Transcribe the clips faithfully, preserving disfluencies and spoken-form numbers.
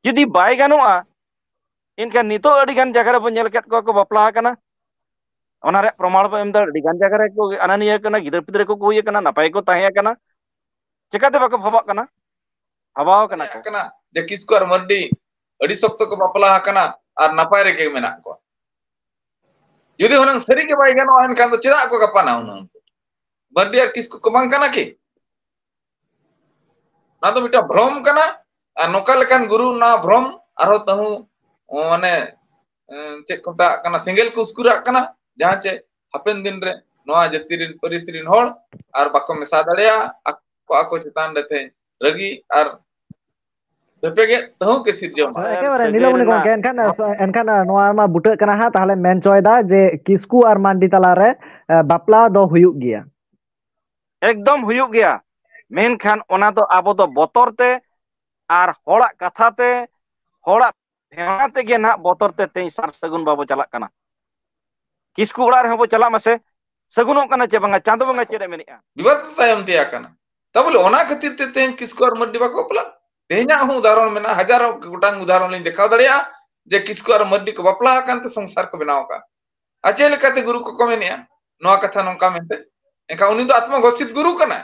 ᱡᱩᱫᱤ ᱵᱟᱭ ᱜᱟᱱᱚᱜᱼᱟ, ᱮᱱᱠᱷᱟᱱ ᱱᱤᱛᱚᱜ ᱟᱹᱰᱤ ᱜᱟᱱ ᱡᱟᱭᱜᱟ ᱨᱮᱵᱚᱱ ᱧᱮᱞ ᱟᱠᱟᱫ ᱠᱚᱣᱟ ᱠᱚ ᱵᱟᱯᱞᱟ ᱟᱠᱟᱱᱟ᱾ ᱚᱱᱟ ᱨᱮᱭᱟᱜ ᱯᱨᱚᱢᱟᱬ ᱵᱚᱱ ᱮᱢ ᱫᱟᱲᱮᱭᱟᱜᱼᱟ᱾ ᱟᱹᱰᱤ ᱜᱟᱱ ᱡᱟᱭᱜᱟ ᱨᱮ ᱠᱚ ᱟᱱᱟᱱᱤᱭᱟᱹ ᱠᱟᱱᱟ, ᱜᱤᱫᱟᱹᱨ ᱯᱤᱫᱟᱹᱨ ᱠᱚ ᱦᱩᱭ ᱟᱠᱟᱱᱟ, ᱱᱟᱯᱟᱭ ᱠᱚ ᱛᱟᱦᱮᱸ ᱟᱠᱟᱱᱟ᱾ ᱪᱮᱠᱟᱛᱮ ᱵᱟᱠᱚ ᱵᱷᱟᱵᱟᱜ ᱠᱟᱱᱟ? ᱵᱷᱟᱵᱟᱣ ᱠᱟᱱᱟ ᱠᱚ᱾ ᱠᱟᱱᱟ ᱡᱮ ᱠᱤᱥᱠᱩ ᱟᱨ ᱢᱟᱹᱨᱰᱤ ᱟᱹᱰᱤ ᱥᱚᱠᱛᱚ ᱠᱚ ᱵᱟᱯᱞᱟ ᱟᱠᱟᱱᱟ ᱟᱨ ᱱᱟᱯᱟᱭ ᱨᱮᱜᱮ ᱢᱮᱱᱟᱜ ᱠᱚᱣᱟ᱾ ᱡᱩᱫᱤ ᱦᱩᱱᱟᱹᱝ ᱥᱟᱹᱨᱤ ᱜᱮ ᱵᱟᱭ ᱜᱟᱱᱚᱜᱼᱟ, ᱮᱱᱠᱷᱟᱱ ᱫᱚ ᱪᱮᱫᱟᱜ ᱠᱚ ᱜᱟᱯᱟᱱᱟ ᱦᱩᱱᱟᱹᱝ? ᱢᱟᱹᱨᱰᱤ ᱟᱨ ᱠᱤᱥᱠᱩ ᱠᱚ ᱵᱟᱝ ᱠᱟᱱᱟ ᱠᱤ? ᱚᱱᱟ ᱫᱚ ᱢᱤᱫᱴᱟᱝ ᱵᱷᱨᱚᱢ ᱠᱟᱱᱟ᱾ ᱟᱨ ᱱᱚᱝᱠᱟ ᱞᱮᱠᱟᱱ ᱜᱩᱨᱩ ᱱᱚᱣᱟ ᱵᱷᱨᱚᱢ ᱟᱨᱦᱚᱸ ᱛᱟᱹᱦᱩ, ᱢᱟᱱᱮ, ᱮᱸ, ᱪᱮᱫ ᱠᱚ ᱢᱮᱛᱟᱜ ᱠᱟᱱᱟ, ᱥᱮᱸᱜᱮᱞ ᱠᱚ ᱩᱥᱠᱩᱨᱟᱜ ᱠᱟᱱᱟ, ᱡᱟᱦᱟᱸ ᱪᱮ ᱦᱟᱯᱮᱱ ᱫᱤᱱ ᱨᱮ ᱱᱚᱣᱟ ᱡᱟᱹᱛᱤ ᱨᱮᱱ, ᱯᱟᱹᱨᱤᱥ ᱨᱮᱱ ᱦᱚᱲ ᱟᱨ ᱵᱟᱠᱚ ᱢᱮᱥᱟ ᱫᱟᱲᱮᱭᱟᱜᱼᱟ᱾ ᱟᱠᱚ, ᱟᱠᱚ ᱪᱮᱛᱟᱱ ᱨᱮ ᱛᱮᱦᱮᱧ ᱨᱟᱹᱜᱤ ᱟᱨ ᱵᱮᱯᱮᱜᱮᱫ ᱛᱟᱹᱦᱩ ᱠᱚ ᱥᱤᱨᱡᱟᱹᱣ ᱢᱟ᱾ ᱦᱳᱭ, ᱮᱠᱮᱵᱟᱨᱮ ᱥᱟᱹᱜᱟᱹᱭ ᱱᱤᱞᱟᱹᱢᱚᱱᱤ ᱨᱮᱱᱟᱜ ᱜᱚᱢᱠᱮ, ᱮᱱᱠᱷᱟᱱ, ᱮᱱᱠᱷᱟᱱ ᱱᱚᱣᱟ ᱢᱟ ᱵᱩᱴᱟᱹᱜ ᱠᱟᱱᱟ ᱦᱟᱸᱜ, ᱛᱟᱦᱚᱞᱮ ᱢᱮᱱ ᱦᱚᱪᱚᱭᱮᱫᱟ ᱡᱮ ᱠᱤᱥᱠᱩ ᱟᱨ ᱢᱟᱱᱰᱤ ᱛᱟᱞᱟᱨᱮ, ᱮ, ᱵᱟᱯᱞᱟ ᱫᱚ ᱦᱩᱭᱩᱜ ᱜᱮᱭᱟ᱾ ᱮᱠᱫᱚᱢ ᱦᱩᱭᱩᱜ ᱜᱮᱭᱟ, ᱢᱮᱱᱠᱷᱟᱱ ᱚᱱᱟ ᱫᱚ ᱟᱵᱚ ᱫᱚ ᱵᱚᱛᱚᱨ ᱛᱮ ᱟᱨ ᱦᱚᱲᱟᱜ ᱠᱟᱛᱷᱟ ᱛᱮ, ᱦᱚᱲᱟᱜ ᱵᱷᱮᱣᱟ ᱛᱮᱜᱮ ᱱᱟᱦᱟᱜ ᱵᱚᱛᱚᱨ ᱛᱮ ᱛᱮᱦᱮᱧ ᱥᱟᱨ ᱥᱟᱹᱜᱩᱱ ᱵᱟᱵᱚ ᱪᱟᱞᱟᱜ ᱠᱟᱱᱟ᱾ ᱠᱤᱥᱠᱩ ᱚᱲᱟᱜ ᱨᱮᱦᱚᱸ ᱵᱚ ᱪᱟᱞᱟᱜ ᱢᱟᱥᱮ, ᱥᱟᱹᱜᱩᱱᱚᱜ ᱠᱟᱱᱟ ᱪᱮ ᱵᱟᱝᱟ? ᱪᱟᱸᱫᱚ ᱵᱚᱸᱜᱟ ᱪᱮᱫ ᱮ ᱢᱮᱱᱮᱜᱼᱟ? ᱵᱤᱵᱟᱫ ᱛᱟᱭᱚᱢ ᱛᱮᱭᱟ ᱠᱟᱱᱟ᱾ ᱛᱟ ᱵᱚᱞᱮ ᱚᱱᱟ ᱠᱷᱟᱹᱛᱤᱨ ᱛᱮ ᱛᱮᱦᱮᱧ ᱠᱤᱥᱠᱩ ᱟᱨ ᱢᱟᱹᱨᱰᱤ ᱵᱟᱠᱚ ᱵᱟᱯᱞᱟᱜ᱾ ᱛᱮᱦᱮᱧᱟᱜ ᱦᱚᱸ ᱩᱫᱟᱦᱚᱨᱚᱱ ᱢᱮᱱᱟᱜᱼᱟ, ᱦᱟᱡᱟᱨᱚ ᱜᱚᱴᱟᱝ ᱩᱫᱟᱦᱚᱨᱚᱱ ᱞᱤᱧ ᱫᱮᱠᱷᱟᱣ ᱫᱟᱲᱮᱭᱟᱜᱼᱟ ᱡᱮ ᱠᱤᱥᱠᱩ ᱟᱨ ᱢᱟᱹᱨᱰᱤ ᱠᱚ ᱵᱟᱯᱞᱟ ᱟᱠᱟᱱ ᱛᱮ ᱥᱚᱝᱥᱟᱨ ᱠᱚ ᱵᱮᱱᱟᱣ ᱟᱠᱟᱫ᱾ ᱟᱨ ᱪᱮᱫ ᱞᱮᱠᱟᱛᱮ ᱜᱩᱨᱩ ᱠᱚᱠᱚ ᱢᱮᱱᱮᱜᱼᱟ ᱱᱚᱣᱟ ᱠᱟᱛᱷᱟ ᱱᱚᱝᱠᱟ ᱢᱮᱱᱛᱮ? ᱮᱱᱠᱷᱟᱱ ᱩᱱᱤ ᱫᱚ ᱟᱛᱢᱚ ᱜᱷᱳᱥᱤᱛ ᱜᱩᱨᱩ ᱠᱟᱱᱟᱭ᱾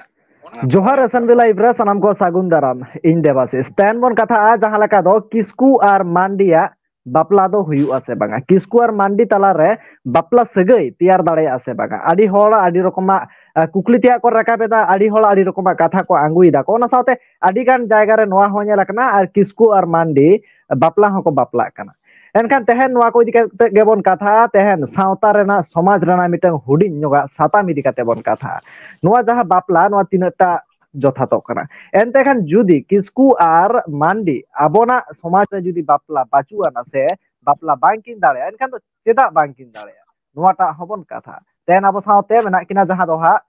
ᱡᱚᱦᱟᱨ ᱮᱥᱮᱢᱵᱞᱤ ᱞᱟᱭᱤᱵᱷ ᱨᱮ ᱥᱟᱱᱟᱢ ᱠᱚ ᱥᱟᱹᱜᱩᱱ ᱫᱟᱨᱟᱢ᱾ ᱤᱧ ᱫᱮᱵᱟᱥᱤᱥ᱾ ᱛᱮᱦᱮᱧ ᱵᱚᱱ ᱠᱟᱛᱷᱟᱜᱼᱟ ᱡᱟᱦᱟᱸ ᱞᱮᱠᱟ ᱫᱚ ᱠᱤᱥᱠᱩ ᱟᱨ ᱢᱟᱱᱰᱤᱭᱟᱜ ᱵᱟᱯᱞᱟ ᱫᱚ ᱦᱩᱭᱩᱜᱼᱟ ᱥᱮ ᱵᱟᱝᱟ, ᱠᱤᱥᱠᱩ ᱟᱨ ᱢᱟᱱᱰᱤ ᱛᱟᱞᱟᱨᱮ ᱵᱟᱯᱞᱟ ᱥᱟᱹᱜᱟᱹᱭ ᱛᱮᱭᱟᱨ ᱫᱟᱲᱮᱭᱟᱜᱼᱟ ᱥᱮ ᱵᱟᱝᱟ᱾ ᱟᱹᱰᱤ ᱦᱚᱲ ᱟᱹᱰᱤ ᱨᱚᱠᱚᱢᱟᱜ, ᱟ, ᱠᱩᱠᱞᱤ ᱛᱮᱭᱟᱜ ᱠᱚ ᱨᱟᱠᱟᱵ ᱮᱫᱟ, ᱟᱹᱰᱤ ᱦᱚᱲ ᱟᱹᱰᱤ ᱨᱚᱠᱚᱢᱟᱜ ᱠᱟᱛᱷᱟ ᱠᱚ ᱟᱸᱜᱩᱭᱮᱫᱟ ᱠᱚ᱾ ᱚᱱᱟ ᱥᱟᱶᱛᱮ ᱟᱹᱰᱤ ᱜᱟᱱ ᱡᱟᱭᱜᱟ ᱨᱮ ᱱᱚᱣᱟ ᱦᱚᱸ ᱧᱮᱞ ᱟᱠᱟᱱᱟ, ᱟᱨ ᱠᱤᱥᱠᱩ ᱟᱨ ᱢᱟᱱᱰᱤ ᱵᱟᱯᱞᱟ ᱦᱚᱸᱠᱚ ᱵᱟᱯᱞᱟᱜ ᱠᱟᱱᱟ᱾ ᱮᱱᱠᱷᱟᱱ ᱛᱮᱦᱮᱧ ᱱᱚᱣᱟ ᱠᱚ ᱤᱫᱤ ᱠᱟᱛᱮ ᱜᱮᱵᱚᱱ ᱠᱟᱛᱷᱟᱜᱼᱟ᱾ ᱛᱮᱦᱮᱧ ᱥᱟᱶᱛᱟ ᱨᱮᱱᱟᱜ, ᱥᱚᱢᱟᱡᱽ ᱨᱮᱱᱟᱜ ᱢᱤᱫᱴᱟᱝ ᱦᱩᱰᱤᱧ ᱧᱚᱜᱟᱜ ᱥᱟᱛᱟᱢ ᱤᱫᱤ ᱠᱟᱛᱮ ᱵᱚᱱ ᱠᱟᱛᱷᱟᱜᱼᱟ᱾ ᱱᱚᱣᱟ ᱡᱟᱦᱟᱸ ᱵᱟᱯᱞᱟ, ᱱᱚᱣᱟ ᱛᱤᱱᱟᱹᱜ ᱴᱟ ᱡᱚᱛᱷᱟᱛᱚᱜ ᱠᱟᱱᱟ? ᱮᱱᱛᱮ ᱠᱷᱟᱱ ᱡᱩᱫᱤ ᱠᱤᱥᱠᱩ ᱟᱨ ᱢᱟᱱᱰᱤ ᱟᱵᱚᱱᱟᱜ ᱥᱚᱢᱟᱡᱽ ᱨᱮ ᱡᱩᱫᱤ ᱵᱟᱯᱞᱟ ᱵᱟᱹᱪᱩᱜ ᱟᱱᱟ ᱥᱮ ᱵᱟᱯᱞᱟ ᱵᱟᱝᱠᱤᱱ ᱫᱟᱲᱮᱭᱟᱜᱼᱟ, ᱮᱱᱠᱷᱟᱱ ᱫᱚ ᱪᱮᱫᱟᱜ ᱵᱟᱝᱠᱤᱱ ᱫᱟᱲᱮᱭᱟᱜᱼᱟ? ᱱᱚᱣᱟᱴᱟᱜ ᱦᱚᱸᱵᱚᱱ ᱠᱟᱛᱷᱟᱜᱼᱟ᱾ ᱛᱮᱦᱮᱧ ᱟᱵᱚ ᱥᱟᱶᱛᱮ ᱢᱮᱱᱟᱜ ᱠᱤᱱᱟ ᱡᱟᱦᱟᱸ ᱫᱚ ᱦᱟᱸᱜ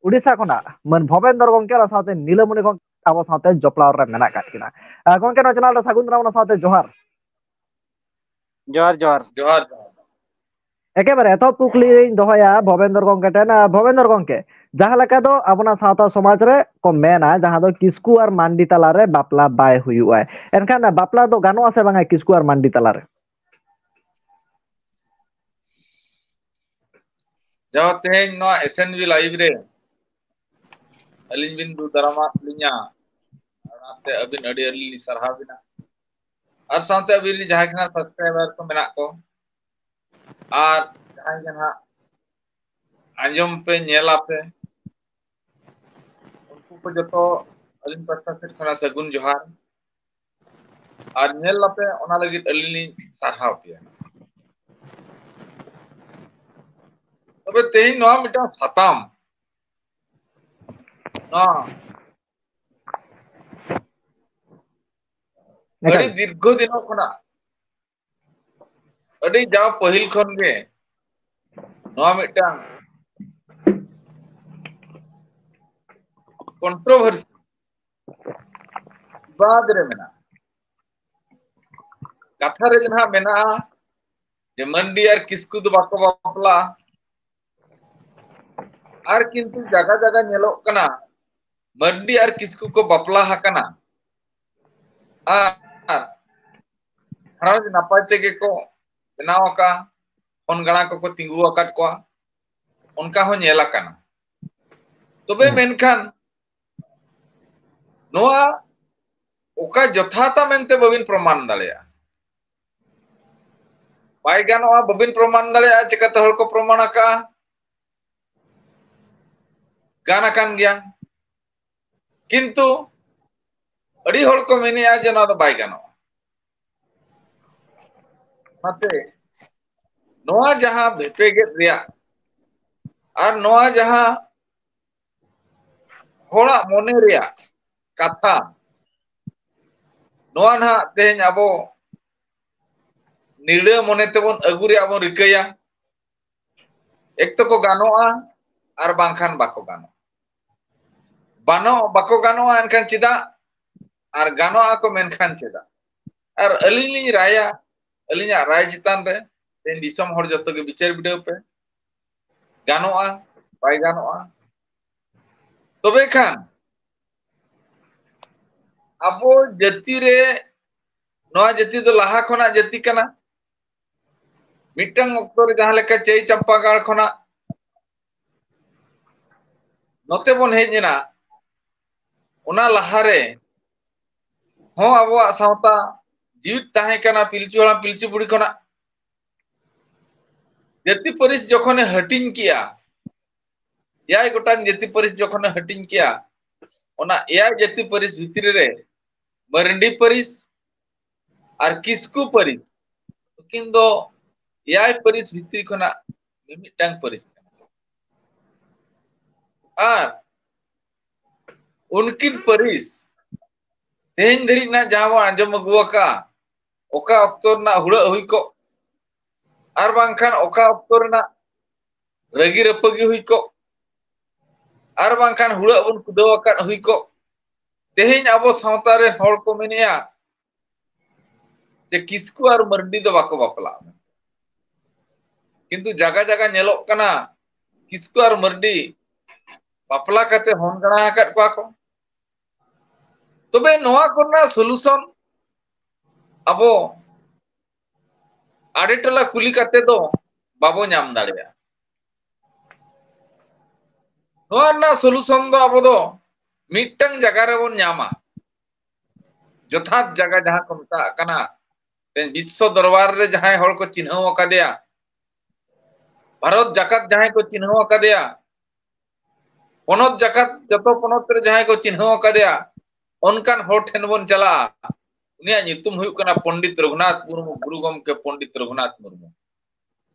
ᱩᱰᱤᱥᱟ ᱠᱷᱚᱱᱟᱜ ᱢᱟᱹᱱ ᱵᱷᱚᱵᱮᱱᱫᱚᱨ ᱜᱚᱢᱠᱮ, ᱚᱱᱟ ᱥᱟᱶᱛᱮ ᱱᱤᱞᱟᱹᱢᱚᱱᱤ ᱜᱚᱢᱠᱮ ᱟᱵᱚ ᱥᱟᱶᱛᱮ ᱡᱚᱯᱲᱟᱣ ᱨᱮ ᱢᱮᱱᱟᱜ ᱟᱠᱟᱫ ᱠᱤᱱᱟ᱾ ᱟᱨ ᱜᱚᱢᱠᱮ, ᱱᱚᱣᱟ ᱪᱮᱱᱮᱞ ᱨᱮ ᱥᱟᱹᱜᱩᱱ ᱫᱟᱨᱟᱢ, ᱚᱱᱟ ᱥᱟᱶᱛᱮ ᱡᱚᱦᱟᱨ᱾ ᱡᱚᱦᱟᱨ, ᱡᱚᱦᱟᱨ᱾ ᱡᱚᱦᱟᱨ, ᱡᱚᱦᱟᱨ᱾ ᱮᱠᱮᱵᱟᱨᱮ ᱮᱛᱚᱦᱚᱵ ᱠᱩᱠᱞᱤᱧ ᱫᱚᱦᱚᱭᱟ ᱵᱷᱚᱵᱮᱱᱫᱚᱨ ᱜᱚᱝᱠᱮ ᱴᱷᱮᱱ᱾ ᱟᱨ ᱵᱷᱚᱵᱮᱱᱫᱚᱨ ᱜᱚᱝᱠᱮ, ᱡᱟᱦᱟᱸ ᱞᱮᱠᱟ ᱫᱚ ᱟᱵᱚᱱᱟᱜ ᱥᱟᱶᱛᱟ ᱥᱚᱢᱟᱡᱽ ᱨᱮ ᱠᱚ ᱢᱮᱱᱟ, ᱡᱟᱦᱟᱸ ᱫᱚ ᱠᱤᱥᱠᱩ ᱟᱨ ᱢᱟᱱᱰᱤ ᱛᱟᱞᱟᱨᱮ ᱵᱟᱯᱞᱟ ᱵᱟᱭ ᱦᱩᱭᱩᱜᱼᱟ, ᱮᱱᱠᱷᱟᱱ ᱵᱟᱯᱞᱟ ᱫᱚ ᱜᱟᱱᱚᱜᱼᱟ ᱥᱮ ᱵᱟᱝᱟ ᱠᱤᱥᱠᱩ ᱟᱨ ᱢᱟᱱᱰᱤ ᱛᱟᱞᱟᱨᱮ? ᱡᱟᱦᱟᱸ ᱛᱮᱦᱮᱧ ᱱᱚᱣᱟ S N V live ᱨᱮ ᱟᱹᱞᱤᱧ ᱵᱤᱱ ᱫᱩ ᱫᱟᱨᱟᱢᱟᱫ ᱞᱤᱧᱟ, ᱚᱱᱟᱛᱮ ᱟᱹᱵᱤᱱ ᱟᱹᱰᱤ ᱟᱹᱰᱤ ᱞᱤᱧ ᱥᱟᱨᱦᱟᱣ ᱵᱤᱱᱟ᱾ ᱟᱨ ᱥᱟᱶᱛᱮ ᱟᱹᱵᱤᱱ ᱨᱮᱱ ᱡᱟᱦᱟᱸᱭ ᱠᱷᱚᱱᱟᱜ subscriber ᱠᱚ ᱢᱮᱱᱟᱜ ᱠᱚ, ᱟᱨ ᱡᱟᱦᱟᱸᱭ ᱜᱮ ᱱᱟᱦᱟᱜ ᱟᱸᱡᱚᱢ ᱯᱮ, ᱧᱮᱞ ᱟᱯᱮ, ᱩᱱᱠᱩ ᱠᱚ ᱡᱚᱛᱚ ᱟᱹᱞᱤᱧ ᱯᱟᱥᱴᱟ ᱥᱮᱫ ᱠᱷᱚᱱᱟᱜ ᱥᱟᱹᱜᱩᱱ ᱡᱚᱦᱟᱨ᱾ ᱟᱨ ᱧᱮᱞ ᱟᱯᱮ, ᱚᱱᱟ ᱞᱟᱹᱜᱤᱫ ᱟᱹᱞᱤᱧ ᱞᱤᱧ ᱥᱟᱨᱦᱟᱣ ᱯᱮᱭᱟ᱾ ᱛᱚᱵᱮ ᱛᱮᱦᱮᱧ ᱱᱚᱣᱟ ᱢᱤᱫᱴᱟᱝ ᱥᱟᱛᱟᱢ, ᱱᱚᱣᱟ ᱮᱠᱟᱞ᱾ ᱟᱹᱰᱤ ᱫᱤᱨᱜᱷᱚ ᱫᱤᱱᱚᱜ ᱠᱷᱚᱱᱟᱜ, ᱟᱹᱰᱤ ᱡᱟᱣ ᱯᱟᱹᱦᱤᱞ ᱠᱷᱚᱱ ᱜᱮ ᱱᱚᱣᱟ ᱢᱤᱫᱴᱟᱝ controversy, ᱵᱤᱵᱟᱫ ᱨᱮ ᱢᱮᱱᱟᱜᱼᱟ᱾ ᱠᱟᱛᱷᱟ ᱨᱮ ᱡᱟᱦᱟᱸ ᱢᱮᱱᱟᱜᱼᱟ ᱡᱮ ᱢᱟᱱᱰᱤ ᱟᱨ ᱠᱤᱥᱠᱩ ᱫᱚ ᱵᱟᱠᱚ ᱵᱟᱯᱞᱟᱜᱼᱟ, ᱟᱨ ᱠᱤᱱᱛᱩ ᱡᱟᱭᱜᱟ ᱡᱟᱭᱜᱟ ᱧᱮᱞᱚᱜ ᱠᱟᱱᱟ ᱢᱟᱱᱰᱤ ᱟᱨ ᱠᱤᱥᱠᱩ ᱠᱚ ᱵᱟᱯᱞᱟ ᱟᱠᱟᱱᱟ, ᱟᱨ ᱜᱷᱟᱨᱚᱸᱡᱽ ᱱᱟᱯᱟᱭ ᱛᱮᱜᱮ ᱠᱚ ᱵᱮᱱᱟᱣ ᱟᱠᱟᱫᱼᱟ, ᱦᱚᱱ ᱜᱟᱬᱟ ᱠᱚᱠᱚ ᱛᱤᱸᱜᱩ ᱟᱠᱟᱫ ᱠᱚᱣᱟ, ᱚᱱᱠᱟ ᱦᱚᱸ ᱧᱮᱞ ᱟᱠᱟᱱᱟ᱾ ᱛᱚᱵᱮ ᱦᱩᱸ᱾ ᱢᱮᱱᱠᱷᱟᱱ ᱱᱚᱣᱟ ᱚᱠᱟ ᱡᱚᱛᱷᱟᱛᱟ ᱢᱮᱱᱛᱮ ᱵᱟᱹᱵᱤᱱ ᱯᱨᱚᱢᱟᱱ ᱫᱟᱲᱮᱭᱟᱜᱼᱟ᱾ ᱵᱟᱭ ᱜᱟᱱᱚᱜᱼᱟ, ᱵᱟᱹᱵᱤᱱ ᱯᱨᱚᱢᱟᱱ ᱫᱟᱲᱮᱭᱟᱜᱼᱟ᱾ ᱪᱤᱠᱟᱹᱛᱮ ᱦᱚᱲ ᱠᱚ ᱯᱨᱚᱢᱟᱱ ᱟᱠᱟᱫᱼᱟ? ᱜᱟᱱ ᱟᱠᱟᱱ ᱜᱮᱭᱟ, ᱠᱤᱱᱛᱩ ᱟᱹᱰᱤ ᱦᱚᱲ ᱠᱚ ᱢᱮᱱᱮᱫᱼᱟ ᱡᱮ ᱱᱚᱣᱟ ᱫᱚ ᱵᱟᱭ ᱜᱟᱱᱚᱜᱼᱟ᱾ ᱚᱱᱟᱛᱮ ᱱᱚᱣᱟ ᱡᱟᱦᱟᱸ ᱵᱷᱮᱯᱮᱜᱮᱫ ᱨᱮᱭᱟᱜ ᱟᱨ ᱱᱚᱣᱟ ᱡᱟᱦᱟᱸ ᱦᱚᱲᱟᱜ ᱢᱚᱱᱮ ᱨᱮᱭᱟᱜ ᱠᱟᱛᱷᱟ, ᱱᱚᱣᱟ ᱱᱟᱦᱟᱜ ᱛᱮᱦᱮᱧ ᱟᱵᱚ ᱱᱤᱨᱲᱟᱹ ᱢᱚᱱᱮ ᱛᱮᱵᱚᱱ ᱟᱹᱜᱩ ᱨᱮᱭᱟᱜ ᱵᱚᱱ ᱨᱤᱠᱟᱹᱭᱟ᱾ ᱮᱠ ᱛᱚ ᱠᱚ ᱜᱟᱱᱚᱜᱼᱟ ᱟᱨ ᱵᱟᱝᱠᱷᱟᱱ ᱵᱟᱠᱚ ᱜᱟᱱᱚᱜᱼᱟ᱾ ᱵᱟᱱᱚᱜ, ᱵᱟᱠᱚ ᱜᱟᱱᱚᱜᱼᱟ ᱮᱱᱠᱷᱟᱱ ᱪᱮᱫᱟᱜ? ᱟᱨ ᱜᱟᱱᱚᱜᱼᱟ ᱠᱚ ᱢᱮᱱᱠᱷᱟᱱ ᱪᱮᱫᱟᱜ? ᱟᱨ ᱟᱹᱞᱤᱧ ᱞᱤᱧ ᱨᱟᱭᱟ, ᱟᱹᱞᱤᱧᱟᱜ ᱨᱟᱭ ᱪᱮᱛᱟᱱ ᱨᱮ ᱛᱮᱦᱮᱧ ᱫᱤᱥᱚᱢ ᱦᱚᱲ ᱡᱚᱛᱚ ᱜᱮ ᱵᱤᱪᱟᱹᱨ ᱵᱤᱰᱟᱹᱣ ᱯᱮ, ᱜᱟᱱᱚᱜᱼᱟ ᱵᱟᱭ ᱜᱟᱱᱚᱜᱼᱟ᱾ ᱛᱚᱵᱮ ᱠᱷᱟᱱ ᱟᱵᱚ ᱡᱟᱹᱛᱤ ᱨᱮ, ᱱᱚᱣᱟ ᱡᱟᱹᱛᱤ ᱫᱚ ᱞᱟᱦᱟ ᱠᱷᱚᱱᱟᱜ ᱡᱟᱹᱛᱤ ᱠᱟᱱᱟ᱾ ᱢᱤᱫᱴᱟᱝ ᱚᱠᱛᱚ ᱨᱮ ᱡᱟᱦᱟᱸ ᱞᱮᱠᱟ ᱪᱟᱹᱭ ᱪᱟᱢᱯᱟᱜᱟᱲ ᱠᱷᱚᱱᱟᱜ ᱱᱚᱛᱮ ᱵᱚᱱ ᱦᱮᱡ ᱮᱱᱟ, ᱚᱱᱟ ᱞᱟᱦᱟᱨᱮ ᱦᱚᱸ ᱟᱵᱚᱣᱟᱜ ᱥᱟᱶᱛᱟ ᱡᱤᱣᱤᱫ ᱛᱟᱦᱮᱸ ᱠᱟᱱᱟ ᱯᱤᱞᱪᱩ ᱦᱟᱲᱟᱢ ᱯᱤᱞᱪᱩ ᱵᱩᱲᱦᱤ ᱠᱷᱚᱱᱟᱜ᱾ ᱡᱟᱹᱛᱤ ᱯᱟᱹᱨᱤᱥ ᱡᱚᱠᱷᱚᱱᱮ ᱦᱟᱹᱴᱤᱧ ᱠᱮᱜᱼᱟ, ᱮᱭᱟᱭ ᱜᱚᱴᱟᱝ ᱡᱟᱹᱛᱤ ᱯᱟᱹᱨᱤᱥ ᱡᱚᱠᱷᱚᱱᱮ ᱦᱟᱹᱴᱤᱧ ᱠᱮᱜᱼᱟ, ᱚᱱᱟ ᱮᱭᱟᱭ ᱡᱟᱹᱛᱤ ᱯᱟᱹᱨᱤᱥ ᱵᱷᱤᱛᱨᱤ ᱨᱮ ᱢᱟᱨᱱᱰᱤ ᱯᱟᱹᱨᱤᱥ ᱟᱨ ᱠᱤᱥᱠᱩ ᱯᱟᱹᱨᱤᱥ, ᱱᱩᱠᱤᱱ ᱫᱚ ᱮᱭᱟᱭ ᱯᱟᱹᱨᱤᱥ ᱵᱷᱤᱛᱨᱤ ᱠᱷᱚᱱᱟᱜ ᱢᱤᱢᱤᱫᱴᱟᱝ ᱯᱟᱹᱨᱤᱥ ᱠᱟᱱᱟ᱾ ᱟᱨ ᱩᱱᱠᱤᱱ ᱯᱟᱹᱨᱤᱥ ᱛᱮᱦᱮᱧ ᱫᱷᱟᱹᱨᱤᱡ ᱨᱮᱱᱟᱜ ᱡᱟᱦᱟᱸ ᱵᱚᱱ ᱟᱸᱡᱚᱢ ᱟᱹᱜᱩ ᱟᱠᱟᱫᱼᱟ, ᱚᱠᱟ ᱚᱠᱛᱚ ᱨᱮᱱᱟᱜ ᱦᱩᱲᱟᱹᱜ ᱦᱩᱭ ᱠᱚᱜ, ᱟᱨ ᱵᱟᱝᱠᱷᱟᱱ ᱚᱠᱟ ᱚᱠᱛᱚ ᱨᱮᱱᱟᱜ ᱨᱟᱹᱜᱤ ᱨᱟᱹᱯᱟᱹᱜᱤ ᱦᱩᱭ ᱠᱚᱜ, ᱟᱨ ᱵᱟᱝᱠᱷᱟᱱ ᱦᱩᱲᱟᱹᱜ ᱵᱚᱱ ᱠᱩᱫᱟᱹᱣ ᱟᱠᱟᱫ ᱦᱩᱭ ᱠᱚᱜ, ᱛᱮᱦᱮᱧ ᱟᱵᱚ ᱥᱟᱶᱛᱟ ᱨᱮᱱ ᱦᱚᱲ ᱠᱚ ᱢᱮᱱᱮᱜᱼᱟ ᱡᱮ ᱠᱤᱥᱠᱩ ᱟᱨ ᱢᱟᱹᱨᱰᱤ ᱫᱚ ᱵᱟᱠᱚ ᱵᱟᱯᱞᱟᱜᱼᱟ᱾ ᱠᱤᱱᱛᱩ ᱡᱟᱭᱜᱟ ᱡᱟᱭᱜᱟ ᱧᱮᱞᱚᱜ ᱠᱟᱱᱟ ᱠᱤᱥᱠᱩ ᱟᱨ ᱢᱟᱹᱨᱰᱤ ᱵᱟᱯᱞᱟ ᱠᱟᱛᱮ ᱦᱚᱱ ᱜᱟᱬᱟ ᱟᱠᱟᱫ ᱠᱚᱣᱟ ᱠᱚ᱾ ᱛᱚᱵᱮ ᱱᱚᱣᱟ ᱠᱚᱨᱮᱱᱟᱜ solution ᱟᱵᱚ ᱟᱰᱮ ᱴᱚᱞᱟ ᱠᱩᱞᱤ ᱠᱟᱛᱮ ᱫᱚ ᱵᱟᱵᱚ ᱧᱟᱢ ᱫᱟᱲᱮᱭᱟᱜᱼᱟ᱾ ᱱᱚᱣᱟ ᱨᱮᱱᱟᱜ solution ᱫᱚ ᱟᱵᱚ ᱫᱚ ᱢᱤᱫᱴᱟᱝ ᱡᱟᱭᱜᱟ ᱨᱮᱵᱚᱱ ᱧᱟᱢᱟ, ᱡᱚᱛᱷᱟᱛ ᱡᱟᱭᱜᱟ ᱡᱟᱦᱟᱸ ᱠᱚ ᱢᱮᱛᱟᱜ ᱠᱟᱱᱟ᱾ ᱛᱮᱦᱮᱧ ᱵᱤᱥᱥᱚ ᱫᱚᱨᱵᱟᱨ ᱨᱮ ᱡᱟᱦᱟᱸᱭ ᱦᱚᱲ ᱠᱚ ᱪᱤᱱᱦᱟᱹᱣ ᱟᱠᱟᱫᱮᱭᱟ, ᱵᱷᱟᱨᱚᱛ ᱡᱟᱠᱟᱛ ᱡᱟᱦᱟᱸᱭ ᱠᱚ ᱪᱤᱱᱦᱟᱹᱣ ᱟᱠᱟᱫᱮᱭᱟ, ᱯᱚᱱᱚᱛ ᱡᱟᱠᱟᱛ ᱡᱚᱛᱚ ᱯᱚᱱᱚᱛ ᱨᱮ ᱡᱟᱦᱟᱸᱭ ᱠᱚ ᱪᱤᱱᱦᱟᱹᱣ ᱟᱠᱟᱫᱮᱭᱟ, ᱚᱱᱠᱟᱱ ᱦᱚᱲ ᱴᱷᱮᱱ ᱵᱚᱱ ᱪᱟᱞᱟᱜᱼᱟ᱾ ᱩᱱᱤᱭᱟᱜ ᱧᱩᱛᱩᱢ ᱦᱩᱭᱩᱜ ᱠᱟᱱᱟ ᱯᱚᱱᱰᱤᱛ ᱨᱚᱜᱷᱩᱱᱟᱛᱷ ᱢᱩᱨᱢᱩ, ᱜᱩᱨᱩ ᱜᱚᱢᱠᱮ ᱯᱚᱱᱰᱤᱛ ᱨᱚᱜᱷᱩᱱᱟᱛᱷ ᱢᱩᱨᱢᱩ᱾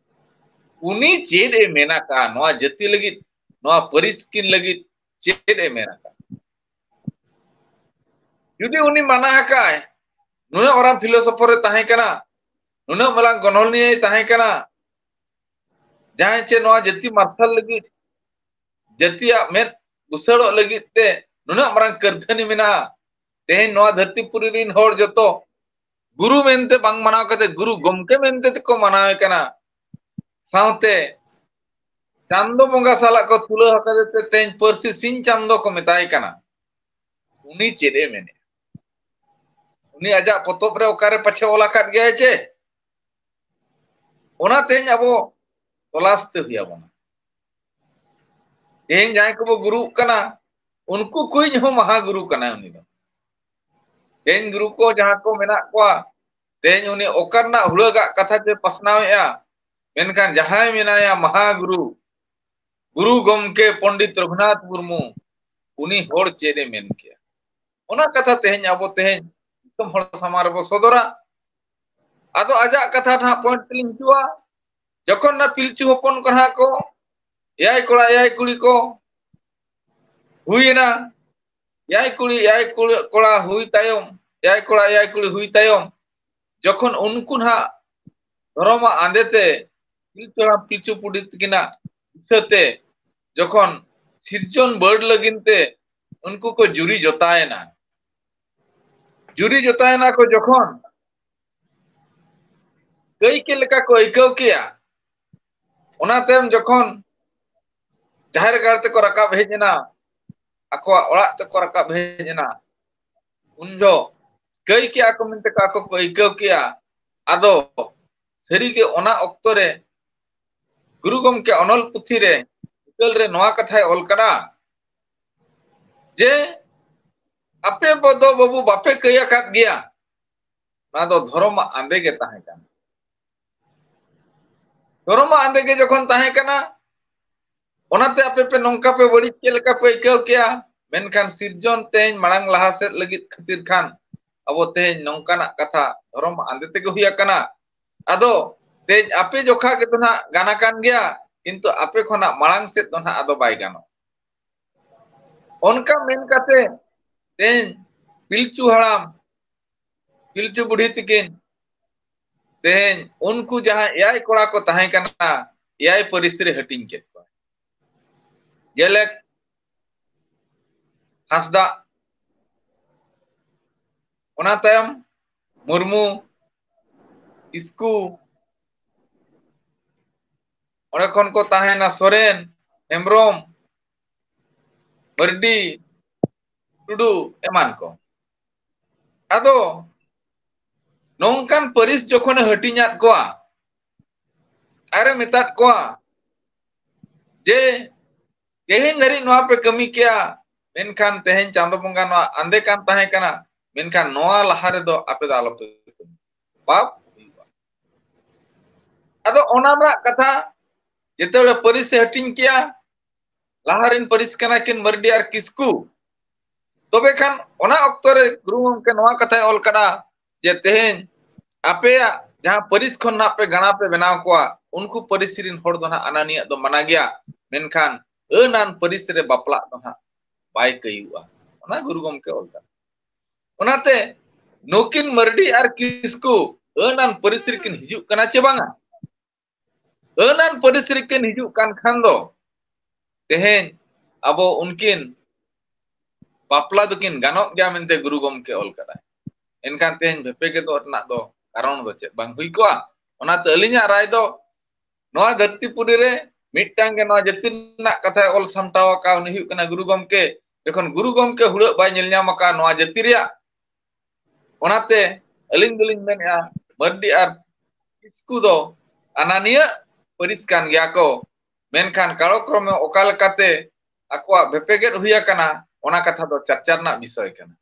ᱩᱱᱤ ᱪᱮᱫ ᱮ ᱢᱮᱱ ᱟᱠᱟᱫᱼᱟ ᱱᱚᱣᱟ ᱡᱟᱹᱛᱤ ᱞᱟᱹᱜᱤᱫ, ᱱᱚᱣᱟ ᱯᱟᱹᱨᱤᱥ ᱠᱤᱱ ᱞᱟᱹᱜᱤᱫ ᱪᱮᱫ ᱮ ᱢᱮᱱ ᱟᱠᱟᱫᱼᱟ? ᱡᱩᱫᱤ ᱩᱱᱤ ᱢᱟᱱᱟ ᱟᱠᱟᱫᱼᱟᱭ, ᱱᱩᱱᱟᱹᱜ ᱢᱟᱨᱟᱝ philosopher ᱮ ᱛᱟᱦᱮᱸ ᱠᱟᱱᱟ, ᱱᱩᱱᱟᱹᱜ ᱢᱟᱨᱟᱝ ᱜᱚᱱᱚᱞᱤᱭᱟᱹᱭ ᱛᱟᱦᱮᱸ ᱠᱟᱱᱟ, ᱡᱟᱦᱟᱸᱭ ᱪᱮ ᱱᱚᱣᱟ ᱡᱟᱹᱛᱤ ᱢᱟᱨᱥᱟᱞ ᱞᱟᱹᱜᱤᱫ, ᱡᱟᱹᱛᱤᱭᱟᱜ ᱢᱮᱫ ᱵᱩᱥᱟᱹᱲᱚᱜ ᱞᱟᱹᱜᱤᱫ ᱛᱮ ᱱᱩᱱᱟᱹᱜ ᱢᱟᱨᱟᱝ ᱠᱟᱹᱨᱫᱷᱟᱹᱱᱤ ᱢᱮᱱᱟᱜᱼᱟ, ᱛᱮᱦᱮᱧ ᱱᱚᱣᱟ ᱫᱷᱟᱹᱨᱛᱤ ᱯᱩᱨᱤ ᱨᱤᱱ ᱦᱚᱲ ᱡᱚᱛᱚ ᱜᱩᱨᱩ ᱢᱮᱱᱛᱮ ᱵᱟᱝ ᱢᱟᱱᱟᱣ ᱠᱟᱛᱮ ᱜᱩᱨᱩ ᱜᱚᱢᱠᱮ ᱢᱮᱱᱛᱮ ᱛᱮᱠᱚ ᱢᱟᱱᱟᱣᱮ ᱠᱟᱱᱟ᱾ ᱥᱟᱶᱛᱮ ᱪᱟᱸᱫᱚ ᱵᱚᱸᱜᱟ ᱥᱟᱞᱟᱜ ᱠᱚ ᱛᱩᱞᱟᱹ ᱟᱠᱟᱫᱮ ᱛᱮ ᱛᱮᱦᱮᱧ ᱯᱟᱹᱨᱥᱤ ᱥᱤᱧ ᱪᱟᱸᱫᱚ ᱠᱚ ᱢᱮᱛᱟᱭ ᱠᱟᱱᱟ᱾ ᱩᱱᱤ ᱪᱮᱫ ᱮ ᱢᱮᱱᱮᱫᱼᱟ? ᱩᱱᱤ ᱟᱡᱟᱜ ᱯᱚᱛᱚᱵ ᱨᱮ ᱚᱠᱟᱨᱮ ᱯᱟᱪᱷᱮ ᱚᱞ ᱟᱠᱟᱫ ᱜᱮᱭᱟᱭ ᱪᱮ? ᱚᱱᱟ ᱛᱮᱦᱮᱧ ᱟᱵᱚ ᱛᱚᱞᱟᱥ ᱛᱮ ᱦᱩᱭ ᱟᱵᱚᱱᱟ᱾ ᱛᱮᱦᱮᱧ ᱡᱟᱦᱟᱸᱭ ᱠᱚᱵᱚ ᱜᱩᱨᱩᱜ ᱠᱟᱱᱟ, ᱩᱱᱠᱩ ᱠᱚᱭᱤᱡ ᱦᱚᱸ ᱢᱟᱦᱟ ᱜᱩᱨᱩ ᱠᱟᱱᱟᱭ ᱩᱱᱤ ᱫᱚ᱾ ᱛᱮᱦᱮᱧ ᱜᱩᱨᱩ ᱠᱚ ᱡᱟᱦᱟᱸ ᱠᱚ ᱢᱮᱱᱟᱜ ᱠᱚᱣᱟ, ᱛᱮᱦᱮᱧ ᱩᱱᱤ ᱚᱠᱟ ᱨᱮᱱᱟᱜ ᱦᱩᱲᱟᱹᱜᱟᱜ ᱠᱟᱛᱷᱟ ᱪᱮ ᱯᱟᱥᱱᱟᱣᱮᱫᱼᱟ, ᱢᱮᱱᱠᱷᱟᱱ ᱡᱟᱦᱟᱸᱭ ᱢᱮᱱᱟᱭᱟ ᱢᱟᱦᱟ ᱜᱩᱨᱩ, ᱜᱩᱨᱩ ᱜᱚᱢᱠᱮ ᱯᱚᱱᱰᱤᱛ ᱨᱚᱜᱷᱩᱱᱟᱛᱷ ᱢᱩᱨᱢᱩ, ᱩᱱᱤ ᱦᱚᱲ ᱪᱮᱫ ᱮ ᱢᱮᱱ ᱠᱮᱭᱟ? ᱚᱱᱟ ᱠᱟᱛᱷᱟ ᱛᱮᱦᱮᱧ ᱟᱵᱚ ᱛᱮᱦᱮᱧ ᱫᱤᱥᱚᱢ ᱦᱚᱲ ᱥᱟᱢᱟᱝ ᱨᱮᱵᱚ ᱥᱚᱫᱚᱨᱟ᱾ ᱟᱫᱚ ᱟᱡᱟᱜ ᱠᱟᱛᱷᱟ ᱱᱟᱦᱟᱜ point ᱛᱮᱞᱤᱧ ᱦᱤᱡᱩᱜᱼᱟ᱾ ᱡᱚᱠᱷᱚᱱ ᱱᱟ ᱯᱤᱞᱪᱩ ᱦᱚᱯᱚᱱ ᱠᱚ ᱱᱟᱦᱟᱜ ᱠᱚ ᱮᱭᱟᱭ ᱠᱚᱲᱟ ᱮᱭᱟᱭ ᱠᱩᱲᱤ ᱠᱚ ᱦᱩᱭᱮᱱᱟ, ᱮᱭᱟᱭ ᱠᱩᱲᱤ ᱮᱭᱟᱭ ᱠᱩᱲᱤ ᱠᱚᱲᱟ ᱦᱩᱭ ᱛᱟᱭᱚᱢ, ᱮᱭᱟᱭ ᱠᱚᱲᱟ ᱮᱭᱟᱭ ᱠᱩᱲᱤ ᱦᱩᱭ ᱛᱟᱭᱚᱢ, ᱡᱚᱠᱷᱚᱱ ᱩᱱᱠᱩ ᱱᱟᱦᱟᱜ ᱫᱷᱚᱨᱚᱢᱟᱜ ᱟᱸᱫᱮ ᱛᱮ ᱯᱤᱞᱪᱩ ᱦᱟᱲᱟᱢ ᱯᱤᱞᱪᱩ ᱵᱩᱰᱷᱤ ᱛᱟᱹᱠᱤᱱᱟᱜ ᱫᱤᱥᱟᱹ ᱛᱮ ᱡᱚᱠᱷᱚᱱ ᱥᱤᱨᱡᱚᱱ ᱵᱟᱹᱲ ᱞᱟᱹᱜᱤᱫ ᱛᱮ ᱩᱱᱠᱩ ᱠᱚ ᱡᱩᱨᱤ ᱡᱚᱛᱟᱭᱮᱱᱟ, ᱡᱩᱨᱤ ᱡᱚᱛᱟᱭᱮᱱᱟ ᱠᱚ ᱡᱚᱠᱷᱚᱱ, ᱠᱟᱹᱭ ᱪᱮᱫ ᱞᱮᱠᱟ ᱠᱚ ᱟᱹᱭᱠᱟᱹᱣ ᱠᱮᱜᱼᱟ? ᱚᱱᱟ ᱛᱟᱭᱚᱢ ᱡᱚᱠᱷᱚᱱ ᱡᱟᱦᱮᱨ ᱜᱟᱲ ᱛᱮᱠᱚ ᱨᱟᱠᱟᱵ ᱦᱮᱡ ᱮᱱᱟ, ᱟᱠᱚᱣᱟᱜ ᱚᱲᱟᱜ ᱛᱮᱠᱚ ᱨᱟᱠᱟᱵ ᱦᱮᱡ ᱮᱱᱟ, ᱩᱱ ᱡᱚᱦᱚᱜ ᱠᱟᱹᱭ ᱠᱮᱜᱼᱟ ᱠᱚ ᱢᱮᱱᱛᱮ ᱠᱚ ᱟᱠᱚ ᱠᱚ ᱟᱹᱭᱠᱟᱹᱣ ᱠᱮᱜᱼᱟ᱾ ᱟᱫᱚ ᱥᱟᱹᱨᱤᱜᱮ ᱚᱱᱟ ᱚᱠᱛᱚ ᱨᱮ ᱜᱩᱨᱩ ᱜᱚᱢᱠᱮ ᱚᱱᱚᱞ ᱯᱩᱛᱷᱤ ᱨᱮ ᱦᱤᱛᱟᱹᱞ ᱨᱮ ᱱᱚᱣᱟ ᱠᱟᱛᱷᱟᱭ ᱚᱞ ᱠᱟᱫᱟ ᱡᱮ ᱟᱯᱮ ᱫᱚ ᱵᱟᱹᱵᱩ ᱵᱟᱯᱮ ᱠᱟᱹᱭ ᱟᱠᱟᱫ ᱜᱮᱭᱟ, ᱚᱱᱟ ᱫᱚ ᱫᱷᱚᱨᱚᱢᱟᱜ ᱟᱸᱫᱮ ᱜᱮ ᱛᱟᱦᱮᱸ ᱠᱟᱱᱟ᱾ ᱫᱷᱚᱨᱚᱢᱟᱜ ᱟᱸᱫᱮ ᱜᱮ ᱡᱚᱠᱷᱚᱱ ᱛᱟᱦᱮᱸ ᱠᱟᱱᱟ, ᱚᱱᱟᱛᱮ ᱟᱯᱮ ᱯᱮ ᱱᱚᱝᱠᱟ ᱯᱮ ᱵᱟᱹᱲᱤᱡ ᱪᱮᱫ ᱞᱮᱠᱟ ᱯᱮ ᱟᱹᱭᱠᱟᱹᱣ ᱠᱮᱜᱼᱟ? ᱢᱮᱱᱠᱷᱟᱱ ᱥᱤᱨᱡᱚᱱ ᱛᱮᱦᱮᱧ ᱢᱟᱲᱟᱝ ᱞᱟᱦᱟ ᱥᱮᱫ ᱞᱟᱹᱜᱤᱫ ᱠᱷᱟᱹᱛᱤᱨ ᱠᱷᱟᱱ ᱟᱵᱚ ᱛᱮᱦᱮᱧ ᱱᱚᱝᱠᱟᱱᱟᱜ ᱠᱟᱛᱷᱟ ᱫᱷᱚᱨᱚᱢ ᱟᱸᱫᱮ ᱛᱮᱜᱮ ᱦᱩᱭ ᱟᱠᱟᱱᱟ᱾ ᱟᱫᱚ ᱛᱮᱦᱮᱧ ᱟᱯᱮ ᱡᱚᱠᱷᱟ ᱜᱮ ᱫᱚ ᱱᱟᱦᱟᱜ ᱜᱟᱱ ᱟᱠᱟᱱ ᱜᱮᱭᱟ, ᱠᱤᱱᱛᱩ ᱟᱯᱮ ᱠᱷᱚᱱᱟᱜ ᱢᱟᱲᱟᱝ ᱥᱮᱫ ᱫᱚ ᱱᱟᱦᱟᱜ ᱟᱫᱚ ᱵᱟᱭ ᱜᱟᱱᱚᱜ᱾ ᱚᱱᱠᱟ ᱢᱮᱱ ᱠᱟᱛᱮ ᱛᱮᱦᱮᱧ ᱯᱤᱞᱪᱩ ᱦᱟᱲᱟᱢ ᱯᱤᱞᱪᱩ ᱵᱩᱰᱷᱤ ᱛᱤᱠᱤᱱ ᱛᱮᱦᱮᱧ ᱩᱱᱠᱩ ᱡᱟᱦᱟᱸ ᱮᱭᱟᱭ ᱠᱚᱲᱟ ᱠᱚ ᱛᱟᱦᱮᱸ ᱠᱟᱱᱟ, ᱮᱭᱟᱭ ᱯᱟᱹᱨᱤᱥ ᱨᱮ ᱦᱟᱹᱴᱤᱧ ᱠᱮᱫ ᱠᱚᱣᱟ᱾ ᱡᱮᱞᱮᱠ ᱦᱟᱸᱥᱫᱟ, ᱚᱱᱟ ᱛᱟᱭᱚᱢ ᱢᱩᱨᱢᱩ, ᱠᱤᱥᱠᱩ, ᱚᱸᱰᱮ ᱠᱷᱚᱱ ᱠᱚ ᱛᱟᱦᱮᱱᱟ ᱥᱚᱨᱮᱱ, ᱦᱮᱢᱵᱨᱚᱢ, ᱢᱟᱨᱰᱤ, ᱴᱩᱰᱩ ᱮᱢᱟᱱ ᱠᱚ᱾ ᱟᱫᱚ ᱱᱚᱝᱠᱟᱱ ᱯᱟᱹᱨᱤᱥ ᱡᱚᱠᱷᱚᱱᱮ ᱦᱟᱹᱴᱤᱧᱟᱫ ᱠᱚᱣᱟ, ᱟᱨᱮ ᱢᱮᱛᱟᱫ ᱠᱚᱣᱟ ᱡᱮ ᱛᱮᱦᱮᱧ ᱫᱷᱟᱹᱨᱤᱡ ᱱᱚᱣᱟ ᱯᱮ ᱠᱟᱹᱢᱤ ᱠᱮᱜᱼᱟ, ᱢᱮᱱᱠᱷᱟᱱ ᱛᱮᱦᱮᱧ ᱪᱟᱸᱫᱚ ᱵᱚᱸᱜᱟ ᱱᱚᱣᱟ ᱟᱸᱫᱮ ᱠᱟᱱ ᱛᱟᱦᱮᱸ ᱠᱟᱱᱟ, ᱢᱮᱱᱠᱷᱟᱱ ᱱᱚᱣᱟ ᱞᱟᱦᱟ ᱨᱮᱫᱚ ᱟᱯᱮ ᱫᱚ ᱟᱞᱚᱯᱮ ᱠᱟᱹᱢᱤ, ᱯᱟᱯ ᱦᱩᱭᱩᱜᱼᱟ᱾ ᱟᱫᱚ ᱚᱱᱟ ᱨᱮᱱᱟᱜ ᱠᱟᱛᱷᱟ ᱡᱮᱛᱮ ᱦᱚᱲ ᱯᱟᱹᱨᱤᱥ ᱮ ᱦᱟᱹᱴᱤᱧ ᱠᱮᱜᱼᱟ, ᱞᱟᱦᱟ ᱨᱮᱱ ᱯᱟᱹᱨᱤᱥ ᱠᱟᱱᱟ ᱠᱤᱱ ᱢᱟᱹᱨᱰᱤ ᱟᱨ ᱠᱤᱥᱠᱩ᱾ ᱛᱚᱵᱮ ᱠᱷᱟᱱ ᱚᱱᱟ ᱚᱠᱛᱚ ᱨᱮ ᱜᱩᱨᱩ ᱜᱚᱢᱠᱮ ᱱᱚᱣᱟ ᱠᱟᱛᱷᱟᱭ ᱚᱞ ᱠᱟᱫᱟ ᱡᱮ ᱛᱮᱦᱮᱧ ᱟᱯᱮᱭᱟᱜ ᱡᱟᱦᱟᱸ ᱯᱟᱹᱨᱤᱥ ᱠᱷᱚᱱ ᱱᱟᱜ ᱯᱮ ᱜᱟᱬᱟ ᱯᱮ ᱵᱮᱱᱟᱣ ᱠᱚᱣᱟ, ᱩᱱᱠᱩ ᱯᱟᱹᱨᱤᱥ ᱨᱮᱱ ᱦᱚᱲ ᱫᱚ ᱱᱟᱜ ᱟᱱᱟᱱᱤᱭᱟᱜ ᱫᱚ ᱢᱟᱱᱟ ᱜᱮᱭᱟ, ᱢᱮᱱᱠᱷᱟᱱ ᱟᱹᱱᱟᱱ ᱯᱟᱹᱨᱤᱥ ᱨᱮ ᱵᱟᱯᱞᱟᱜ ᱫᱚ ᱱᱟᱜ ᱵᱟᱭ ᱠᱟᱹᱭᱩᱜᱼᱟ᱾ ᱚᱱᱟ ᱜᱩᱨᱩ ᱜᱚᱢᱠᱮ ᱚᱞ ᱠᱟᱫᱟ᱾ ᱚᱱᱟᱛᱮ ᱱᱩᱠᱤᱱ ᱢᱟᱹᱨᱰᱤ ᱟᱨ ᱠᱤᱥᱠᱩ ᱟᱹᱱᱟᱱ ᱯᱟᱹᱨᱤᱥ ᱨᱮᱠᱤᱱ ᱦᱤᱡᱩᱜ ᱠᱟᱱᱟ ᱪᱮ ᱵᱟᱝᱟ? ᱟᱹᱱᱟᱱ ᱯᱟᱹᱨᱤᱥ ᱨᱮᱠᱤᱱ ᱦᱤᱡᱩᱜ ᱠᱟᱱ ᱠᱷᱟᱱ ᱫᱚ ᱛᱮᱦᱮᱧ ᱟᱵᱚ ᱩᱱᱠᱤᱱ ᱵᱟᱯᱞᱟ ᱫᱚᱠᱤᱱ ᱜᱟᱱᱚᱜ ᱜᱮᱭᱟ ᱢᱮᱱᱛᱮ ᱜᱩᱨᱩ ᱜᱚᱢᱠᱮ ᱚᱞ ᱠᱟᱫᱟᱭ᱾ ᱮᱱᱠᱷᱟᱱ ᱛᱮᱦᱮᱧ ᱵᱷᱮᱯᱮᱜᱮᱫᱚᱜ ᱨᱮᱱᱟᱜ ᱫᱚ ᱠᱟᱨᱚᱱ ᱫᱚ ᱪᱮᱫ ᱵᱟᱝ ᱦᱩᱭ ᱠᱚᱜᱼᱟ? ᱚᱱᱟᱛᱮ ᱟᱹᱞᱤᱧᱟᱜ ᱨᱟᱭ ᱫᱚ ᱱᱚᱣᱟ ᱫᱷᱟᱹᱨᱛᱤ ᱯᱩᱨᱤ ᱨᱮ ᱢᱤᱫᱴᱟᱝ ᱜᱮ ᱱᱚᱣᱟ ᱡᱟᱹᱛᱤ ᱨᱮᱱᱟᱜ ᱠᱟᱛᱷᱟᱭ ᱚᱞ ᱥᱟᱢᱴᱟᱣ ᱟᱠᱟᱫ, ᱩᱱᱤ ᱦᱩᱭᱩᱜ ᱠᱟᱱᱟ ᱜᱩᱨᱩ ᱜᱚᱢᱠᱮ᱾ ᱡᱚᱠᱷᱚᱱ ᱜᱩᱨᱩ ᱜᱚᱢᱠᱮ ᱦᱩᱲᱟᱹᱜ ᱵᱟᱭ ᱧᱮᱞ ᱧᱟᱢ ᱟᱠᱟᱫ ᱱᱚᱣᱟ ᱡᱟᱹᱛᱤ ᱨᱮᱭᱟᱜ, ᱚᱱᱟᱛᱮ ᱟᱹᱞᱤᱧ ᱫᱚᱞᱤᱧ ᱢᱮᱱᱮᱫᱼᱟ, ᱢᱟᱹᱨᱰᱤ ᱟᱨ ᱠᱤᱥᱠᱩ ᱫᱚ ᱟᱱᱟᱱᱤᱭᱟᱹ ᱯᱟᱹᱨᱤᱥ ᱠᱟᱱ ᱜᱮᱭᱟ ᱠᱚ, ᱢᱮᱱᱠᱷᱟᱱ ᱠᱟᱞᱚᱠᱨᱚᱢᱮ ᱚᱠᱟ ᱞᱮᱠᱟᱛᱮ ᱟᱠᱚᱣᱟᱜ ᱵᱷᱮᱯᱮᱜᱮᱫ ᱦᱩᱭ ᱟᱠᱟᱱᱟ, ᱚᱱᱟ ᱠᱟᱛᱷᱟ ᱫᱚ ᱪᱟᱨᱪᱟ ᱨᱮᱱᱟᱜ ᱵᱤᱥᱚᱭ ᱠᱟᱱᱟ᱾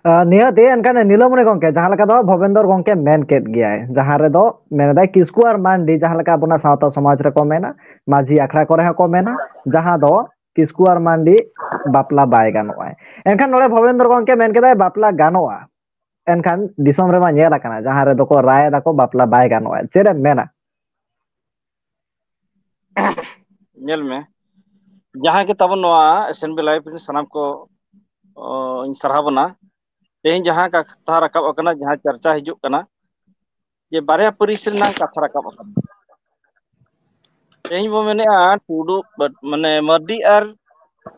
ᱟᱨ ᱱᱤᱦᱟᱹᱛ ᱜᱮ ᱮᱱᱠᱷᱟᱱ ᱱᱤᱞᱚᱢᱚᱱᱤ ᱜᱚᱢᱠᱮ, ᱡᱟᱦᱟᱸ ᱞᱮᱠᱟ ᱫᱚ ᱵᱷᱚᱵᱮᱱᱫᱚᱨ ᱜᱚᱢᱠᱮ ᱢᱮᱱ ᱠᱮᱫ ᱜᱮᱭᱟᱭ, ᱡᱟᱦᱟᱸ ᱨᱮᱫᱚ ᱢᱮᱱᱫᱟᱭ ᱠᱤᱥᱠᱩ ᱟᱨ ᱢᱟᱱᱰᱤ, ᱡᱟᱦᱟᱸ ᱞᱮᱠᱟ ᱟᱵᱚᱱᱟᱜ ᱥᱟᱶᱛᱟ ᱥᱚᱢᱟᱡᱽ ᱨᱮᱠᱚ ᱢᱮᱱᱟ, ᱢᱟᱹᱡᱷᱤ ᱟᱠᱷᱲᱟ ᱠᱚᱨᱮ ᱦᱚᱸᱠᱚ ᱢᱮᱱᱟ, ᱡᱟᱦᱟᱸ ᱫᱚ ᱠᱤᱥᱠᱩ ᱟᱨ ᱢᱟᱱᱰᱤ ᱵᱟᱯᱞᱟ ᱵᱟᱭ ᱜᱟᱱᱚᱜᱼᱟ᱾ ᱮᱱᱠᱷᱟᱱ ᱱᱚᱰᱮ ᱵᱷᱚᱵᱮᱱᱫᱚᱨ ᱜᱚᱢᱠᱮ ᱢᱮᱱ ᱠᱮᱫᱟᱭ ᱵᱟᱯᱞᱟ ᱜᱟᱱᱚᱜᱼᱟ, ᱮᱱᱠᱷᱟᱱ ᱫᱤᱥᱚᱢ ᱨᱮᱢᱟ ᱧᱮᱞ ᱟᱠᱟᱱᱟ ᱡᱟᱦᱟᱸ ᱨᱮᱫᱚ ᱠᱚ ᱨᱟᱭ ᱫᱟᱠᱚ ᱵᱟᱯᱞᱟ ᱵᱟᱭ ᱜᱟᱱᱚᱜᱼᱟ᱾ ᱪᱮᱫ ᱮᱢ ᱢᱮᱱᱟ? ᱧᱮᱞ ᱢᱮ, ᱡᱟᱦᱟᱸ ᱜᱮ ᱛᱟᱵᱚᱱ ᱱᱚᱣᱟ ᱮᱥ ᱮᱱ ᱵᱤ ᱞᱟᱭᱤᱵᱷ ᱨᱮᱱ ᱥᱟᱱᱟᱢ ᱠᱚ, ᱚ, ᱤᱧ ᱥᱟᱨᱦᱟᱣ ᱵᱚᱱᱟ᱾ ᱛᱮᱦᱮᱧ ᱡᱟᱦᱟᱸ ᱠᱟᱛᱷᱟ ᱨᱟᱠᱟᱵ ᱟᱠᱟᱱᱟ, ᱡᱟᱦᱟᱸ ᱪᱟᱨᱪᱟ ᱦᱤᱡᱩᱜ ᱠᱟᱱᱟ, ᱡᱮ ᱵᱟᱨᱭᱟ ᱯᱟᱹᱨᱤᱥ ᱨᱮᱱᱟᱜ ᱠᱟᱛᱷᱟ ᱨᱟᱠᱟᱵ ᱟᱠᱟᱱᱟ᱾ ᱛᱮᱦᱮᱧ ᱵᱚ ᱢᱮᱱᱮᱫᱼᱟ ᱴᱩᱰᱩ, ᱢᱟᱱᱮ ᱢᱟᱹᱨᱰᱤ ᱟᱨ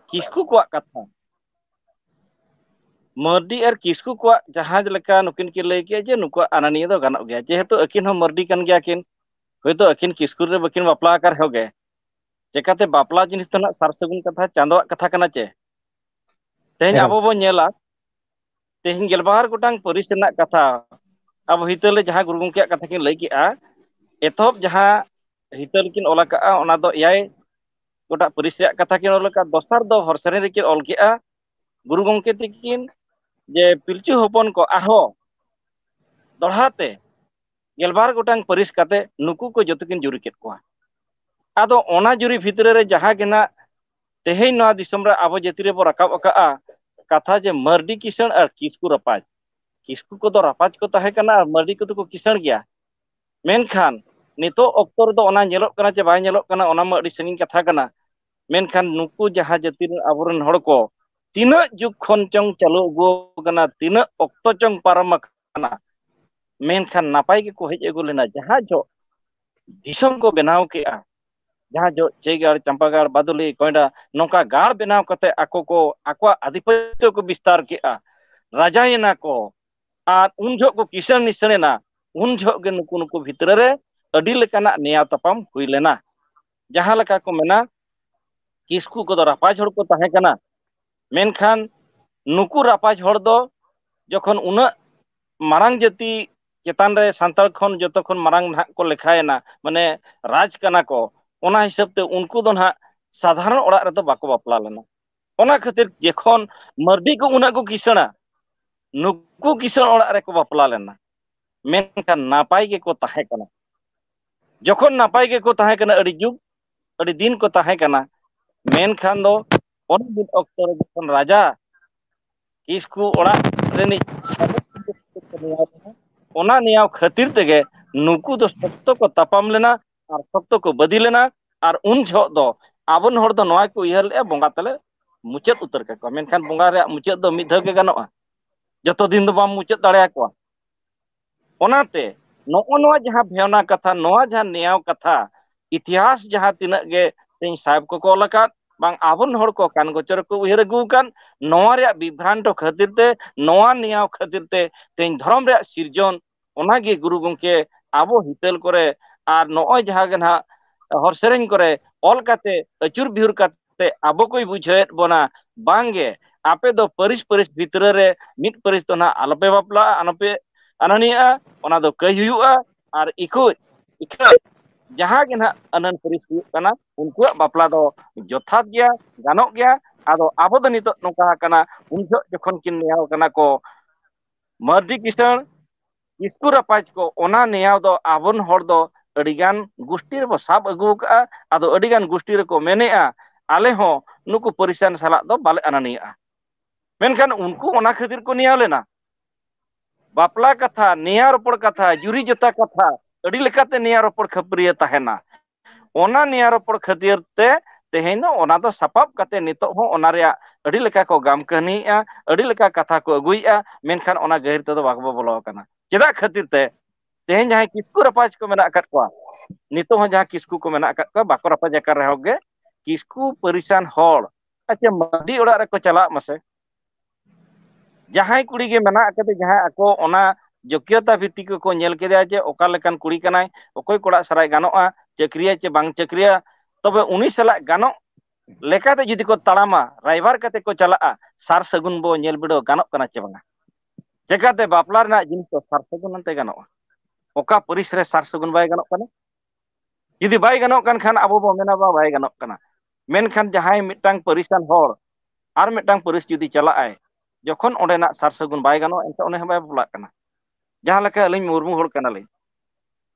ᱠᱤᱥᱠᱩ ᱠᱚᱣᱟᱜ ᱠᱟᱛᱷᱟ᱾ ᱢᱟᱹᱨᱰᱤ ᱟᱨ ᱠᱤᱥᱠᱩ ᱠᱚᱣᱟᱜ ᱡᱟᱦᱟᱸ ᱞᱮᱠᱟ ᱱᱩᱠᱤᱱ ᱠᱤᱱ ᱞᱟᱹᱭ ᱠᱮᱫ ᱡᱮ ᱱᱩᱠᱩᱣᱟᱜ ᱟᱱᱟᱱᱤᱭᱟᱹ ᱫᱚ ᱜᱟᱱᱚᱜ ᱜᱮᱭᱟ, ᱡᱮᱦᱮᱛᱩ ᱟᱹᱠᱤᱱ ᱦᱚᱸ ᱢᱟᱹᱨᱰᱤ ᱠᱟᱱ ᱜᱮᱭᱟ ᱠᱤᱱ, ᱦᱚᱭᱛᱳ ᱟᱹᱠᱤᱱ ᱠᱤᱥᱠᱩ ᱨᱮ ᱵᱟᱹᱠᱤᱱ ᱵᱟᱯᱞᱟ ᱟᱠᱟᱱ ᱨᱮᱦᱚᱸ ᱜᱮ, ᱪᱮᱠᱟᱛᱮ ᱵᱟᱯᱞᱟ ᱡᱤᱱᱤᱥ ᱫᱚ ᱱᱟᱜ ᱥᱟᱨ ᱥᱟᱹᱜᱩᱱ ᱠᱟᱛᱷᱟ, ᱪᱟᱸᱫᱳᱣᱟᱜ ᱠᱟᱛᱷᱟ ᱠᱟᱱᱟ ᱪᱮ? ᱛᱮᱦᱮᱧ ᱦᱮᱸ᱾ ᱟᱵᱚ ᱵᱚᱱ ᱧᱮᱞᱟ, ᱛᱮᱦᱮᱧ ᱜᱮᱞᱵᱟᱨ ᱜᱚᱴᱟᱝ ᱯᱟᱹᱨᱤᱥ ᱨᱮᱱᱟᱜ ᱠᱟᱛᱷᱟ, ᱟᱵᱚ ᱦᱤᱛᱟᱹᱞ ᱨᱮ ᱡᱟᱦᱟᱸ ᱜᱩᱨᱩ ᱜᱚᱢᱠᱮᱭᱟᱜ ᱠᱟᱛᱷᱟ ᱠᱤᱱ ᱞᱟᱹᱭ ᱠᱮᱜᱼᱟ, ᱮᱛᱚᱦᱚᱵ ᱡᱟᱦᱟᱸ ᱦᱤᱛᱟᱹᱞ ᱠᱤᱱ ᱚᱞ ᱟᱠᱟᱜᱼᱟ, ᱚᱱᱟ ᱫᱚ ᱮᱭᱟᱭ ᱜᱚᱴᱟᱝ ᱯᱟᱹᱨᱤᱥ ᱨᱮᱭᱟᱜ ᱠᱟᱛᱷᱟ ᱠᱤᱱ ᱚᱞ ᱟᱠᱟᱫᱼᱟ, ᱫᱚᱥᱟᱨ ᱫᱚ ᱦᱚᱨ ᱥᱮᱨᱮᱧ ᱨᱮᱠᱤᱱ ᱚᱞ ᱠᱮᱜᱼᱟ᱾ ᱜᱩᱨᱩ ᱜᱚᱢᱠᱮ ᱛᱤᱠᱤᱱ ᱡᱮ ᱯᱤᱞᱪᱩ ᱦᱚᱯᱚᱱ ᱠᱚ ᱟᱨᱦᱚᱸ ᱫᱚᱲᱦᱟ ᱛᱮ ᱜᱮᱞᱵᱟᱨ ᱜᱚᱴᱟᱝ ᱯᱟᱹᱨᱤᱥ ᱠᱟᱛᱮ ᱱᱩᱠᱩ ᱠᱚ ᱡᱚᱛᱚ ᱠᱤᱱ ᱡᱩᱨᱤ ᱠᱮᱫ ᱠᱚᱣᱟ᱾ ᱟᱫᱚ ᱚᱱᱟ ᱡᱩᱨᱤ ᱵᱷᱤᱛᱨᱤ ᱨᱮ ᱡᱟᱦᱟᱸ ᱜᱮ ᱱᱟᱜ ᱛᱮᱦᱮᱧ ᱱᱚᱣᱟ ᱫᱤᱥᱚᱢ ᱨᱮ ᱟᱵᱚ ᱡᱟᱹᱛᱤ ᱨᱮᱵᱚ ᱨᱟᱠᱟᱵ ᱟᱠᱟᱜᱼᱟ ᱠᱟᱛᱷᱟ ᱡᱮ ᱢᱟᱹᱨᱰᱤ ᱠᱤᱥᱟᱹᱬ ᱟᱨ ᱠᱤᱥᱠᱩ ᱨᱟᱯᱟᱡᱽ, ᱠᱤᱥᱠᱩ ᱠᱚᱫᱚ ᱨᱟᱯᱟᱡᱽ ᱠᱚ ᱛᱟᱦᱮᱸ ᱠᱟᱱᱟ ᱟᱨ ᱢᱟᱹᱨᱰᱤ ᱠᱚᱫᱚ ᱠᱚ ᱠᱤᱥᱟᱹᱬ ᱜᱮᱭᱟ᱾ ᱢᱮᱱᱠᱷᱟᱱ ᱱᱤᱛᱚᱜ ᱚᱠᱛᱚ ᱨᱮᱫᱚ ᱚᱱᱟ ᱧᱮᱞᱚᱜ ᱠᱟᱱᱟ ᱪᱮ ᱵᱟᱭ ᱧᱮᱞᱚᱜ ᱠᱟᱱᱟ, ᱚᱱᱟ ᱢᱟ ᱟᱹᱰᱤ ᱥᱟᱺᱜᱤᱧ ᱠᱟᱛᱷᱟ ᱠᱟᱱᱟ᱾ ᱢᱮᱱᱠᱷᱟᱱ ᱱᱩᱠᱩ ᱡᱟᱦᱟᱸ ᱡᱟᱹᱛᱤ ᱨᱮᱱ ᱟᱵᱚᱨᱮᱱ ᱦᱚᱲ ᱠᱚ ᱛᱤᱱᱟᱹᱜ ᱡᱩᱜᱽ ᱠᱷᱚᱱ ᱪᱚᱝ ᱪᱟᱹᱞᱩ ᱟᱹᱜᱩ ᱟᱠᱟᱱᱟ, ᱛᱤᱱᱟᱹᱜ ᱚᱠᱛᱚ ᱪᱚᱝ ᱯᱟᱨᱚᱢ ᱟᱠᱟᱱᱟ, ᱢᱮᱱᱠᱷᱟᱱ ᱱᱟᱯᱟᱭ ᱜᱮᱠᱚ ᱦᱮᱡ ᱟᱹᱜᱩ ᱞᱮᱱᱟ᱾ ᱡᱟᱦᱟᱸ ᱡᱚᱦᱚᱜ ᱫᱤᱥᱚᱢ ᱠᱚ ᱵᱮᱱᱟᱣ ᱠᱮᱜᱼᱟ, ᱡᱟᱦᱟᱸ ᱡᱚᱦᱚᱜ ᱪᱟᱹᱭᱜᱟᱲ, ᱪᱟᱢᱯᱟᱜᱟᱲ, ᱵᱟᱫᱩᱞᱤ, ᱠᱚᱭᱰᱟ, ᱱᱚᱝᱠᱟ ᱜᱟᱲ ᱵᱮᱱᱟᱣ ᱠᱟᱛᱮ ᱟᱠᱚ ᱠᱚ ᱟᱠᱚᱣᱟᱜ ᱟᱫᱷᱤᱯᱚᱛᱛᱚ ᱠᱚ ᱵᱤᱥᱛᱟᱨ ᱠᱮᱜᱼᱟ, ᱨᱟᱡᱟᱭᱮᱱᱟ ᱠᱚ᱾ ᱟᱨ ᱩᱱ ᱡᱚᱦᱚᱜ ᱠᱚ ᱠᱤᱥᱟᱹᱬ ᱱᱤᱥᱟᱹᱬ ᱮᱱᱟ, ᱩᱱ ᱡᱚᱦᱚᱜ ᱜᱮ ᱱᱩᱠᱩ ᱱᱩᱠᱩ ᱵᱷᱤᱛᱨᱤ ᱨᱮ ᱟᱹᱰᱤ ᱞᱮᱠᱟᱱᱟᱜ ᱱᱮᱭᱟᱣ ᱛᱟᱯᱟᱢ ᱦᱩᱭ ᱞᱮᱱᱟ᱾ ᱡᱟᱦᱟᱸ ᱞᱮᱠᱟ ᱠᱚ ᱢᱮᱱᱟ, ᱠᱤᱥᱠᱩ ᱠᱚᱫᱚ ᱨᱟᱯᱟᱡᱽ ᱦᱚᱲ ᱠᱚ ᱛᱟᱦᱮᱸ ᱠᱟᱱᱟ, ᱢᱮᱱᱠᱷᱟᱱ ᱱᱩᱠᱩ ᱨᱟᱯᱟᱡᱽ ᱦᱚᱲ ᱫᱚ ᱡᱚᱠᱷᱚᱱ ᱩᱱᱟᱹᱜ ᱢᱟᱨᱟᱝ ᱡᱟᱹᱛᱤ ᱪᱮᱛᱟᱱ ᱨᱮ ᱥᱟᱱᱛᱟᱲ ᱠᱷᱚᱱ ᱡᱚᱛᱚ ᱠᱷᱚᱱ ᱢᱟᱨᱟᱝ ᱱᱟᱦᱟᱜ ᱠᱚ ᱞᱮᱠᱷᱟᱭᱮᱱᱟ, ᱢᱟᱱᱮ ᱨᱟᱡᱽ ᱠᱟᱱᱟ ᱠᱚ, ᱚᱱᱟ ᱦᱤᱥᱟᱹᱵ ᱛᱮ ᱩᱱᱠᱩ ᱫᱚ ᱱᱟᱦᱟᱜ ᱥᱟᱫᱷᱟᱨᱚᱱ ᱚᱲᱟᱜ ᱨᱮᱫᱚ ᱵᱟᱠᱚ ᱵᱟᱯᱞᱟ ᱞᱮᱱᱟ᱾ ᱚᱱᱟ ᱠᱷᱟᱹᱛᱤᱨ ᱡᱚᱠᱷᱚᱱ ᱢᱟᱹᱨᱰᱤ ᱠᱚ ᱩᱱᱟᱹᱜ ᱠᱚ ᱠᱤᱥᱟᱹᱬᱟ, ᱱᱩᱠᱩ ᱠᱤᱥᱟᱹᱬ ᱚᱲᱟᱜ ᱨᱮᱠᱚ ᱵᱟᱯᱞᱟ ᱞᱮᱱᱟ, ᱢᱮᱱᱠᱷᱟᱱ ᱱᱟᱯᱟᱭ ᱜᱮᱠᱚ ᱛᱟᱦᱮᱸ ᱠᱟᱱᱟ᱾ ᱡᱚᱠᱷᱚᱱ ᱱᱟᱯᱟᱭ ᱜᱮᱠᱚ ᱛᱟᱦᱮᱸ ᱠᱟᱱᱟ, ᱟᱹᱰᱤ ᱡᱩᱜᱽ ᱟᱹᱰᱤ ᱫᱤᱱ ᱠᱚ ᱛᱟᱦᱮᱸ ᱠᱟᱱᱟ, ᱢᱮᱱᱠᱷᱟᱱ ᱫᱚ ᱚᱱᱟ ᱢᱤᱫ ᱚᱠᱛᱚ ᱨᱮ ᱡᱚᱠᱷᱚᱱ ᱨᱟᱡᱟ ᱠᱤᱥᱠᱩ ᱚᱲᱟᱜ ᱨᱤᱱᱤᱡ ᱥᱟᱹᱜᱩᱱ ᱠᱚ ᱱᱮᱭᱟᱣ ᱞᱮᱱᱟ, ᱚᱱᱟ ᱱᱮᱭᱟᱣ ᱠᱷᱟᱹᱛᱤᱨ ᱛᱮᱜᱮ ᱱᱩᱠᱩ ᱫᱚ ᱥᱚᱠᱛᱚ ᱠᱚ ᱛᱟᱯᱟᱢ ᱞᱮᱱᱟ ᱟᱨ ᱥᱚᱠᱛᱚ ᱠᱚ ᱵᱟᱹᱫᱤ ᱞᱮᱱᱟ᱾ ᱟᱨ ᱩᱱ ᱡᱚᱦᱚᱜ ᱫᱚ ᱟᱵᱚᱨᱮᱱ ᱦᱚᱲ ᱫᱚ ᱱᱚᱣᱟ ᱠᱚ ᱩᱭᱦᱟᱹᱨ ᱞᱮᱜᱼᱟ, ᱵᱚᱸᱜᱟ ᱛᱮᱞᱮ ᱢᱩᱪᱟᱹᱫ ᱩᱛᱟᱹᱨ ᱠᱟᱠᱚᱣᱟ, ᱢᱮᱱᱠᱷᱟᱱ ᱵᱚᱸᱜᱟ ᱨᱮᱭᱟᱜ ᱢᱩᱪᱟᱹᱫ ᱫᱚ ᱢᱤᱫ ᱫᱷᱟᱣ ᱜᱮ ᱜᱟᱱᱚᱜᱼᱟ, ᱡᱚᱛᱚ ᱫᱤᱱ ᱫᱚ ᱵᱟᱢ ᱢᱩᱪᱟᱹᱫ ᱫᱟᱲᱮᱭᱟᱠᱚᱣᱟ᱾ ᱚᱱᱟᱛᱮ ᱱᱚᱜᱼᱚ ᱱᱚᱣᱟ ᱡᱟᱦᱟᱸ ᱵᱷᱮᱣᱱᱟ ᱠᱟᱛᱷᱟ, ᱱᱚᱣᱟ ᱡᱟᱦᱟᱸ ᱱᱮᱭᱟᱣ ᱠᱟᱛᱷᱟ, ᱤᱛᱤᱦᱟᱥ ᱡᱟᱦᱟᱸ ᱛᱤᱱᱟᱹᱜ ᱜᱮ ᱛᱮᱦᱮᱧ ᱥᱟᱦᱮᱵᱽ ᱠᱚᱠᱚ ᱚᱞ ᱟᱠᱟᱫ, ᱵᱟᱝ ᱟᱵᱚᱨᱮᱱ ᱦᱚᱲ ᱠᱚ ᱠᱟᱱ ᱜᱚᱪᱚᱨ ᱠᱚ ᱩᱭᱦᱟᱹᱨ ᱟᱹᱜᱩ ᱟᱠᱟᱫ, ᱱᱚᱣᱟ ᱨᱮᱭᱟᱜ ᱵᱤᱵᱷᱨᱟᱱᱴᱚ ᱠᱷᱟᱹᱛᱤᱨ ᱛᱮ, ᱱᱚᱣᱟ ᱱᱮᱭᱟᱣ ᱠᱷᱟᱹᱛᱤᱨ ᱛᱮ ᱛᱮᱦᱮᱧ ᱫᱷᱚᱨᱚᱢ ᱨᱮᱭᱟᱜ ᱥᱤᱨᱡᱚᱱ, ᱚᱱᱟᱜᱮ ᱜᱩᱨᱩ ᱜᱚᱢᱠᱮ ᱟᱵᱚ ᱦᱤᱛᱟᱹᱞ ᱠᱚᱨᱮ ᱟᱨ ᱱᱚᱜᱼᱚᱭ ᱡᱟᱦᱟᱸ ᱜᱮ ᱱᱟᱦᱟᱜ ᱦᱚᱨ ᱥᱮᱨᱮᱧ ᱠᱚᱨᱮ ᱚᱞ ᱠᱟᱛᱮ ᱟᱹᱪᱩᱨ ᱵᱤᱦᱩᱨ ᱠᱟᱛᱮ ᱟᱵᱚ ᱠᱚᱭ ᱵᱩᱡᱷᱟᱹᱣᱮᱫ ᱵᱚᱱᱟ, ᱵᱟᱝᱜᱮ ᱟᱯᱮ ᱫᱚ ᱯᱟᱹᱨᱤᱥ ᱯᱟᱹᱨᱤᱥ ᱵᱷᱤᱛᱨᱤ ᱨᱮ ᱢᱤᱫ ᱯᱟᱹᱨᱤᱥ ᱫᱚ ᱱᱟᱦᱟᱜ ᱟᱞᱚᱯᱮ ᱵᱟᱯᱞᱟᱜᱼᱟ, ᱟᱞᱚᱯᱮ ᱟᱱᱟᱱᱤᱭᱟᱜᱼᱟ, ᱚᱱᱟ ᱫᱚ ᱠᱟᱹᱭ ᱦᱩᱭᱩᱜᱼᱟ᱾ ᱟᱨ ᱤᱠᱷᱟᱹᱡ ᱤᱠᱷᱟᱹᱡ ᱡᱟᱦᱟᱸ ᱜᱮ ᱱᱟᱦᱟᱜ ᱟᱹᱱᱟᱹᱱ ᱯᱟᱹᱨᱤᱥ ᱦᱩᱭᱩᱜ ᱠᱟᱱᱟ, ᱩᱱᱠᱩᱣᱟᱜ ᱵᱟᱯᱞᱟ ᱫᱚ ᱡᱚᱛᱷᱟᱛ ᱜᱮᱭᱟ, ᱜᱟᱱᱚᱜ ᱜᱮᱭᱟ᱾ ᱟᱫᱚ ᱟᱵᱚ ᱫᱚ ᱱᱤᱛᱚᱜ ᱱᱚᱝᱠᱟ ᱟᱠᱟᱱᱟ, ᱩᱱ ᱡᱚᱦᱚᱜ ᱡᱚᱠᱷᱚᱱ ᱠᱤᱱ ᱱᱮᱭᱟᱣ ᱠᱟᱱᱟ ᱠᱚ ᱢᱟᱹᱨᱰᱤ ᱠᱤᱥᱟᱹᱬ, ᱠᱤᱥᱠᱩ ᱨᱟᱯᱟᱡᱽ ᱠᱚ, ᱚᱱᱟ ᱱᱮᱭᱟᱣ ᱫᱚ ᱟᱵᱚᱨᱮᱱ ᱦᱚᱲ ᱫᱚ ᱟᱹᱰᱤᱜᱟᱱ ᱜᱩᱥᱴᱤ ᱨᱮᱵᱚ ᱥᱟᱵ ᱟᱹᱜᱩ ᱟᱠᱟᱫᱼᱟ᱾ ᱟᱫᱚ ᱟᱹᱰᱤᱜᱟᱱ ᱜᱩᱥᱴᱤ ᱨᱮᱠᱚ ᱢᱮᱱᱮᱫᱼᱟ, ᱟᱞᱮ ᱦᱚᱸ ᱱᱩᱠᱩ ᱯᱟᱹᱨᱤᱥᱟᱱ ᱥᱟᱞᱟᱜ ᱫᱚ ᱵᱟᱞᱮ ᱟᱱᱟᱱᱤᱭᱟᱜᱼᱟ᱾ ᱢᱮᱱᱠᱷᱟᱱ ᱩᱱᱠᱩ ᱚᱱᱟ ᱠᱷᱟᱹᱛᱤᱨ ᱠᱚ ᱱᱮᱭᱟᱣ ᱞᱮᱱᱟ᱾ ᱵᱟᱯᱞᱟ ᱠᱟᱛᱷᱟ, ᱱᱮᱭᱟᱣ ᱨᱚᱯᱚᱲ ᱠᱟᱛᱷᱟ, ᱡᱩᱨᱤ ᱡᱚᱛᱟ ᱠᱟᱛᱷᱟ, ᱟᱹᱰᱤ ᱞᱮᱠᱟᱛᱮ ᱱᱮᱭᱟᱣ ᱨᱚᱯᱚᱲ ᱠᱷᱟᱹᱯᱟᱹᱨᱤᱭᱟᱹ ᱛᱟᱦᱮᱱᱟ᱾ ᱚᱱᱟ ᱱᱮᱭᱟᱣ ᱨᱚᱯᱚᱲ ᱠᱷᱟᱹᱛᱤᱨ ᱛᱮ ᱛᱮᱦᱮᱧ ᱫᱚ ᱚᱱᱟ ᱫᱚ ᱥᱟᱯᱟᱵ ᱠᱟᱛᱮ ᱱᱤᱛᱚᱜ ᱦᱚᱸ ᱚᱱᱟ ᱨᱮᱭᱟᱜ ᱟᱹᱰᱤ ᱞᱮᱠᱟ ᱠᱚ ᱜᱟᱢ ᱠᱟᱹᱦᱱᱤᱭᱮᱫᱼᱟ, ᱟᱹᱰᱤ ᱞᱮᱠᱟ ᱠᱟᱛᱷᱟ ᱠᱚ ᱟᱹᱜᱩᱭᱮᱫᱼᱟ, ᱢᱮᱱᱠᱷᱟᱱ ᱚᱱᱟ ᱜᱟᱹᱦᱤᱨ ᱛᱮᱫᱚ ᱵᱟᱵᱚ ᱵᱚᱞᱚ ᱟᱠᱟᱱᱟ᱾ ᱪᱮᱫᱟᱜ ᱠᱷᱟᱹᱛᱤᱨ ᱛᱮ ᱛᱮᱦᱮᱧ ᱡᱟᱦᱟᱸᱭ ᱠᱤᱥᱠᱩ ᱨᱟᱯᱟᱡᱽ ᱠᱚ ᱢᱮᱱᱟᱜ ᱟᱠᱟᱫ ᱠᱚᱣᱟ, ᱱᱤᱛᱚᱜ ᱦᱚᱸ ᱡᱟᱦᱟᱸ ᱠᱤᱥᱠᱩ ᱠᱚ ᱢᱮᱱᱟᱜ ᱟᱠᱟᱫ ᱠᱚᱣᱟ, ᱵᱟᱠᱚ ᱨᱟᱯᱟᱡᱽ ᱟᱠᱟᱱ ᱨᱮᱦᱚᱸ ᱜᱮ, ᱠᱤᱥᱠᱩ ᱯᱟᱹᱨᱤᱥᱟᱱ ᱦᱚᱲ, ᱟᱪᱪᱷᱟ, ᱢᱟᱹᱨᱰᱤ ᱚᱲᱟᱜ ᱨᱮᱠᱚ ᱪᱟᱞᱟᱜ ᱢᱟᱥᱮ, ᱡᱟᱦᱟᱸᱭ ᱠᱩᱲᱤ ᱜᱮ ᱢᱮᱱᱟᱜ ᱟᱠᱟᱫᱮ, ᱡᱟᱦᱟᱸᱭ ᱟᱠᱚ ᱚᱱᱟ ᱡᱳᱜᱽᱭᱚᱛᱟ ᱵᱷᱤᱛᱛᱤ ᱠᱚᱠᱚ ᱧᱮᱞ ᱠᱮᱫᱮᱭᱟ ᱡᱮ ᱚᱠᱟ ᱞᱮᱠᱟᱱ ᱠᱩᱲᱤ ᱠᱟᱱᱟᱭ, ᱚᱠᱚᱭ ᱠᱚᱲᱟ ᱥᱟᱞᱟᱜ ᱜᱟᱱᱚᱜᱼᱟ, ᱪᱟᱹᱠᱨᱤᱭᱟ ᱪᱮ ᱵᱟᱝ ᱪᱟᱹᱠᱨᱤᱭᱟ, ᱛᱚᱵᱮ ᱩᱱᱤ ᱥᱟᱞᱟᱜ ᱜᱟᱱᱚᱜ ᱞᱮᱠᱟᱛᱮ ᱡᱩᱫᱤ ᱠᱚ ᱛᱟᱲᱟᱢᱟ, ᱨᱟᱭᱵᱟᱨ ᱠᱟᱛᱮ ᱠᱚ ᱪᱟᱞᱟᱜᱼᱟ, ᱥᱟᱨ ᱥᱟᱹᱜᱩᱱ ᱵᱚ ᱧᱮᱞ ᱵᱤᱰᱟᱹᱣ ᱜᱟᱱᱚᱜ ᱠᱟᱱᱟ ᱪᱮ ᱵᱟᱝᱟ? ᱪᱮᱠᱟᱛᱮ ᱵᱟᱯᱞᱟ ᱨᱮᱱᱟᱜ ᱡᱤᱱᱤᱥ ᱫᱚ ᱥᱟᱨ ᱥᱟᱹᱜᱩᱱ ᱟᱱᱛᱮ ᱜᱟᱱᱚᱜᱼᱟ? ᱚᱠᱟ ᱯᱟᱹᱨᱤᱥ ᱨᱮ ᱥᱟᱨ ᱥᱟᱹᱜᱩᱱ ᱵᱟᱭ ᱜᱟᱱᱚᱜ ᱠᱟᱱᱟ? ᱡᱩᱫᱤ ᱵᱟᱭ ᱜᱟᱱᱚᱜ ᱠᱟᱱ ᱠᱷᱟᱱ ᱟᱵᱚ ᱵᱚ ᱢᱮᱱᱟ ᱵᱟ ᱵᱟᱭ ᱜᱟᱱᱚᱜ ᱠᱟᱱᱟ᱾ ᱢᱮᱱᱠᱷᱟᱱ ᱡᱟᱦᱟᱸᱭ ᱢᱤᱫᱴᱟᱝ ᱯᱟᱹᱨᱤᱥᱟᱱ ᱦᱚᱲ ᱟᱨ ᱢᱤᱫᱴᱟᱝ ᱯᱟᱹᱨᱤᱥ ᱡᱩᱫᱤ ᱪᱟᱞᱟᱜ ᱟᱭ, ᱡᱚᱠᱷᱚᱱ ᱚᱸᱰᱮᱱᱟᱜ ᱥᱟᱨ ᱥᱟᱹᱜᱩᱱ ᱵᱟᱭ ᱜᱟᱱᱚᱜᱼᱟ, ᱮᱱᱠᱷᱟᱱ ᱩᱱᱤ ᱦᱚᱸ ᱵᱟᱭ ᱵᱟᱯᱞᱟᱜ ᱠᱟᱱᱟ᱾ ᱡᱟᱦᱟᱸ ᱞᱮᱠᱟ ᱟᱹᱞᱤᱧ ᱢᱩᱨᱢᱩ ᱦᱚᱲ ᱠᱟᱱᱟᱞᱤᱧ,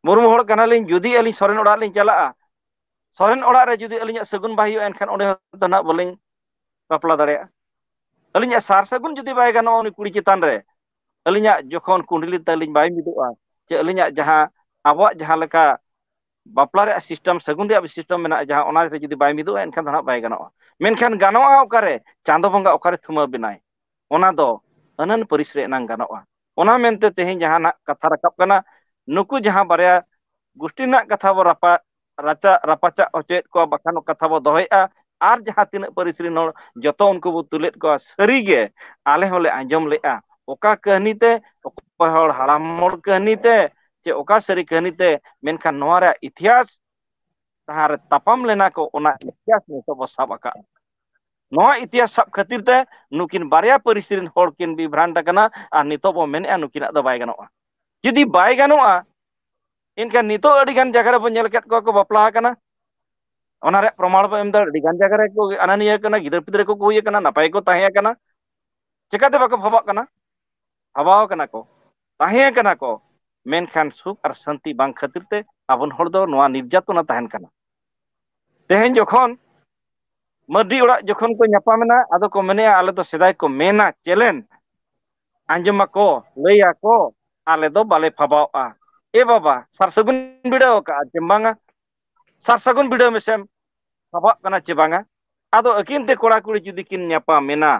ᱢᱩᱨᱢᱩ ᱦᱚᱲ ᱠᱟᱱᱟᱞᱤᱧ, ᱡᱩᱫᱤ ᱟᱹᱞᱤᱧ ᱥᱚᱨᱮᱱ ᱚᱲᱟᱜ ᱞᱤᱧ ᱪᱟᱞᱟᱜᱼᱟ, ᱥᱚᱨᱮᱱ ᱚᱲᱟᱜ ᱨᱮ ᱡᱩᱫᱤ ᱟᱹᱞᱤᱧᱟᱜ ᱥᱟᱹᱜᱩᱱ ᱵᱟᱭ ᱦᱩᱭᱩᱜᱼᱟ, ᱮᱱᱠᱷᱟᱱ ᱚᱸᱰᱮ ᱦᱚᱸ ᱫᱚ ᱱᱟᱜ ᱵᱟᱹᱞᱤᱧ ᱵᱟᱯᱞᱟ ᱫᱟᱲᱮᱭᱟᱜᱼᱟ᱾ ᱟᱹᱞᱤᱧᱟᱜ ᱥᱟᱨ ᱥᱟᱹᱜᱩᱱ ᱡᱩᱫᱤ ᱵᱟᱭ ᱜᱟᱱᱚᱜᱼᱟ ᱩᱱᱤ ᱠᱩᱲᱤ ᱪᱮᱛᱟᱱ ᱨᱮ, ᱟᱹᱞᱤᱧᱟᱜ ᱡᱚᱠᱷᱚᱱ ᱠᱩᱸᱰᱞᱤ ᱛᱟᱹᱞᱤᱧ ᱵᱟᱭ ᱢᱤᱫᱚᱜᱼᱟ, ᱪᱮ ᱟᱹᱞᱤᱧᱟᱜ ᱡᱟᱦᱟᱸ ᱟᱵᱚᱣᱟᱜ ᱡᱟᱦᱟᱸ ᱞᱮᱠᱟ ᱵᱟᱯᱞᱟ ᱨᱮᱭᱟᱜ ᱥᱤᱥᱴᱮᱢ, ᱥᱟᱹᱜᱩᱱ ᱨᱮᱭᱟᱜ ᱥᱤᱥᱴᱮᱢ ᱢᱮᱱᱟᱜᱼᱟ, ᱡᱟᱦᱟᱸ ᱚᱱᱟ ᱨᱮ ᱡᱩᱫᱤ ᱵᱟᱭ ᱢᱤᱫᱚᱜᱼᱟ, ᱮᱱᱠᱷᱟᱱ ᱫᱚ ᱱᱟᱜ ᱵᱟᱭ ᱜᱟᱱᱚᱜᱼᱟ᱾ ᱢᱮᱱᱠᱷᱟᱱ ᱜᱟᱱᱚᱜᱼᱟ ᱚᱠᱟᱨᱮ? ᱪᱟᱸᱫᱚ ᱵᱚᱸᱜᱟ ᱚᱠᱟᱨᱮ ᱛᱷᱩᱢᱟᱹ ᱵᱮᱱᱟᱭ? ᱚᱱᱟ ᱫᱚ ᱟᱹᱱᱟᱹᱱ ᱯᱟᱹᱨᱤᱥ ᱨᱮ ᱮᱱᱟᱝ ᱜᱟᱱᱚᱜᱼᱟ᱾ ᱚᱱᱟ ᱢᱮᱱᱛᱮ ᱛᱮᱦᱮᱧ ᱡᱟᱦᱟᱸ ᱱᱟᱜ ᱠᱟᱛᱷᱟ ᱨᱟᱠᱟᱵ ᱠᱟᱱᱟ, ᱱᱩᱠᱩ ᱡᱟᱦᱟᱸ ᱵᱟᱨᱭᱟ ᱜᱩᱥᱴᱤ ᱨᱮᱱᱟᱜ ᱠᱟᱛᱷᱟ ᱵᱚ ᱨᱟᱯᱟ-, ᱨᱟᱪᱟ-, ᱨᱟᱯᱟᱪᱟᱜ ᱦᱚᱪᱚᱭᱮᱫ ᱠᱚᱣᱟ, ᱵᱟᱠᱷᱟᱱ ᱠᱟᱛᱷᱟ ᱵᱚ ᱫᱚᱦᱚᱭᱮᱫᱼᱟ, ᱟᱨ ᱡᱟᱦᱟᱸ ᱛᱤᱱᱟᱹᱜ ᱯᱟᱹᱨᱤᱥ ᱨᱮᱱ ᱦᱚᱲ, ᱡᱚᱛᱚ ᱩᱱᱠᱩ ᱵᱚ ᱛᱩᱞᱮᱫ ᱠᱚᱣᱟ᱾ ᱥᱟᱹᱨᱤ ᱜᱮ ᱟᱞᱮ ᱦᱚᱸᱞᱮ ᱟᱸᱡᱚᱢ ᱞᱮᱫᱼᱟ, ᱚᱠᱟ ᱠᱟᱹᱦᱱᱤ ᱛᱮ, ᱚᱠᱚᱭ ᱦᱚᱲ ᱦᱟᱲᱟᱢ ᱦᱚᱲ ᱠᱟᱹᱦᱱᱤ ᱛᱮ, ᱪᱮ ᱚᱠᱟ ᱥᱟᱹᱨᱤ ᱠᱟᱹᱦᱱᱤ ᱛᱮ, ᱢᱮᱱᱠᱷᱟᱱ ᱱᱚᱣᱟ ᱨᱮᱭᱟᱜ ᱤᱛᱤᱦᱟᱥ, ᱡᱟᱦᱟᱸ ᱨᱮ ᱛᱟᱯᱟᱢ ᱞᱮᱱᱟ ᱠᱚ, ᱚᱱᱟ ᱤᱛᱤᱦᱟᱥ ᱱᱤᱛᱚᱜ ᱵᱚ ᱥᱟᱵ ᱟᱠᱟᱫᱼᱟ᱾ ᱱᱚᱣᱟ ᱤᱛᱤᱦᱟᱥ ᱥᱟᱵ ᱠᱷᱟᱹᱛᱤᱨ ᱛᱮ ᱱᱩᱠᱤᱱ ᱵᱟᱨᱭᱟ ᱯᱟᱹᱨᱤᱥ ᱨᱮᱱ ᱦᱚᱲ ᱠᱤᱱ ᱵᱤᱵᱷᱨᱟᱱᱴ ᱟᱠᱟᱱᱟ, ᱟᱨ ᱱᱤᱛᱚᱜ ᱵᱚ ᱢᱮᱱᱮᱫᱼᱟ ᱱᱩᱠᱤᱱᱟᱜ ᱫᱚ ᱵᱟᱭ ᱜᱟᱱᱚᱜᱼᱟ᱾ ᱡᱩᱫᱤ ᱵᱟᱭ ᱜᱟᱱᱚᱜᱼᱟ, ᱮᱱᱠᱷᱟᱱ ᱱᱤᱛᱚᱜ ᱟᱹᱰᱤ ᱜᱟᱱ ᱡᱟᱭᱜᱟ ᱨᱮᱵᱚ ᱧᱮᱞ ᱠᱮᱫ ᱠᱚᱣᱟ ᱠᱚ ᱵᱟᱯᱞᱟ ᱟᱠᱟᱱᱟ, ᱚᱱᱟ ᱨᱮᱭᱟᱜ ᱯᱨᱚᱢᱟᱬ ᱵᱚ ᱮᱢ ᱮᱫᱟ᱾ ᱟᱹᱰᱤ ᱜᱟᱱ ᱡᱟᱭᱜᱟ ᱨᱮ ᱠᱚ ᱟᱱᱟᱱᱤᱭᱟᱹ ᱠᱟᱱᱟ, ᱜᱤᱫᱟᱹᱨ ᱯᱤᱫᱟᱹᱨ ᱠᱚᱠᱚ ᱦᱩᱭ ᱟᱠᱟᱱᱟ, ᱱᱟᱯᱟᱭ ᱠᱚ ᱛᱟᱦᱮᱸ ᱟᱠᱟᱱᱟ᱾ ᱪᱮᱠᱟᱛᱮ ᱵᱟᱠᱚ ᱵᱷᱟᱵᱟᱜ ᱠᱟᱱᱟ? ᱵᱷᱟᱵᱟᱣ ᱠᱟᱱᱟ ᱠᱚ, ᱛᱟᱦᱮᱸ ᱠᱟᱱᱟ ᱠᱚ, ᱢᱮᱱᱠᱷᱟᱱ ᱥᱩᱠ ᱟᱨ ᱥᱟᱱᱛᱤ ᱵᱟᱝ ᱠᱷᱟᱹᱛᱤᱨ ᱛᱮ ᱟᱵᱚᱱ ᱦᱚᱲ ᱫᱚ ᱱᱚᱣᱟ ᱱᱤᱨᱡᱟᱛᱚᱱᱟ ᱛᱟᱦᱮᱱ ᱠᱟᱱᱟ᱾ ᱛᱮᱦᱮᱧ ᱡᱚᱠᱷᱚᱱ ᱢᱟᱹᱨᱰᱤ ᱚᱲᱟᱜ ᱡᱚᱠᱷᱚᱱ ᱠᱚ ᱧᱟᱯᱟᱢᱮᱱᱟ, ᱟᱫᱚ ᱠᱚ ᱢᱮᱱᱮᱜᱼᱟ, ᱟᱞᱮ ᱫᱚ ᱥᱮᱫᱟᱭ ᱠᱚ ᱢᱮᱱᱟ ᱪᱮᱞᱮᱱ, ᱟᱸᱡᱚᱢᱟᱠᱚ, ᱞᱟᱹᱭᱟᱠᱚ, ᱟᱞᱮ ᱫᱚ ᱵᱟᱞᱮ ᱯᱷᱟᱵᱟᱣᱜᱼᱟ᱾ ᱮ ᱵᱟᱵᱟ, ᱥᱟᱨ ᱥᱟᱹᱜᱩᱱ ᱵᱤᱰᱟᱹᱣ ᱟᱠᱟᱫᱼᱟ ᱪᱮ ᱵᱟᱝᱟ? ᱥᱟᱨ ᱥᱟᱹᱜᱩᱱ ᱵᱤᱰᱟᱹᱣ ᱢᱮᱥᱮᱢ, ᱯᱷᱟᱵᱟᱜ ᱠᱟᱱᱟ ᱪᱮ ᱵᱟᱝᱟ? ᱟᱫᱚ ᱟᱹᱠᱤᱱ ᱛᱮ ᱠᱚᱲᱟ ᱠᱩᱲᱤ ᱡᱩᱫᱤ ᱠᱤᱱ ᱧᱟᱯᱟᱢᱮᱱᱟ,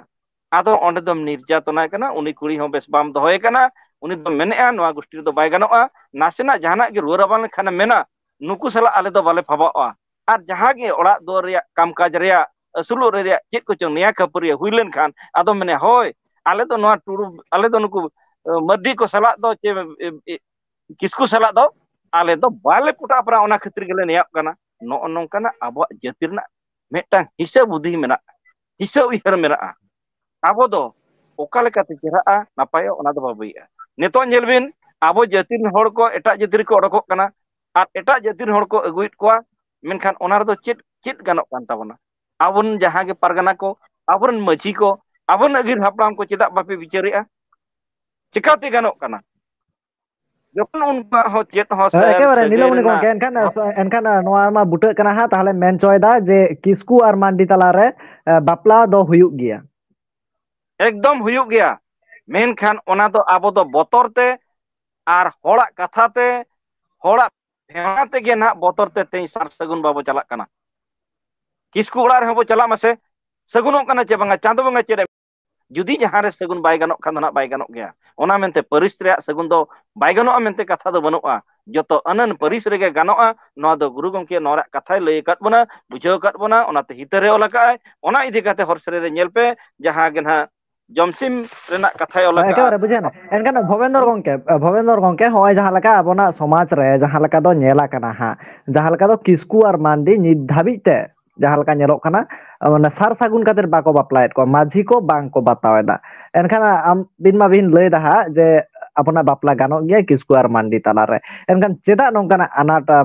ᱟᱫᱚ ᱚᱸᱰᱮ ᱫᱚᱢ ᱱᱤᱨᱡᱟᱛᱚᱱᱟᱭ ᱠᱟᱱᱟ, ᱩᱱᱤ ᱠᱩᱲᱤ ᱦᱚᱸ ᱵᱮᱥ ᱵᱟᱢ ᱫᱚᱦᱚᱭᱮ ᱠᱟᱱᱟ, ᱩᱱᱤ ᱫᱚ ᱢᱮᱱᱮᱜᱼᱟ, ᱱᱚᱣᱟ ᱜᱩᱥᱴᱤ ᱨᱮᱫᱚ ᱵᱟᱭ ᱜᱟᱱᱚᱜᱼᱟ, ᱱᱟᱥᱮᱱᱟᱜ ᱡᱟᱦᱟᱱᱟᱜ ᱜᱮ ᱨᱩᱣᱟᱹ ᱨᱟᱵᱟᱝ ᱞᱮᱱᱠᱷᱟᱱᱮᱢ ᱢᱮᱱᱟ, ᱱᱩᱠᱩ ᱥᱟᱞᱟᱜ ᱟᱞᱮ ᱫᱚ ᱵᱟᱞᱮ ᱯᱷᱟᱵᱟᱜᱼᱟ᱾ ᱟᱨ ᱡᱟᱦᱟᱸ ᱜᱮ ᱚᱲᱟᱜ ᱫᱩᱣᱟᱹᱨ ᱨᱮᱭᱟᱜ ᱠᱟᱢᱠᱟᱡᱽ ᱨᱮᱭᱟᱜ, ᱟᱹᱥᱩᱞᱚᱜ ᱨᱮ ᱨᱮᱭᱟᱜ ᱪᱮᱫ ᱠᱚᱪᱚᱝ ᱱᱮᱭᱟ ᱠᱷᱟᱹᱯᱟᱹᱨᱤᱭᱟᱹ ᱦᱩᱭ ᱞᱮᱱᱠᱷᱟᱱ, ᱟᱫᱚ ᱢᱮᱱᱮ, ᱦᱳᱭ, ᱟᱞᱮ ᱫᱚ ᱱᱚᱣᱟ ᱴᱩᱰᱩ, ᱟᱞᱮ ᱫᱚ ᱱᱩᱠᱩ, ᱮ, ᱢᱟᱹᱨᱰᱤ ᱠᱚ ᱥᱟᱞᱟᱜ ᱫᱚ ᱪᱮ, ᱮ, ᱮ, ᱠᱤᱥᱠᱩ ᱥᱟᱞᱟᱜ ᱫᱚ ᱟᱞᱮ ᱫᱚ ᱵᱟᱞᱮ ᱯᱚᱴᱟᱜ ᱯᱟᱨᱟ, ᱚᱱᱟ ᱠᱷᱟᱹᱛᱤᱨ ᱜᱮᱞᱮ ᱱᱮᱭᱟᱜ ᱠᱟᱱᱟ᱾ ᱱᱚᱜᱼᱚ ᱱᱚᱝᱠᱟᱱᱟᱜ ᱟᱵᱚᱣᱟᱜ ᱡᱟᱹᱛᱤ ᱨᱮᱱᱟᱜ ᱢᱤᱫᱴᱟᱝ ᱦᱤᱥᱟᱹ ᱵᱩᱫᱷᱤ ᱢᱮᱱᱟᱜᱼᱟ, ᱦᱤᱥᱟᱹ ᱩᱭᱦᱟᱹᱨ ᱢᱮᱱᱟᱜᱼᱟ᱾ ᱟᱵᱚ ᱫᱚ ᱚᱠᱟ ᱞᱮᱠᱟᱛᱮ ᱪᱮᱦᱨᱟᱜᱼᱟ, ᱱᱟᱯᱟᱭᱚᱜᱼᱟ, ᱚᱱᱟ ᱫᱚ ᱵᱟᱵᱚ ᱤᱭᱟᱹᱜᱼᱟ᱾ ᱱᱤᱛᱚᱜ ᱧᱮᱞ ᱵᱤᱱ, ᱟᱵᱚ ᱡᱟᱹᱛᱤ ᱨᱮᱱ ᱦᱚᱲ ᱠᱚ ᱮᱴᱟᱜ ᱡᱟᱹᱛᱤ ᱨᱮᱠᱚ ᱚᱰᱚᱠᱚᱜ ᱠᱟᱱᱟ, ᱟᱨ ᱮᱴᱟᱜ ᱡᱟᱹᱛᱤ ᱨᱮᱱ ᱦᱚᱲ ᱠᱚ ᱟᱹᱜᱩᱭᱮᱫ ᱠᱚᱣᱟ, ᱢᱮᱱᱠᱷᱟᱱ ᱚᱱᱟ ᱨᱮᱫᱚ ᱪᱮᱫ, ᱪᱮᱫ ᱜᱟᱱᱚᱜ ᱠᱟᱱ ᱛᱟᱵᱚᱱᱟ? ᱟᱵᱚᱨᱮᱱ ᱡᱟᱦᱟᱸ ᱜᱮ ᱯᱟᱨᱜᱟᱱᱟ ᱠᱚ, ᱟᱵᱚᱨᱮᱱ ᱢᱟᱹᱡᱷᱤ ᱠᱚ, ᱟᱵᱚᱨᱮᱱ ᱟᱹᱜᱤᱞ ᱦᱟᱯᱲᱟᱢ ᱠᱚ ᱪᱮᱫᱟᱜ ᱵᱟᱯᱮ ᱵᱤᱪᱟᱹᱨᱮᱜᱼᱟ? ᱪᱮᱠᱟᱛᱮ ᱜᱟᱱᱚᱜ ᱠᱟᱱᱟ? ᱡᱚᱠᱷᱚᱱ ᱩᱱᱠᱩᱣᱟᱜ ᱦᱚᱸ ᱪᱮᱫ ᱦᱚᱸ ᱦᱮᱸ, ᱥᱟᱭᱟᱨ ᱮᱠᱮᱵᱟᱨᱮ ᱥᱟᱹᱜᱟᱹᱭ ᱱᱤᱞᱚᱢᱚᱱᱤ ᱨᱮᱱᱟᱜ ᱜᱚᱢᱠᱮ, ᱮᱱᱠᱷᱟᱱ, ᱮᱱᱠᱷᱟᱱ ᱱᱚᱣᱟ ᱢᱟ ᱵᱩᱴᱟᱹᱜ ᱠᱟᱱᱟ ᱦᱟᱸᱜ, ᱛᱟᱦᱚᱞᱮ ᱢᱮᱱ ᱦᱚᱪᱚᱭᱮᱫᱟ ᱡᱮ ᱠᱤᱥᱠᱩ ᱟᱨ ᱢᱟᱱᱰᱤ ᱛᱟᱞᱟᱨᱮ, ᱮ, ᱵᱟᱯᱞᱟ ᱫᱚ ᱦᱩᱭᱩᱜ ᱜᱮᱭᱟ᱾ ᱮᱠᱫᱚᱢ ᱦᱩᱭᱩᱜ ᱜᱮᱭᱟ, ᱢᱮᱱᱠᱷᱟᱱ ᱚᱱᱟ ᱫᱚ ᱟᱵᱚ ᱫᱚ ᱵᱚᱛᱚᱨ ᱛᱮ ᱟᱨ ᱦᱚᱲᱟᱜ ᱠᱟᱛᱷᱟ ᱛᱮ, ᱦᱚᱲᱟᱜ ᱵᱷᱮᱣᱟ ᱛᱮᱜᱮ ᱱᱟᱦᱟᱜ ᱵᱚᱛᱚᱨ ᱛᱮ ᱛᱮᱦᱮᱧ ᱥᱟᱨ ᱥᱟᱹᱜᱩᱱ ᱵᱟᱵᱚ ᱪᱟᱞᱟᱜ ᱠᱟᱱᱟ᱾ ᱠᱤᱥᱠᱩ ᱚᱲᱟᱜ ᱨᱮᱦᱚᱸ ᱵᱚ ᱪᱟᱞᱟᱜ ᱢᱟᱥᱮ, ᱥᱟᱹᱜᱩᱱᱚᱜ ᱠᱟᱱᱟ ᱪᱮ ᱵᱟᱝᱟ? ᱪᱟᱸᱫᱚ ᱵᱚᱸᱜᱟ ᱪᱮᱫ ᱮ, ᱡᱩᱫᱤ ᱡᱟᱦᱟᱸ ᱨᱮ ᱥᱟᱹᱜᱩᱱ ᱵᱟᱭ ᱜᱟᱱᱚᱜ ᱠᱷᱟᱱ ᱫᱚ ᱱᱟᱦᱟᱜ ᱵᱟᱭ ᱜᱟᱱᱚᱜ ᱜᱮᱭᱟ᱾ ᱚᱱᱟ ᱢᱮᱱᱛᱮ ᱯᱟᱹᱨᱤᱥ ᱨᱮᱭᱟᱜ ᱥᱟᱹᱜᱩᱱ ᱫᱚ ᱵᱟᱭ ᱜᱟᱱᱚᱜᱼᱟ ᱢᱮᱱᱛᱮ ᱠᱟᱛᱷᱟ ᱫᱚ ᱵᱟᱹᱱᱩᱜᱼᱟ᱾ ᱡᱚᱛᱚ ᱟᱹᱱᱟᱹᱱ ᱯᱟᱹᱨᱤᱥ ᱨᱮᱜᱮ ᱜᱟᱱᱚᱜᱼᱟ᱾ ᱱᱚᱣᱟ ᱫᱚ ᱜᱩᱨᱩ ᱜᱚᱢᱠᱮ ᱱᱚᱣᱟ ᱨᱮᱭᱟᱜ ᱠᱟᱛᱷᱟᱭ ᱞᱟᱹᱭ ᱟᱠᱟᱫ ᱵᱚᱱᱟ, ᱵᱩᱡᱷᱟᱹᱣ ᱟᱠᱟᱫ ᱵᱚᱱᱟ, ᱚᱱᱟᱛᱮ ᱦᱤᱛᱟᱹᱨ ᱨᱮ ᱚᱞ ᱟᱠᱟᱫ ᱟᱭ᱾ ᱚᱱᱟ ᱤᱫᱤ ᱠᱟᱛᱮ ᱦᱚᱨ ᱥᱮᱨᱮᱧ ᱨᱮ ᱧᱮᱞ ᱯᱮ, ᱡᱟᱦᱟᱸ ᱜᱮ ᱱᱟᱦᱟᱜ ᱡᱚᱢᱥᱤᱢ ᱨᱮᱱᱟᱜ ᱠᱟᱛᱷᱟᱭ ᱚᱞ ᱟᱠᱟᱫᱼᱟ᱾ ᱮᱠᱮᱵᱟᱨᱮ ᱵᱩᱡᱷᱟᱹᱣ ᱮᱱᱟ᱾ ᱮᱱᱠᱷᱟᱱ ᱵᱷᱚᱵᱮᱱᱫᱚᱨ ᱜᱚᱢᱠᱮ, ᱵᱷᱚᱵᱮᱱᱫᱚᱨ ᱜᱚᱢᱠᱮ, ᱦᱚᱸᱜᱼᱚᱭ ᱡᱟᱦᱟᱸ ᱞᱮᱠᱟ ᱟᱵᱚᱱᱟᱜ ᱥᱚᱢᱟᱡᱽ ᱨᱮ ᱡᱟᱦᱟᱸ ᱞᱮᱠᱟ ᱫᱚ ᱧᱮᱞ ᱟᱠᱟᱱᱟ ᱦᱟᱸᱜ, ᱡᱟᱦᱟᱸ ᱞᱮᱠᱟ ᱫᱚ ᱠᱤᱥᱠᱩ ᱟᱨ ᱢᱟᱱᱰᱤ ᱱᱤᱛ ᱫᱷᱟᱹᱵᱤᱡ ᱛᱮ ᱡᱟᱦᱟᱸ ᱞᱮᱠᱟ ᱧᱮᱞᱚᱜ ᱠᱟᱱᱟ, ᱢᱟᱱᱮ ᱥᱟᱨ ᱥᱟᱹᱜᱩᱱ ᱠᱟᱛᱮ ᱵᱟᱠᱚ ᱵᱟᱯᱞᱟᱭᱮᱫ ᱠᱚᱣᱟ, ᱢᱟᱹᱡᱷᱤ ᱠᱚ ᱵᱟᱝ ᱠᱚ ᱵᱟᱛᱟᱣ ᱮᱫᱟ᱾ ᱮᱱᱠᱷᱟᱱ ᱟᱢ ᱵᱤᱱ ᱢᱟᱵᱤᱱ ᱞᱟᱹᱭ ᱮᱫᱟ ᱦᱟᱸᱜ ᱡᱮ ᱟᱵᱚᱱᱟᱜ ᱵᱟᱯᱞᱟ ᱜᱟᱱᱚᱜ ᱜᱮᱭᱟ ᱠᱤᱥᱠᱩ ᱟᱨ ᱢᱟᱱᱰᱤ ᱛᱟᱞᱟᱨᱮ, ᱮᱱᱠᱷᱟᱱ ᱪᱮᱫᱟᱜ ᱱᱚᱝᱠᱟᱱᱟᱜ ᱟᱱᱟᱴ, ᱟ,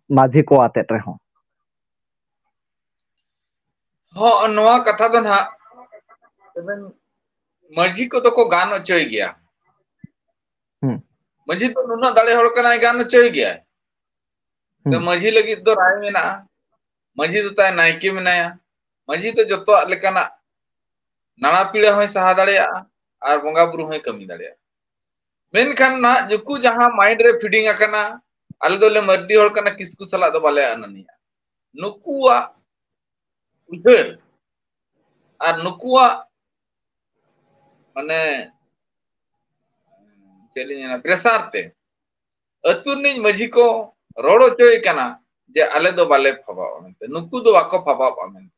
ᱢᱟᱹᱡᱷᱤ ᱠᱚ ᱟᱛᱮᱫ ᱨᱮᱦᱚᱸ? ᱦᱚᱸ, ᱱᱚᱣᱟ ᱠᱟᱛᱷᱟ ᱫᱚ ᱱᱟᱦᱟᱜ ᱟᱵᱮᱱ ᱢᱟᱹᱡᱷᱤ ᱠᱚᱫᱚ ᱠᱚ ᱜᱟᱱ ᱦᱚᱪᱚᱭ ᱜᱮᱭᱟ᱾ ᱦᱩᱸ᱾ ᱢᱟᱹᱡᱷᱤ ᱫᱚ ᱱᱩᱱᱟᱹᱜ ᱫᱟᱲᱮ ᱦᱚᱲ ᱠᱟᱱᱟᱭ, ᱜᱟᱱ ᱦᱚᱪᱚᱭ ᱜᱮᱭᱟᱭ᱾ ᱛᱚ ᱦᱩᱸ᱾ ᱢᱟᱹᱡᱷᱤ ᱞᱟᱹᱜᱤᱫ ᱫᱚ ᱨᱟᱭ ᱢᱮᱱᱟᱜᱼᱟ, ᱢᱟᱹᱡᱷᱤ ᱫᱚ ᱛᱟᱭ ᱱᱟᱭᱠᱮ ᱢᱮᱱᱟᱭᱟ, ᱢᱟᱹᱡᱷᱤ ᱫᱚ ᱡᱚᱛᱚᱣᱟᱜ ᱞᱮᱠᱟᱱᱟᱜ ᱱᱟᱲᱟ ᱯᱤᱲᱟᱹ ᱦᱚᱸᱭ ᱥᱟᱦᱟ ᱫᱟᱲᱮᱭᱟᱜᱼᱟ ᱟᱨ ᱵᱚᱸᱜᱟ ᱵᱩᱨᱩ ᱦᱚᱸᱭ ᱠᱟᱹᱢᱤ ᱫᱟᱲᱮᱭᱟᱜᱼᱟ᱾ ᱢᱮᱱᱠᱷᱟᱱ ᱱᱟᱦᱟᱜ ᱱᱩᱠᱩ ᱡᱟᱦᱟᱸ mind ᱨᱮ feeding ᱟᱠᱟᱱᱟ, ᱟᱞᱮ ᱫᱚᱞᱮ ᱢᱟᱹᱨᱰᱤ ᱦᱚᱲ ᱠᱟᱱᱟ, ᱠᱤᱥᱠᱩ ᱥᱟᱞᱟᱜ ᱫᱚ ᱵᱟᱞᱮ ᱟᱱᱟᱱᱤᱭᱟ, ᱱᱩᱠᱩᱣᱟᱜ ᱩᱭᱦᱟᱹᱨ ᱟᱨ ᱱᱩᱠᱩᱣᱟᱜ ᱢᱟᱱᱮ ᱪᱮᱫ ᱞᱤᱧ ᱢᱮᱱᱟ, pressure ᱛᱮ ᱟᱹᱛᱩ ᱨᱤᱱᱤᱡ ᱢᱟᱹᱡᱷᱤ ᱠᱚ ᱨᱚᱲ ᱦᱚᱪᱚᱭᱮ ᱠᱟᱱᱟ ᱡᱮ ᱟᱞᱮ ᱫᱚ ᱵᱟᱞᱮ ᱯᱷᱟᱵᱟᱣᱟ ᱢᱮᱱᱛᱮ, ᱱᱩᱠᱩ ᱫᱚ ᱵᱟᱠᱚ ᱯᱷᱟᱵᱟᱣᱟ ᱢᱮᱱᱛᱮ᱾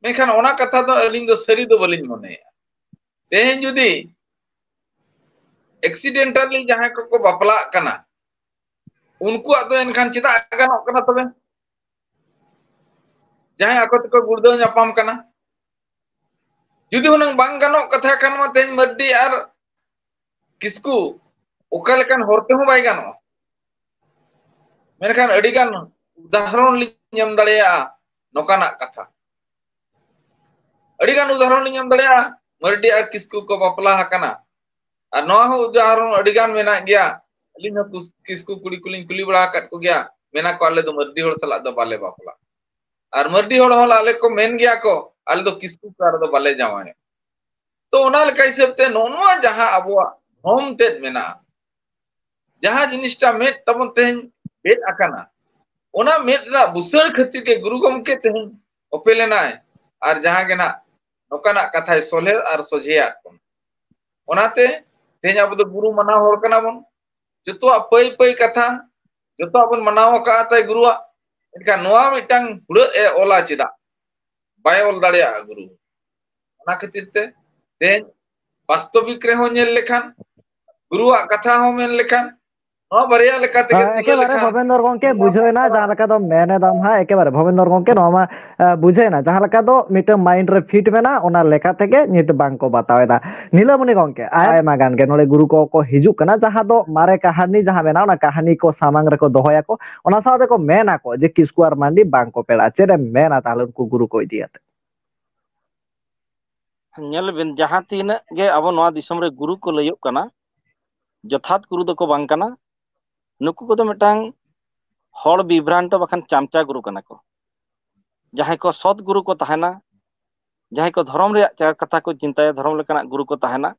ᱢᱮᱱᱠᱷᱟᱱ ᱚᱱᱟ ᱠᱟᱛᱷᱟ ᱫᱚ ᱟᱹᱞᱤᱧ ᱫᱚ ᱥᱟᱹᱨᱤ ᱫᱚ ᱵᱟᱹᱞᱤᱧ ᱢᱚᱱᱮᱭᱟ᱾ ᱛᱮᱦᱮᱧ ᱡᱩᱫᱤ accidentally ᱡᱟᱦᱟᱸᱭ ᱠᱚᱠᱚ ᱵᱟᱯᱞᱟᱜ ᱠᱟᱱᱟ, ᱩᱱᱠᱩᱣᱟᱜ ᱫᱚ ᱮᱱᱠᱷᱟᱱ ᱪᱮᱫᱟᱜ ᱜᱟᱱᱚᱜ ᱠᱟᱱᱟ ᱛᱚᱵᱮ? ᱡᱟᱦᱟᱸᱭ ᱟᱠᱚ ᱛᱮᱠᱚ ᱜᱩᱲᱫᱟᱹᱣ ᱧᱟᱯᱟᱢ ᱠᱟᱱᱟ, ᱡᱩᱫᱤ ᱦᱩᱱᱟᱹᱝ ᱵᱟᱝ ᱜᱟᱱᱚᱜ ᱠᱟᱛᱷᱟ ᱠᱷᱟᱱ ᱢᱟ ᱛᱮᱦᱮᱧ ᱢᱟᱹᱨᱰᱤ ᱟᱨ ᱠᱤᱥᱠᱩ ᱚᱠᱟ ᱞᱮᱠᱟᱱ ᱦᱚᱨ ᱛᱮᱦᱚᱸ ᱵᱟᱭ ᱜᱟᱱᱚᱜᱼᱟ᱾ ᱢᱮᱱᱠᱷᱟᱱ ᱟᱹᱰᱤᱜᱟᱱ ᱩᱫᱟᱦᱚᱨᱚᱱ ᱞᱤᱧ ᱮᱢ ᱫᱟᱲᱮᱭᱟᱜᱼᱟ ᱱᱚᱝᱠᱟᱱᱟᱜ ᱠᱟᱛᱷᱟ᱾ ᱟᱹᱰᱤᱜᱟᱱ ᱩᱫᱟᱦᱚᱨᱚᱱ ᱞᱤᱧ ᱮᱢ ᱫᱟᱲᱮᱭᱟᱜᱼᱟ, ᱢᱟᱹᱨᱰᱤ ᱟᱨ ᱠᱤᱥᱠᱩ ᱠᱚ ᱵᱟᱯᱞᱟ ᱟᱠᱟᱱᱟ᱾ ᱟᱨ ᱱᱚᱣᱟ ᱦᱚᱸ ᱩᱫᱟᱦᱚᱨᱚᱱ ᱟᱹᱰᱤᱜᱟᱱ ᱢᱮᱱᱟᱜ ᱜᱮᱭᱟ᱾ ᱟᱹᱞᱤᱧ ᱦᱚᱸ ᱠᱩᱥ-, ᱠᱤᱥᱠᱩ ᱠᱩᱲᱤ ᱠᱚᱞᱤᱧ ᱠᱩᱞᱤ ᱵᱟᱲᱟ ᱟᱠᱟᱫ ᱠᱚᱜᱮᱭᱟ, ᱢᱮᱱᱟ ᱠᱚ, "ᱟᱞᱮ ᱫᱚ ᱢᱟᱹᱨᱰᱤ ᱦᱚᱲ ᱥᱟᱞᱟᱜ ᱫᱚ ᱵᱟᱞᱮ ᱵᱟᱯᱞᱟᱜ᱾" ᱟᱨ ᱢᱟᱹᱨᱰᱤ ᱦᱚᱲ ᱦᱚᱸ ᱟᱞᱮ ᱠᱚ ᱢᱮᱱ ᱜᱮᱭᱟ ᱠᱚ, "ᱟᱞᱮ ᱫᱚ ᱠᱤᱥᱠᱩ ᱠᱟᱨ ᱫᱚ ᱵᱟᱞᱮ ᱡᱟᱶᱟᱭᱚᱜ᱾" ᱛᱚ ᱚᱱᱟ ᱞᱮᱠᱟ ᱦᱤᱥᱟᱹᱵ ᱛᱮ ᱱᱚᱜᱼᱚ ᱱᱚᱣᱟ ᱡᱟᱦᱟᱸ ᱟᱵᱚᱣᱟᱜ ᱫᱷᱚᱨᱚᱢ ᱛᱮᱫ ᱢᱮᱱᱟᱜᱼᱟ, ᱡᱟᱦᱟᱸ ᱡᱤᱱᱤᱥᱴᱟ ᱢᱮᱫ ᱛᱟᱵᱚᱱ ᱛᱮᱦᱮᱧ ᱵᱮᱫ ᱟᱠᱟᱱᱟ, ᱚᱱᱟ ᱢᱮᱫ ᱨᱮᱱᱟᱜ ᱵᱩᱥᱟᱹᱲ ᱠᱷᱟᱹᱛᱤᱨ ᱜᱮ ᱜᱩᱨᱩ ᱜᱚᱢᱠᱮ ᱛᱮᱦᱮᱧ ᱚᱯᱮᱞ ᱮᱱᱟᱭ ᱟᱨ ᱡᱟᱦᱟᱸ ᱜᱮ ᱱᱟᱜ ᱱᱚᱝᱠᱟᱱᱟᱜ ᱠᱟᱛᱷᱟᱭ ᱥᱚᱞᱦᱮ ᱟᱨ ᱥᱚᱡᱷᱮᱭᱟᱫ ᱵᱚᱱᱟ᱾ ᱚᱱᱟᱛᱮ ᱛᱮᱦᱮᱧ ᱟᱵᱚ ᱫᱚ ᱜᱩᱨᱩ ᱢᱟᱱᱟᱣ ᱦᱚᱲ ᱠᱟᱱᱟ ᱵᱚᱱ᱾ ᱡᱚᱛᱚᱣᱟᱜ ᱯᱟᱹᱭ ᱯᱟᱹᱭ ᱠᱟᱛᱷᱟ ᱡᱚᱛᱚᱣᱟᱜ ᱵᱚᱱ ᱢᱟᱱᱟᱣ ᱟᱠᱟᱫᱼᱟ ᱛᱟᱭ ᱜᱩᱨᱩᱣᱟᱜ᱾ ᱮᱱᱠᱷᱟᱱ ᱱᱚᱣᱟ ᱢᱤᱫᱴᱟᱝ ᱦᱩᱲᱟᱹᱜ ᱮ ᱚᱞᱟ ᱪᱮᱫᱟᱜ? ᱵᱟᱭ ᱚᱞ ᱫᱟᱲᱮᱭᱟᱜᱼᱟ ᱜᱩᱨᱩ᱾ ᱚᱱᱟ ᱠᱷᱟᱹᱛᱤᱨ ᱛᱮ ᱛᱮᱦᱮᱧ ᱵᱟᱥᱛᱚᱵᱤᱠ ᱨᱮᱦᱚᱸ ᱧᱮᱞ ᱞᱮᱠᱷᱟᱱ, ᱜᱩᱨᱩᱣᱟᱜ ᱠᱟᱛᱷᱟ ᱦᱚᱸ ᱢᱮᱱ ᱞᱮᱠᱷᱟᱱ, ᱱᱚᱣᱟ ᱵᱟᱨᱭᱟ ᱞᱮᱠᱟ ᱛᱮᱜᱮ ᱦᱮᱸ, ᱛᱩᱞᱟᱹ ᱮᱠᱮᱵᱟᱨᱮ ᱞᱮᱠᱷᱟᱱ ᱵᱷᱚᱵᱮᱱᱫᱚᱨ ᱜᱚᱝᱠᱮ, ᱵᱩᱡᱷᱟᱹᱣ ᱮᱱᱟ ᱡᱟᱦᱟᱸ ᱞᱮᱠᱟ ᱫᱚ ᱢᱮᱱ ᱮᱫᱟᱢ ᱦᱟᱸᱜ, ᱮᱠᱮᱵᱟᱨᱮ ᱵᱷᱚᱵᱮᱱᱫᱚᱨ ᱜᱚᱝᱠᱮ, ᱱᱚᱣᱟ ᱢᱟ, ᱮ, ᱵᱩᱡᱷᱟᱹᱣ ᱮᱱᱟ ᱡᱟᱦᱟᱸ ᱞᱮᱠᱟ ᱫᱚ ᱢᱤᱫᱴᱟᱝ mind ᱨᱮ fit ᱢᱮᱱᱟᱜᱼᱟ, ᱚᱱᱟ ᱞᱮᱠᱟ ᱛᱮᱜᱮ ᱱᱤᱛ ᱵᱟᱝ ᱠᱚ ᱵᱟᱛᱟᱣ ᱮᱫᱟ᱾ ᱱᱤᱞᱟᱹᱢᱚᱱᱤ ᱜᱚᱝᱠᱮ, ᱟᱭᱢᱟ ᱜᱟᱱ ᱜᱮ ᱱᱚᱰᱮ ᱜᱩᱨᱩ ᱠᱚ ᱠᱚ ᱦᱤᱡᱩᱜ ᱠᱟᱱᱟ, ᱡᱟᱦᱟᱸ ᱫᱚ ᱢᱟᱨᱮ ᱠᱟᱹᱦᱱᱤ ᱡᱟᱦᱟᱸ ᱢᱮᱱᱟᱜᱼᱟ, ᱚᱱᱟ ᱠᱟᱹᱦᱱᱤ ᱠᱚ ᱥᱟᱢᱟᱝ ᱨᱮᱠᱚ ᱫᱚᱦᱚᱭᱟᱠᱚ, ᱚᱱᱟ ᱥᱟᱶᱛᱮ ᱠᱚ ᱢᱮᱱᱟᱠᱚ ᱡᱮ ᱠᱤᱥᱠᱩ ᱟᱨ ᱢᱟᱱᱰᱤ ᱵᱟᱝ ᱠᱚ ᱯᱮᱲᱟᱜᱼᱟ᱾ ᱪᱮᱫ ᱮᱢ ᱢᱮᱱᱟ ᱛᱟᱦᱞᱮ ᱩᱱᱠᱩ ᱜᱩᱨᱩ ᱠᱚ ᱤᱫᱤ ᱠᱟᱛᱮ? ᱧᱮᱞ ᱵᱤᱱ, ᱡᱟᱦᱟᱸ ᱛᱤᱱᱟᱹᱜ ᱜᱮ ᱟᱵᱚ ᱱᱚᱣᱟ ᱫᱤᱥᱚᱢ ᱨᱮ ᱜᱩᱨᱩ ᱠᱚ ᱞᱟᱹᱭᱚᱜ ᱠᱟᱱᱟ, ᱡᱚᱛᱷᱟᱛ ᱜᱩᱨᱩ ᱫᱚᱠᱚ ᱵᱟᱝ ᱠᱟᱱᱟ᱾ ᱱᱩᱠᱩ ᱠᱚᱫᱚ ᱢᱤᱫᱴᱟᱝ ᱦᱚᱲ ᱵᱤᱵᱷᱨᱟᱱᱴᱚ ᱵᱟᱠᱷᱟᱱ ᱪᱟᱢᱪᱟ ᱜᱩᱨᱩ ᱠᱟᱱᱟ ᱠᱚ᱾ ᱡᱟᱦᱟᱸᱭ ᱠᱚ ᱥᱚᱛ ᱜᱩᱨᱩ ᱠᱚ ᱛᱟᱦᱮᱱᱟ, ᱡᱟᱦᱟᱸᱭ ᱠᱚ ᱫᱷᱚᱨᱚᱢ ᱨᱮᱭᱟᱜ ᱪᱟ-, ᱠᱟᱛᱷᱟ ᱠᱚ ᱪᱤᱱᱛᱟᱹᱭᱟ, ᱫᱷᱚᱨᱚᱢ ᱞᱮᱠᱟᱱᱟᱜ ᱜᱩᱨᱩ ᱠᱚ ᱛᱟᱦᱮᱱᱟ,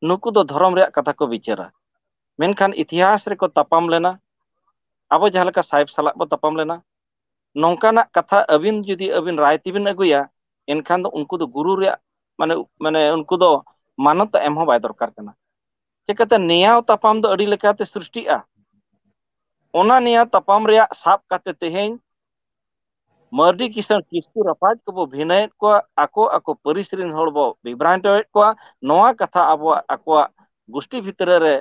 ᱱᱩᱠᱩ ᱫᱚ ᱫᱷᱚᱨᱚᱢ ᱨᱮᱭᱟᱜ ᱠᱟᱛᱷᱟ ᱠᱚ ᱵᱤᱪᱟᱹᱨᱟ᱾ ᱢᱮᱱᱠᱷᱟᱱ ᱤᱛᱤᱦᱟᱥ ᱨᱮᱠᱚ ᱛᱟᱯᱟᱢ ᱞᱮᱱᱟ, ᱟᱵᱚ ᱡᱟᱦᱟᱸ ᱞᱮᱠᱟ ᱥᱟᱦᱮᱵᱽ ᱥᱟᱞᱟᱜ ᱵᱚ ᱛᱟᱯᱟᱢ ᱞᱮᱱᱟ, ᱱᱚᱝᱠᱟᱱᱟᱜ ᱠᱟᱛᱷᱟ ᱟᱹᱵᱤᱱ ᱡᱩᱫᱤ ᱟᱹᱵᱤᱱ ᱨᱟᱭ ᱛᱮᱵᱤᱱ ᱟᱹᱜᱩᱭᱟ, ᱮᱱᱠᱷᱟᱱ ᱫᱚ ᱩᱱᱠᱩ ᱫᱚ ᱜᱩᱨᱩ ᱨᱮᱭᱟᱜ ᱢᱟᱱᱮ, ᱢᱟᱱᱮ ᱩᱱᱠᱩ ᱫᱚ ᱢᱟᱱᱚᱛ ᱮᱢ ᱦᱚᱸ ᱵᱟᱭ ᱫᱚᱨᱠᱟᱨ ᱠᱟᱱᱟ᱾ ᱪᱤᱠᱟᱹᱛᱮ ᱱᱮᱭᱟᱣ ᱛᱟᱯᱟᱢ ᱫᱚ ᱟᱹᱰᱤ ᱞᱮᱠᱟᱛᱮ ᱥᱨᱤᱥᱴᱤᱜᱼᱟ᱾ ᱚᱱᱟ ᱱᱮᱭᱟᱣ ᱛᱟᱯᱟᱢ ᱨᱮᱭᱟᱜ ᱥᱟᱵ ᱠᱟᱛᱮ ᱛᱮᱦᱮᱧ ᱢᱟᱹᱨᱰᱤ ᱠᱤᱥᱟᱹᱬ ᱠᱤᱥᱠᱩ ᱨᱟᱯᱟᱡᱽ ᱠᱚᱵᱚ ᱵᱷᱤᱱᱟᱹᱭᱮᱫ ᱠᱚᱣᱟ, ᱟᱠᱚ ᱟᱠᱚ ᱯᱟᱹᱨᱤᱥ ᱨᱮᱱ ᱦᱚᱲ ᱵᱚ ᱵᱤᱵᱷᱨᱟᱱᱴᱚᱭᱮᱫ ᱠᱚᱣᱟ᱾ ᱱᱚᱣᱟ ᱠᱟᱛᱷᱟ ᱟᱵᱚᱣᱟᱜ, ᱟᱠᱚᱣᱟᱜ ᱜᱩᱥᱴᱤ ᱵᱷᱤᱛᱨᱤ ᱨᱮ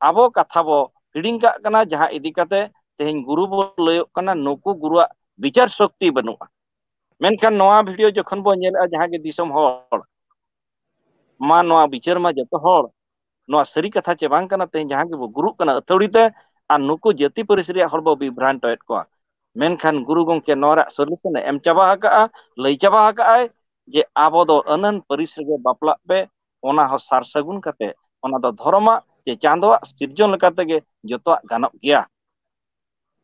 ᱟᱵᱚ ᱠᱟᱛᱷᱟ ᱵᱚ ᱦᱤᱲᱤᱧ ᱠᱟᱜ ᱠᱟᱱᱟ, ᱡᱟᱦᱟᱸ ᱤᱫᱤ ᱠᱟᱛᱮ ᱛᱮᱦᱮᱧ ᱜᱩᱨᱩ ᱵᱚ ᱞᱟᱹᱭᱚᱜ ᱠᱟᱱᱟ, ᱱᱩᱠᱩ ᱜᱩᱨᱩᱣᱟᱜ ᱵᱤᱪᱟᱨ ᱥᱚᱠᱛᱤ ᱵᱟᱹᱱᱩᱜᱼᱟ᱾ ᱢᱮᱱᱠᱷᱟᱱ ᱱᱚᱣᱟ video ᱡᱚᱠᱷᱚᱱ ᱵᱚ ᱧᱮᱞᱮᱫᱼᱟ, ᱡᱟᱦᱟᱸ ᱜᱮ ᱫᱤᱥᱚᱢ ᱦᱚᱲ, ᱢᱟ ᱱᱚᱣᱟ ᱵᱤᱪᱟᱹᱨ ᱢᱟ ᱡᱚᱛᱚ ᱦᱚᱲ, ᱱᱚᱣᱟ ᱥᱟᱹᱨᱤ ᱠᱟᱛᱷᱟ ᱪᱮ ᱵᱟᱝ ᱠᱟᱱᱟ? ᱛᱮᱦᱮᱧ ᱡᱟᱦᱟᱸ ᱜᱮᱵᱚ ᱜᱩᱨᱩᱜ ᱠᱟᱱᱟ ᱟᱹᱛᱷᱟᱹᱣᱲᱤ ᱛᱮ, ᱟᱨ ᱱᱩᱠᱩ ᱡᱟᱹᱛᱤ ᱯᱟᱹᱨᱤᱥ ᱨᱮᱭᱟᱜ ᱦᱚᱲ ᱵᱚ ᱵᱤᱵᱷᱨᱟᱱᱴᱚᱭᱮᱫ ᱠᱚᱣᱟ᱾ ᱢᱮᱱᱠᱷᱟᱱ ᱜᱩᱨᱩ ᱜᱚᱢᱠᱮ ᱱᱚᱣᱟ ᱨᱮᱭᱟᱜ solution ᱮ ᱮᱢ ᱪᱟᱵᱟ ᱟᱠᱟᱜᱼᱟ, ᱞᱟᱹᱭ ᱪᱟᱵᱟ ᱟᱠᱟᱜᱼᱟᱭ ᱡᱮ ᱟᱵᱚ ᱫᱚ ᱟᱹᱱᱟᱹᱱ ᱯᱟᱹᱨᱤᱥ ᱨᱮᱜᱮ ᱵᱟᱯᱞᱟᱜ ᱯᱮ, ᱚᱱᱟ ᱦᱚᱸ ᱥᱟᱨ ᱥᱟᱹᱜᱩᱱ ᱠᱟᱛᱮ, ᱚᱱᱟ ᱫᱚ ᱫᱷᱚᱨᱚᱢᱟᱜ ᱪᱮ ᱪᱟᱸᱫᱳᱣᱟᱜ ᱥᱤᱨᱡᱚᱱ ᱞᱮᱠᱟ ᱛᱮᱜᱮ ᱡᱚᱛᱚᱣᱟᱜ ᱜᱟᱱᱚᱜ ᱜᱮᱭᱟ᱾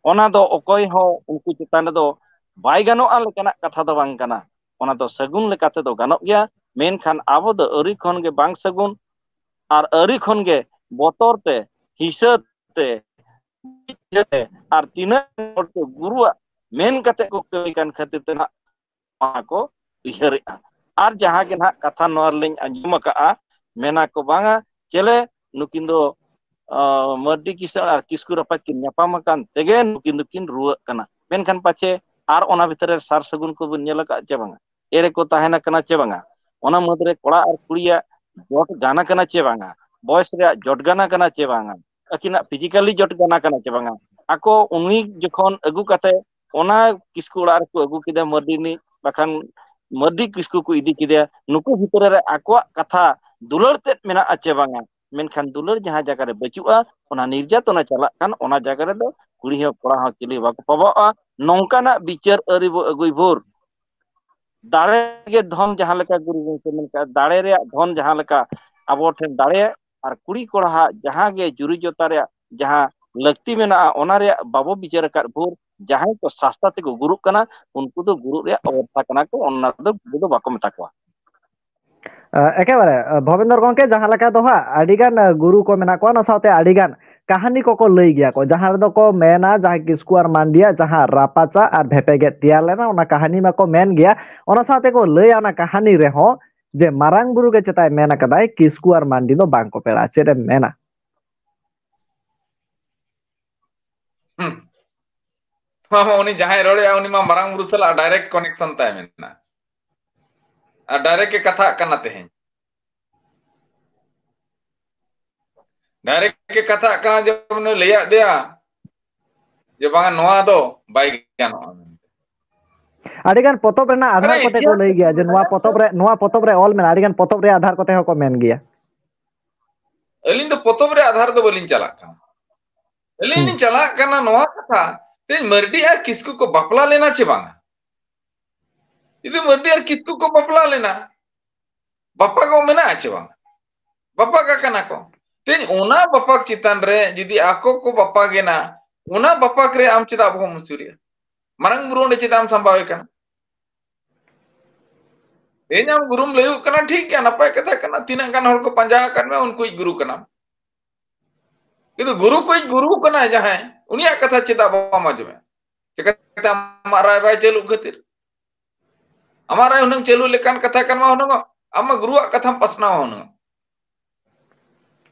ᱚᱱᱟ ᱫᱚ ᱚᱠᱚᱭ ᱦᱚᱸ ᱩᱱᱠᱩ ᱪᱮᱛᱟᱱ ᱨᱮᱫᱚ ᱵᱟᱭ ᱜᱟᱱᱚᱜᱼᱟ ᱞᱮᱠᱟᱱᱟᱜ ᱠᱟᱛᱷᱟ ᱫᱚ ᱵᱟᱝ ᱠᱟᱱᱟ᱾ ᱚᱱᱟ ᱫᱚ ᱥᱟᱹᱜᱩᱱ ᱞᱮᱠᱟ ᱛᱮᱫᱚ ᱜᱟᱱᱚᱜ ᱜᱮᱭᱟ, ᱢᱮᱱᱠᱷᱟᱱ ᱟᱵᱚ ᱫᱚ ᱟᱹᱨᱤ ᱠᱷᱚᱱ ᱜᱮ ᱵᱟᱝ ᱥᱟᱹᱜᱩᱱ, ᱟᱨ ᱟᱹᱨᱤ ᱠᱷᱚᱱ ᱜᱮ ᱵᱚᱛᱚᱨ ᱛᱮ, ᱦᱤᱥᱟᱹ ᱛᱮ, ᱟᱨ ᱛᱤᱱᱟᱹᱜ ᱦᱚᱲ ᱫᱚ ᱜᱩᱨᱩᱣᱟᱜ ᱢᱮᱱ ᱠᱟᱛᱮ ᱠᱚ ᱠᱟᱹᱢᱤ ᱠᱟᱱ ᱠᱷᱟᱹᱛᱤᱨ ᱛᱮ ᱱᱟᱜ ᱱᱚᱣᱟ ᱠᱚ ᱩᱭᱦᱟᱹᱨᱮᱜᱼᱟ᱾ ᱟᱨ ᱡᱟᱦᱟᱸ ᱜᱮ ᱱᱟᱦᱟᱜ ᱠᱟᱛᱷᱟ ᱱᱚᱣᱟ ᱨᱮᱞᱤᱧ ᱟᱸᱡᱚᱢ ᱟᱠᱟᱜᱼᱟ, ᱢᱮᱱᱟ ᱠᱚ ᱵᱟᱝᱟ, ᱪᱮᱞᱮ ᱱᱩᱠᱤᱱ ᱫᱚ ᱢᱟᱹᱨᱰᱤ ᱠᱤᱥᱟᱹᱬ ᱟᱨ ᱠᱤᱥᱠᱩ ᱨᱟᱯᱟᱡᱽ ᱠᱤᱱ ᱧᱟᱯᱟᱢ ᱟᱠᱟᱱ ᱛᱮᱜᱮ ᱱᱩᱠᱤᱱ ᱫᱚᱠᱤᱱ ᱨᱩᱣᱟᱹᱜ ᱠᱟᱱᱟ᱾ ᱢᱮᱱᱠᱷᱟᱱ ᱯᱟᱪᱷᱮ ᱟᱨ ᱚᱱᱟ ᱵᱷᱤᱛᱨᱤ ᱨᱮ ᱥᱟᱨ ᱥᱟᱹᱜᱩᱱ ᱠᱚᱵᱚᱱ ᱧᱮᱞ ᱟᱠᱟᱫ ᱪᱮ ᱵᱟᱝᱟ? ᱮᱨᱮ ᱠᱚ ᱛᱟᱦᱮᱱᱟ ᱠᱟᱱᱟ ᱪᱮ ᱵᱟᱝᱟ? ᱚᱱᱟ ᱢᱩᱫᱽᱨᱮ ᱠᱚᱲᱟ ᱟᱨ ᱠᱩᱲᱤᱭᱟᱜ ᱡᱚᱴ ᱜᱟᱱ ᱟᱠᱟᱱᱟ ᱪᱮ ᱵᱟᱝᱟ? ᱵᱚᱭᱮᱥ ᱨᱮᱭᱟᱜ ᱡᱚᱴ ᱜᱟᱱ ᱟᱠᱟᱱᱟ ᱪᱮ ᱵᱟᱝᱟ? ᱟᱹᱠᱤᱱᱟᱜ ᱯᱷᱤᱡᱤᱠᱟᱞᱤ ᱡᱚᱴ ᱜᱟᱱ ᱟᱠᱟᱱᱟ ᱪᱮ ᱵᱟᱝᱟ? ᱟᱠᱚ ᱩᱱᱤ ᱡᱚᱠᱷᱚᱱ ᱟᱹᱜᱩ ᱠᱟᱛᱮ ᱚᱱᱟ ᱠᱤᱥᱠᱩ ᱚᱲᱟᱜ ᱨᱮᱠᱚ ᱟᱹᱜᱩ ᱠᱮᱫᱟ ᱢᱟᱹᱨᱰᱤ ᱨᱤᱱᱤᱡ, ᱵᱟᱠᱷᱟᱱ ᱢᱟᱹᱨᱰᱤ ᱠᱤᱥᱠᱩ ᱠᱚ ᱤᱫᱤ ᱠᱮᱫᱮᱭᱟ, ᱱᱩᱠᱩ ᱵᱷᱤᱛᱨᱤ ᱨᱮ ᱟᱠᱚᱣᱟᱜ ᱠᱟᱛᱷᱟ ᱫᱩᱞᱟᱹᱲ ᱛᱮᱫ ᱢᱮᱱᱟᱜᱼᱟ ᱪᱮ ᱵᱟᱝᱟ? ᱢᱮᱱᱠᱷᱟᱱ ᱫᱩᱞᱟᱹᱲ ᱡᱟᱦᱟᱸ ᱡᱟᱭᱜᱟ ᱨᱮ ᱵᱟᱹᱪᱩᱜᱼᱟ, ᱚᱱᱟ ᱱᱤᱨᱡᱟᱛᱚᱱᱟ ᱪᱟᱞᱟᱜ ᱠᱟᱱ, ᱚᱱᱟ ᱡᱟᱭᱜᱟ ᱨᱮᱫᱚ ᱠᱩᱲᱤ ᱦᱚᱸ ᱠᱚᱲᱟ ᱦᱚᱸ ᱪᱤᱞᱤ ᱵᱟᱠᱚ ᱯᱟᱵᱚᱜᱼᱟ᱾ ᱱᱚᱝᱠᱟᱱᱟᱜ ᱵᱤᱪᱟᱹᱨ ᱟᱹᱨᱤ ᱵᱚ ᱟᱹᱜᱩᱭ ᱵᱷᱳᱨ᱾ ᱫᱟᱲᱮ ᱜᱮ ᱫᱷᱚᱱ, ᱡᱟᱦᱟᱸ ᱞᱮᱠᱟ ᱜᱩᱨᱩ ᱜᱚᱢᱠᱮ ᱢᱮᱱ ᱠᱟᱜᱼᱟ, ᱫᱟᱲᱮ ᱨᱮᱭᱟᱜ ᱫᱷᱚᱱ ᱡᱟᱦᱟᱸ ᱞᱮᱠᱟ ᱟᱵᱚ ᱴᱷᱮᱱ ᱫᱟᱲᱮ, ᱟᱨ ᱠᱩᱲᱤ ᱠᱚᱲᱟᱣᱟᱜ ᱡᱟᱦᱟᱸ ᱜᱮ ᱡᱩᱨᱤ ᱡᱚᱛᱟ ᱨᱮᱭᱟᱜ ᱡᱟᱦᱟᱸ ᱞᱟᱹᱠᱛᱤ ᱢᱮᱱᱟᱜᱼᱟ, ᱚᱱᱟ ᱨᱮᱭᱟᱜ ᱵᱟᱵᱚ ᱵᱤᱪᱟᱹᱨ ᱟᱠᱟᱫ ᱵᱷᱳᱨ, ᱡᱟᱦᱟᱸᱭ ᱠᱚ ᱥᱟᱥᱛᱟ ᱛᱮᱠᱚ ᱜᱩᱨᱩᱜ ᱠᱟᱱᱟ, ᱩᱱᱠᱩ ᱫᱚ ᱜᱩᱨᱩᱜ ᱨᱮᱭᱟᱜ ᱚᱵᱚᱨᱛᱷᱟ ᱠᱟᱱᱟ ᱠᱚ, ᱚᱱᱟ ᱫᱚ ᱜᱩᱨᱩ ᱫᱚ ᱵᱟᱠᱚ ᱢᱮᱛᱟ ᱠᱚᱣᱟ᱾ ᱮ, ᱮᱠᱮᱵᱟᱨᱮ, ᱮ, ᱵᱷᱚᱵᱮᱱᱫᱚᱨ ᱜᱚᱢᱠᱮ, ᱡᱟᱦᱟᱸ ᱞᱮᱠᱟ ᱫᱚ ᱦᱟᱸᱜ ᱟᱹᱰᱤᱜᱟᱱ, ᱮ, ᱜᱩᱨᱩ ᱠᱚ ᱢᱮᱱᱟᱜ ᱠᱚᱣᱟ, ᱚᱱᱟ ᱥᱟᱶᱛᱮ ᱟᱹᱰᱤᱜᱟᱱ ᱠᱟᱹᱦᱱᱤ ᱠᱚᱠᱚ ᱞᱟᱹᱭ ᱜᱮᱭᱟ ᱠᱚ, ᱡᱟᱦᱟᱸ ᱨᱮᱫᱚ ᱠᱚ ᱢᱮᱱᱟ, ᱡᱟᱦᱟᱸ ᱠᱤᱥᱠᱩ ᱟᱨ ᱢᱟᱱᱰᱤᱭᱟᱜ ᱡᱟᱦᱟᱸ ᱨᱟᱯᱟᱪᱟᱜ ᱟᱨ ᱵᱷᱮᱯᱮᱜᱮᱫ ᱛᱮᱭᱟᱨ ᱞᱮᱱᱟ, ᱚᱱᱟ ᱠᱟᱹᱦᱱᱤ ᱢᱟᱠᱚ ᱢᱮᱱ ᱜᱮᱭᱟ᱾ ᱚᱱᱟ ᱥᱟᱶᱛᱮ ᱠᱚ ᱞᱟᱹᱭᱟ ᱚᱱᱟ ᱠᱟᱹᱦᱱᱤ ᱨᱮᱦᱚᱸ ᱡᱮ ᱢᱟᱨᱟᱝ ᱵᱩᱨᱩ ᱜᱮ ᱪᱮᱛᱟᱭ ᱢᱮᱱ ᱟᱠᱟᱫᱟᱭ, ᱠᱤᱥᱠᱩ ᱟᱨ ᱢᱟᱱᱰᱤ ᱫᱚ ᱵᱟᱝ ᱠᱚ ᱯᱮᱲᱟᱜᱼᱟ᱾ ᱪᱮᱫ ᱮᱢ ᱢᱮᱱᱟ? ᱦᱩᱸ᱾ ᱱᱚᱣᱟ ᱢᱟ ᱩᱱᱤ ᱡᱟᱦᱟᱸᱭ ᱨᱚᱲᱮᱜᱼᱟ, ᱩᱱᱤ ᱢᱟ ᱢᱟᱨᱟᱝ ᱵᱩᱨᱩ ᱥᱟᱞᱟᱜ direct connection ᱛᱟᱭ ᱢᱮᱱᱟᱜᱼᱟ᱾ ᱟᱨ direct ᱮ ᱠᱟᱛᱷᱟᱜ ᱠᱟᱱᱟ ᱛᱮᱦᱮᱧ᱾ Direct ᱮ ᱠᱟᱛᱷᱟᱜ ᱠᱟᱱᱟ, ᱡᱮ ᱩᱱᱤ ᱞᱟᱹᱭᱟᱫ ᱫᱮᱭᱟ ᱡᱮ ᱵᱟᱝᱟ, ᱱᱚᱣᱟ ᱫᱚ ᱵᱟᱭ ᱜᱟᱱᱚᱜᱼᱟ ᱢᱮᱱᱛᱮ᱾ ᱟᱹᱰᱤᱜᱟᱱ ᱯᱚᱛᱚᱵ ᱨᱮᱱᱟᱜ ᱟᱫᱷᱟᱨ ᱟᱨᱮ ᱠᱚᱛᱮ ᱠᱚ ᱤᱛᱤᱦᱟᱥ ᱞᱟᱹᱭ ᱨᱮ ᱜᱮᱭᱟ ᱡᱮ ᱱᱚᱣᱟ ᱢᱮᱱᱟᱜᱼᱟ᱾ ᱯᱚᱛᱚᱵ ᱨᱮ, ᱱᱚᱣᱟ ᱯᱚᱛᱚᱵ ᱨᱮ ᱚᱞ ᱢᱮᱱᱟᱜᱼᱟ, ᱟᱹᱰᱤᱜᱟᱱ ᱯᱚᱛᱚᱵ ᱨᱮᱭᱟᱜ ᱟᱫᱷᱟᱨ ᱠᱚᱛᱮ ᱦᱚᱸᱠᱚ ᱢᱮᱱ ᱜᱮᱭᱟ᱾ ᱟᱹᱞᱤᱧ ᱫᱚ ᱯᱚᱛᱚᱵ ᱨᱮᱭᱟᱜ ᱟᱫᱷᱟᱨ ᱫᱚ ᱵᱟᱹᱞᱤᱧ ᱪᱟᱞᱟᱜ ᱠᱟᱱᱟ᱾ ᱟᱹᱞᱤᱧ ᱦᱩᱸ᱾ ᱞᱤᱧ ᱪᱟᱞᱟᱜ ᱠᱟᱱᱟ ᱱᱚᱣᱟ ᱠᱟᱛᱷᱟ, ᱛᱮᱦᱮᱧ ᱢᱟᱹᱨᱰᱤ ᱟᱨ ᱠᱤᱥᱠᱩ ᱠᱚ ᱵᱟᱯᱞᱟ ᱞᱮᱱᱟ ᱪᱮ ᱵᱟᱝᱟ? ᱡᱩᱫᱤ ᱢᱟᱹᱨᱰᱤ ᱟᱨ ᱠᱤᱥᱠᱩ ᱠᱚ ᱵᱟᱯᱞᱟ ᱞᱮᱱᱟ, ᱵᱟᱯᱟᱜᱚᱜ ᱢᱮᱱᱟᱜᱼᱟ ᱪᱮ ᱵᱟᱝ? ᱵᱟᱯᱟᱜ ᱟᱠᱟᱱᱟ ᱠᱚ᱾ ᱛᱮᱦᱮᱧ ᱚᱱᱟ ᱵᱟᱯᱟᱠ ᱪᱮᱛᱟᱱ ᱨᱮ ᱡᱩᱫᱤ ᱟᱠᱚ ᱠᱚ ᱵᱟᱯᱟᱜ ᱮᱱᱟ, ᱚᱱᱟ ᱵᱟᱯᱟᱠ ᱨᱮ ᱟᱢ ᱪᱮᱫᱟᱜ ᱵᱚᱦᱚᱜ ᱮᱢ ᱟᱹᱪᱩᱨᱮᱜᱼᱟ? ᱢᱟᱨᱟᱝ ᱵᱩᱨᱩ ᱚᱸᱰᱮ ᱪᱮᱫᱟᱜ ᱮᱢ ᱥᱟᱢᱵᱟᱣᱮ ᱠᱟᱱᱟ? ᱛᱮᱦᱮᱧ ᱟᱢ ᱜᱩᱨᱩᱢ ᱞᱟᱹᱭᱚᱜ ᱠᱟᱱᱟ, ᱴᱷᱤᱠ ᱜᱮᱭᱟ, ᱱᱟᱯᱟᱭ ᱠᱟᱛᱷᱟ ᱠᱟᱱᱟ, ᱛᱤᱱᱟᱹᱜ ᱜᱟᱱ ᱦᱚᱲ ᱠᱚ ᱯᱟᱸᱡᱟ ᱟᱠᱟᱫ ᱢᱮᱭᱟ, ᱩᱱᱠᱩᱭᱤᱡ ᱜᱩᱨᱩ ᱠᱟᱱᱟᱢ᱾ ᱠᱤᱱᱛᱩ ᱜᱩᱨᱩ ᱠᱚᱭᱤᱡ ᱜᱩᱨᱩ ᱠᱟᱱᱟᱭ ᱡᱟᱦᱟᱸᱭ, ᱩᱱᱤᱭᱟᱜ ᱠᱟᱛᱷᱟ ᱪᱮᱫᱟᱜ ᱵᱟᱢ ᱟᱸᱡᱚᱢᱮᱫ? ᱪᱤᱠᱟᱹᱛᱮ ᱟᱢᱟᱜ ᱨᱟᱭ ᱵᱟᱭ ᱪᱟᱹᱞᱩᱜ ᱠᱷᱟᱹᱛᱤᱨ? ᱟᱢᱟᱜ ᱨᱟᱭ ᱦᱩᱱᱟᱹᱝ ᱪᱟᱹᱞᱩ ᱞᱮᱠᱟᱱ ᱠᱟᱛᱷᱟ ᱠᱟᱱ ᱢᱟ ᱦᱩᱱᱟᱹᱝ, ᱟᱢ ᱢᱟ ᱜᱩᱨᱩᱣᱟᱜ ᱠᱟᱛᱷᱟᱢ ᱯᱟᱥᱱᱟᱣᱟ ᱦᱩᱱᱟᱹᱝ᱾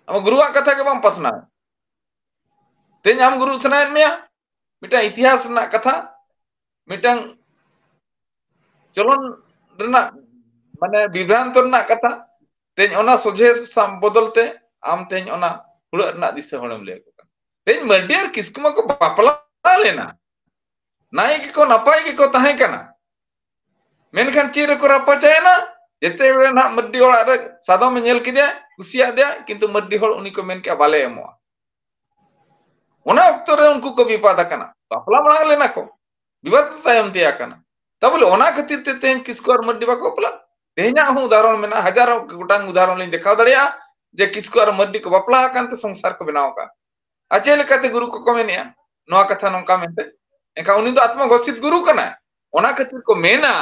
ᱟᱢᱟᱜ ᱜᱩᱨᱩᱣᱟᱜ ᱠᱟᱛᱷᱟ ᱜᱮ ᱵᱟᱢ ᱯᱟᱥᱱᱟᱣ᱾ ᱛᱮᱦᱮᱧ ᱟᱢ ᱜᱩᱨᱩ ᱥᱟᱱᱟᱭᱮᱫ ᱢᱮᱭᱟ, ᱢᱤᱫᱴᱟᱝ ᱤᱛᱤᱦᱟᱥ ᱨᱮᱱᱟᱜ ᱠᱟᱛᱷᱟ, ᱢᱤᱫᱴᱟᱝ ᱪᱚᱞᱚᱱ ᱨᱮᱱᱟᱜ, ᱢᱟᱱᱮ ᱵᱤᱵᱷᱨᱟᱱᱛᱚ ᱨᱮᱱᱟᱜ ᱠᱟᱛᱷᱟ, ᱛᱮᱦᱮᱧ ᱚᱱᱟ ᱥᱚᱡᱷᱮ ᱥᱟᱢ ᱵᱚᱫᱚᱞ ᱛᱮ ᱟᱢ ᱛᱮᱦᱮᱧ ᱚᱱᱟ ᱦᱩᱲᱟᱹᱜ ᱨᱮᱱᱟᱜ ᱫᱤᱥᱟᱹ ᱦᱚᱲᱮᱢ ᱞᱟᱹᱭ ᱟᱠᱚ ᱠᱟᱱᱟ᱾ ᱛᱮᱦᱮᱧ ᱢᱟᱹᱨᱰᱤ ᱟᱨ ᱠᱤᱥᱠᱩ ᱢᱟᱠᱚ ᱵᱟᱯᱞᱟ ᱞᱮᱱᱟ, ᱱᱟᱭ ᱜᱮᱠᱚ ᱱᱟᱯᱟᱭ ᱜᱮᱠᱚ ᱛᱟᱦᱮᱸ ᱠᱟᱱᱟ, ᱢᱮᱱᱠᱷᱟᱱ ᱪᱮᱫ ᱨᱮᱠᱚ ᱨᱟᱯᱟᱪᱟᱭᱮᱱᱟ? ᱡᱮᱛᱮ ᱵᱮᱲᱟ ᱱᱟᱦᱟᱜ ᱢᱟᱹᱨᱰᱤ ᱚᱲᱟᱜ ᱨᱮ ᱥᱟᱫᱚᱢᱮ ᱧᱮᱞ ᱠᱮᱫᱮᱭᱟ, ᱠᱩᱥᱤᱭᱟᱫᱮᱭᱟ, ᱠᱤᱱᱛᱩ ᱢᱟᱹᱨᱰᱤ ᱦᱚᱲ ᱩᱱᱤ ᱠᱚ ᱢᱮᱱ ᱠᱮᱜᱼᱟ, "ᱵᱟᱞᱮ ᱮᱢᱚᱜᱼᱟ᱾" ᱚᱱᱟ ᱚᱠᱛᱚ ᱨᱮ ᱩᱱᱠᱩ ᱠᱚ ᱵᱤᱵᱟᱫ ᱟᱠᱟᱱᱟ, ᱵᱟᱯᱞᱟ ᱢᱟᱲᱟᱝ ᱞᱮᱱᱟ ᱠᱚ, ᱵᱤᱵᱟᱫ ᱫᱚ ᱛᱟᱭᱚᱢ ᱛᱮ ᱟᱠᱟᱱᱟ᱾ ᱛᱟ ᱵᱚᱞᱮ ᱚᱱᱟ ᱠᱷᱟᱹᱛᱤᱨ ᱛᱮ ᱛᱮᱦᱮᱧ ᱠᱤᱥᱠᱩ ᱟᱨ ᱢᱟᱹᱨᱰᱤ ᱵᱟᱠᱚ ᱵᱟᱯᱞᱟ᱾ ᱛᱮᱦᱮᱧᱟᱜ ᱦᱚᱸ ᱩᱫᱟᱦᱚᱨᱚᱱ ᱢᱮᱱᱟᱜᱼᱟ, ᱦᱟᱡᱟᱨ ᱜᱚᱴᱟᱝ ᱩᱫᱟᱦᱚᱨᱚᱱ ᱞᱤᱧ ᱫᱮᱠᱷᱟᱣ ᱫᱟᱲᱮᱭᱟᱜᱼᱟ ᱡᱮ ᱠᱤᱥᱠᱩ ᱟᱨ ᱢᱟᱹᱨᱰᱤ ᱠᱚ ᱵᱟᱯᱞᱟ ᱟᱠᱟᱱ ᱛᱮ ᱥᱚᱝᱥᱟᱨ ᱠᱚ ᱵᱮᱱᱟᱣ ᱟᱠᱟᱫ᱾ ᱟᱨ ᱪᱮᱫ ᱞᱮᱠᱟᱛᱮ ᱜᱩᱨᱩ ᱠᱚᱠᱚ ᱢᱮᱱᱮᱜᱼᱟ ᱱᱚᱣᱟ ᱠᱟᱛᱷᱟ ᱱᱚᱝᱠᱟ ᱢᱮᱱᱛᱮ? ᱮᱱᱠᱷᱟᱱ ᱩᱱᱤ ᱫᱚ ᱟᱛᱢᱟ ᱜᱷᱳᱥᱤᱛ ᱜᱩᱨᱩ ᱠᱟᱱᱟᱭ᱾ ᱚᱱᱟ ᱠᱷᱟᱹᱛᱤᱨ ᱠᱚ ᱢᱮᱱᱟ,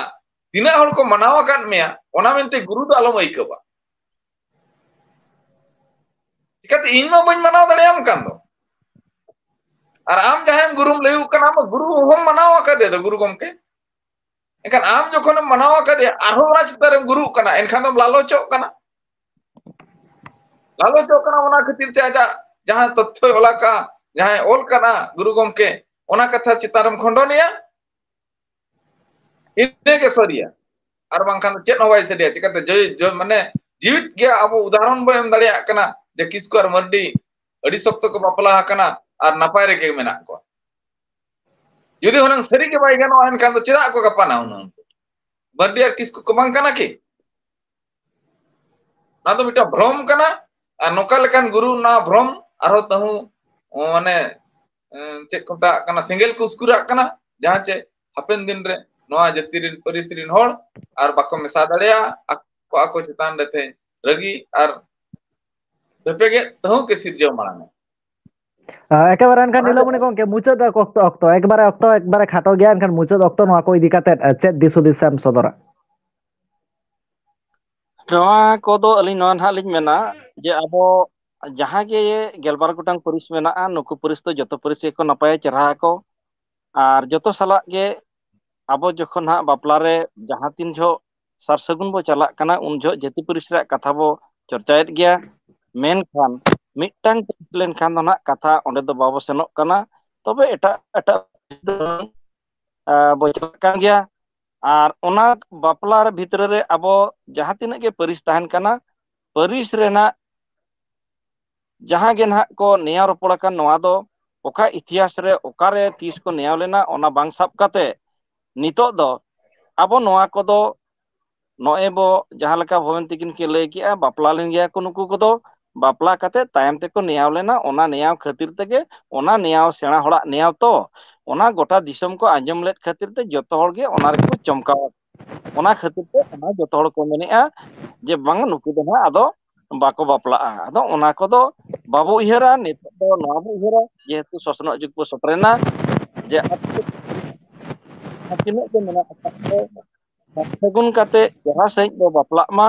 ᱛᱤᱱᱟᱹᱜ ᱦᱚᱲ ᱠᱚ ᱢᱟᱱᱟᱣ ᱟᱠᱟᱫ ᱢᱮᱭᱟ, ᱚᱱᱟ ᱢᱮᱱᱛᱮ ᱜᱩᱨᱩ ᱫᱚ ᱟᱞᱚᱢ ᱟᱹᱭᱠᱟᱹᱣᱟ᱾ ᱪᱤᱠᱟᱹᱛᱮ ᱤᱧ ᱢᱟ ᱵᱟᱹᱧ ᱢᱟᱱᱟᱣ ᱫᱟᱲᱮᱭᱟᱢ ᱠᱟᱱ ᱫᱚ᱾ ᱟᱨ ᱟᱢ ᱡᱟᱦᱟᱸᱭᱮᱢ ᱜᱩᱨᱩᱢ ᱞᱟᱹᱭᱩᱜ ᱠᱟᱱᱟ, ᱟᱢ ᱢᱟ ᱜᱩᱨᱩ ᱦᱚᱸᱢ ᱢᱟᱱᱟᱣ ᱟᱠᱟᱫᱮ ᱫᱚ, ᱜᱩᱨᱩ ᱜᱚᱢᱠᱮ᱾ ᱮᱱᱠᱷᱟᱱ ᱟᱢ ᱡᱚᱠᱷᱚᱱᱮᱢ ᱢᱟᱱᱟᱣ ᱟᱠᱟᱫᱮᱭᱟ, ᱟᱨᱦᱚᱸ ᱚᱱᱟ ᱪᱮᱛᱟᱱ ᱨᱮᱢ ᱜᱩᱨᱩᱜ ᱠᱟᱱᱟ, ᱮᱱᱠᱷᱟᱱ ᱫᱚᱢ ᱞᱟᱞᱚᱪᱚᱜ ᱠᱟᱱᱟ᱾ ᱞᱟᱞᱚᱪᱚᱜ ᱠᱟᱱᱟ, ᱚᱱᱟ ᱠᱷᱟᱹᱛᱤᱨ ᱛᱮ ᱟᱡᱟᱜ ᱡᱟᱦᱟᱸ ᱛᱚᱛᱛᱷᱚᱭ ᱚᱞ ᱟᱠᱟᱫ, ᱡᱟᱦᱟᱸᱭ ᱚᱞ ᱠᱟᱱᱟ ᱜᱩᱨᱩ ᱜᱚᱢᱠᱮ, ᱚᱱᱟ ᱠᱟᱛᱷᱟ ᱪᱮᱛᱟᱱ ᱨᱮᱢ ᱠᱷᱚᱸᱰᱚᱱᱮᱜᱼᱟ, ᱤᱱᱟᱹᱜᱮ ᱥᱟᱹᱨᱤᱭᱟ᱾ ᱟᱨ ᱵᱟᱝᱠᱷᱟᱱ ᱫᱚ ᱪᱮᱫ ᱦᱚᱸ ᱵᱟᱭ ᱥᱟᱹᱨᱤᱭᱟ᱾ ᱪᱤᱠᱟᱹᱛᱮ ᱡᱚᱭ-, ᱡᱚᱭ-, ᱢᱟᱱᱮ ᱡᱤᱣᱤᱫ ᱜᱮᱭᱟ, ᱟᱵᱚ ᱩᱫᱟᱦᱚᱨᱚᱱ ᱵᱚᱱ ᱮᱢ ᱫᱟᱲᱮᱭᱟᱜ ᱠᱟᱱᱟ ᱡᱮ ᱠᱤᱥᱠᱩ ᱟᱨ ᱢᱟᱹᱨᱰᱤ ᱟᱹᱰᱤ ᱥᱚᱠᱛᱚ ᱠᱚ ᱵᱟᱯᱞᱟ ᱟᱠᱟᱱᱟ ᱟᱨ ᱱᱟᱯᱟᱭ ᱨᱮᱜᱮ ᱢᱮᱱᱟᱜ ᱠᱚᱣᱟ᱾ ᱡᱩᱫᱤ ᱦᱩᱱᱟᱹᱝ ᱥᱟᱹᱨᱤ ᱜᱮ ᱵᱟᱭ ᱜᱟᱱᱚᱜᱼᱟ, ᱮᱱᱠᱷᱟᱱ ᱫᱚ ᱪᱮᱫᱟᱜ ᱠᱚ ᱜᱟᱯᱟᱱᱟ ᱦᱩᱱᱟᱹᱝ? ᱢᱟᱹᱨᱰᱤ ᱟᱨ ᱠᱤᱥᱠᱩ ᱠᱚ ᱵᱟᱝ ᱠᱟᱱᱟ ᱠᱤ? ᱚᱱᱟ ᱫᱚ ᱢᱤᱫᱴᱟᱝ ᱵᱷᱨᱚᱢ ᱠᱟᱱᱟ᱾ ᱟᱨ ᱱᱚᱝᱠᱟ ᱞᱮᱠᱟᱱ ᱜᱩᱨᱩ ᱚᱱᱟ ᱵᱷᱨᱚᱢ ᱟᱨᱦᱚᱸ ᱛᱟᱹᱦᱩ, ᱢᱟᱱᱮ, ᱮᱸ, ᱪᱮᱫ ᱠᱚ ᱢᱮᱛᱟᱜ ᱠᱟᱱᱟ, ᱥᱮᱸᱜᱮᱞ ᱠᱚ ᱩᱥᱠᱩᱨᱟᱜ ᱠᱟᱱᱟ, ᱡᱟᱦᱟᱸ ᱪᱮ ᱦᱟᱯᱮᱱ ᱫᱤᱱ ᱨᱮ ᱱᱚᱣᱟ ᱡᱟᱹᱛᱤ ᱨᱮᱱ, ᱯᱟᱹᱨᱤᱥ ᱨᱮᱱ ᱦᱚᱲ ᱟᱨ ᱵᱟᱠᱚ ᱢᱮᱥᱟ ᱫᱟᱲᱮᱭᱟᱜᱼᱟ, ᱟᱠᱚ, ᱟᱠᱚ ᱪᱮᱛᱟᱱ ᱨᱮ ᱛᱮᱦᱮᱧ ᱨᱟᱹᱜᱤ ᱟᱨ ᱵᱮᱯᱮᱜᱮᱫ ᱛᱟᱹᱦᱩ ᱜᱮ ᱥᱤᱨᱡᱟᱹᱣ ᱢᱟᱲᱟᱝᱟ᱾ ᱟᱸ, ᱮᱠᱮᱵᱟᱨᱮ ᱮᱱᱠᱷᱟᱱ ᱚᱱᱟ ᱱᱤᱞᱚᱢᱚᱱᱤ ᱫᱚ ᱜᱚᱢᱠᱮ, ᱢᱩᱪᱟᱹᱫ ᱚᱠᱛᱚ, ᱚᱠᱛᱚ, ᱮᱠᱵᱟᱨᱮ ᱚᱠᱛᱚ ᱮᱠᱵᱟᱨᱮ ᱠᱷᱟᱴᱚ ᱜᱮᱭᱟ, ᱮᱱᱠᱷᱟᱱ ᱢᱩᱪᱟᱹᱫ ᱚᱠᱛᱚ ᱱᱚᱣᱟ ᱠᱚ ᱤᱫᱤ ᱠᱟᱛᱮᱫ, ᱮ, ᱪᱮᱫ ᱫᱤᱥ ᱦᱩᱫᱤᱥ ᱮᱢ ᱥᱚᱫᱚᱨᱟ? ᱱᱚᱣᱟ ᱠᱚᱫᱚ ᱟᱹᱞᱤᱧ ᱱᱚᱣᱟ ᱱᱟᱦᱟᱜ ᱞᱤᱧ ᱢᱮᱱᱟ ᱡᱮ ᱟᱵᱚ ᱡᱟᱦᱟᱸ ᱜᱮ ᱜᱮᱞᱵᱟᱨ ᱜᱚᱴᱟᱝ ᱯᱟᱹᱨᱤᱥ ᱢᱮᱱᱟᱜᱼᱟ, ᱱᱩᱠᱩ ᱯᱟᱹᱨᱤᱥ ᱫᱚ ᱡᱚᱛᱚ ᱯᱟᱹᱨᱤᱥ ᱜᱮᱠᱚ ᱱᱟᱯᱟᱭᱟ, ᱪᱮᱨᱦᱟ ᱟᱠᱚ᱾ ᱟᱨ ᱡᱚᱛᱚ ᱥᱟᱞᱟᱜ ᱜᱮ ᱟᱵᱚ ᱡᱚᱠᱷᱚᱱ ᱦᱟᱸᱜ ᱵᱟᱯᱞᱟ ᱨᱮ ᱡᱟᱦᱟᱸ ᱛᱤᱱ ᱡᱚᱦᱚᱜ ᱥᱟᱨ ᱥᱟᱹᱜᱩᱱ ᱵᱚ ᱪᱟᱞᱟᱜ ᱠᱟᱱᱟ, ᱩᱱ ᱡᱚᱦᱚᱜ ᱡᱟᱹᱛᱤ ᱯᱟᱹᱨᱤᱥ ᱨᱮᱭᱟᱜ ᱠᱟᱛᱷᱟ ᱵᱚ ᱪᱚᱨᱪᱟᱭᱮᱫ ᱜᱮᱭᱟ᱾ ᱢᱮᱱᱠᱷᱟᱱ ᱢᱤᱫᱴᱟᱝ ᱯᱟᱹᱨᱤᱥ ᱞᱮᱱᱠᱷᱟᱱ ᱫᱚ ᱱᱟᱜ ᱠᱟᱛᱷᱟ ᱚᱸᱰᱮ ᱫᱚ ᱵᱟᱵᱚ ᱥᱮᱱᱚᱜ ᱠᱟᱱᱟ᱾ ᱛᱚᱵᱮ ᱮᱴᱟᱜ ᱮᱴᱟᱜ ᱯᱟᱹᱨᱤᱥ ᱫᱚ, ᱟ, ᱵᱚ ᱪᱟᱞᱟᱜ ᱠᱟᱱ ᱜᱮᱭᱟ᱾ ᱟᱨ ᱚᱱᱟ ᱵᱟᱯᱞᱟ ᱨᱮ ᱵᱷᱤᱛᱨᱤ ᱨᱮ ᱟᱵᱚ ᱡᱟᱦᱟᱸ ᱛᱤᱱᱟᱹᱜ ᱜᱮ ᱯᱟᱹᱨᱤᱥ ᱛᱟᱦᱮᱱ ᱠᱟᱱᱟ, ᱯᱟᱹᱨᱤᱥ ᱨᱮᱱᱟᱜ ᱡᱟᱦᱟᱸ ᱜᱮ ᱱᱟᱦᱟᱜ ᱠᱚ ᱱᱮᱭᱟᱣ ᱨᱚᱯᱚᱲ ᱟᱠᱟᱱ, ᱱᱚᱣᱟ ᱫᱚ ᱚᱠᱟ ᱤᱛᱤᱦᱟᱥ ᱨᱮ ᱚᱠᱟᱨᱮ ᱛᱤᱥ ᱠᱚ ᱱᱮᱭᱟᱣ ᱞᱮᱱᱟ, ᱚᱱᱟ ᱵᱟᱝ ᱥᱟᱵ ᱠᱟᱛᱮ ᱱᱤᱛᱚᱜ ᱫᱚ ᱟᱵᱚ ᱱᱚᱣᱟ ᱠᱚᱫᱚ ᱱᱚᱜᱼᱚᱭ ᱵᱚ ᱡᱟᱦᱟᱸ ᱞᱮᱠᱟ ᱵᱷᱚᱵᱮᱱ ᱛᱤᱠᱤᱱ ᱠᱤᱱ ᱞᱟᱹᱭ ᱠᱮᱜᱼᱟ, ᱵᱟᱯᱞᱟ ᱞᱮᱱ ᱜᱮᱭᱟ ᱠᱚ ᱱᱩᱠᱩ ᱠᱚᱫᱚ, ᱵᱟᱯᱞᱟ ᱠᱟᱛᱮ ᱛᱟᱭᱚᱢ ᱛᱮᱠᱚ ᱱᱮᱭᱟᱣ ᱞᱮᱱᱟ᱾ ᱚᱱᱟ ᱱᱮᱭᱟᱣ ᱠᱷᱟᱹᱛᱤᱨ ᱛᱮᱜᱮ, ᱚᱱᱟ ᱱᱮᱭᱟᱣ ᱥᱮᱬᱟ ᱦᱚᱲᱟᱜ ᱱᱮᱭᱟᱣ ᱛᱚ, ᱚᱱᱟ ᱜᱚᱴᱟ ᱫᱤᱥᱚᱢ ᱠᱚ ᱟᱸᱡᱚᱢ ᱞᱮᱫ ᱠᱷᱟᱹᱛᱤᱨ ᱛᱮ ᱡᱚᱛᱚ ᱦᱚᱲ ᱜᱮ ᱚᱱᱟ ᱨᱮᱠᱚ ᱪᱚᱢᱠᱟᱣ᱾ ᱚᱱᱟ ᱠᱷᱟᱹᱛᱤᱨ ᱛᱮ ᱚᱱᱟ ᱡᱚᱛᱚ ᱦᱚᱲ ᱠᱚ ᱢᱮᱱᱮᱜᱼᱟ ᱡᱮ ᱵᱟᱝ, ᱱᱩᱠᱩ ᱫᱚ ᱱᱟᱦᱟᱜ ᱟᱫᱚ ᱵᱟᱠᱚ ᱵᱟᱯᱞᱟᱜᱼᱟ᱾ ᱟᱫᱚ ᱚᱱᱟ ᱠᱚᱫᱚ ᱵᱟᱵᱚ ᱩᱭᱦᱟᱹᱨᱟ, ᱱᱤᱛᱚᱜ ᱫᱚ ᱱᱚᱣᱟ ᱵᱚ ᱩᱭᱦᱟᱹᱨᱟ, ᱡᱮᱦᱮᱛᱩ ᱥᱚᱥᱱᱚᱜ ᱡᱩᱜᱽ ᱵᱚ ᱥᱮᱴᱮᱨᱮᱱᱟ, ᱡᱮ ᱟᱵᱚ ᱡᱟᱦᱟᱸ ᱛᱤᱱᱟᱹᱜ ᱜᱮ ᱢᱮᱱᱟᱜ ᱟᱠᱟᱫ ᱠᱚ, ᱥᱟᱹᱜᱩᱱ ᱠᱟᱛᱮ ᱡᱟᱦᱟᱸ ᱥᱟᱺᱦᱤᱡ ᱵᱚ ᱵᱟᱯᱞᱟᱜ ᱢᱟ,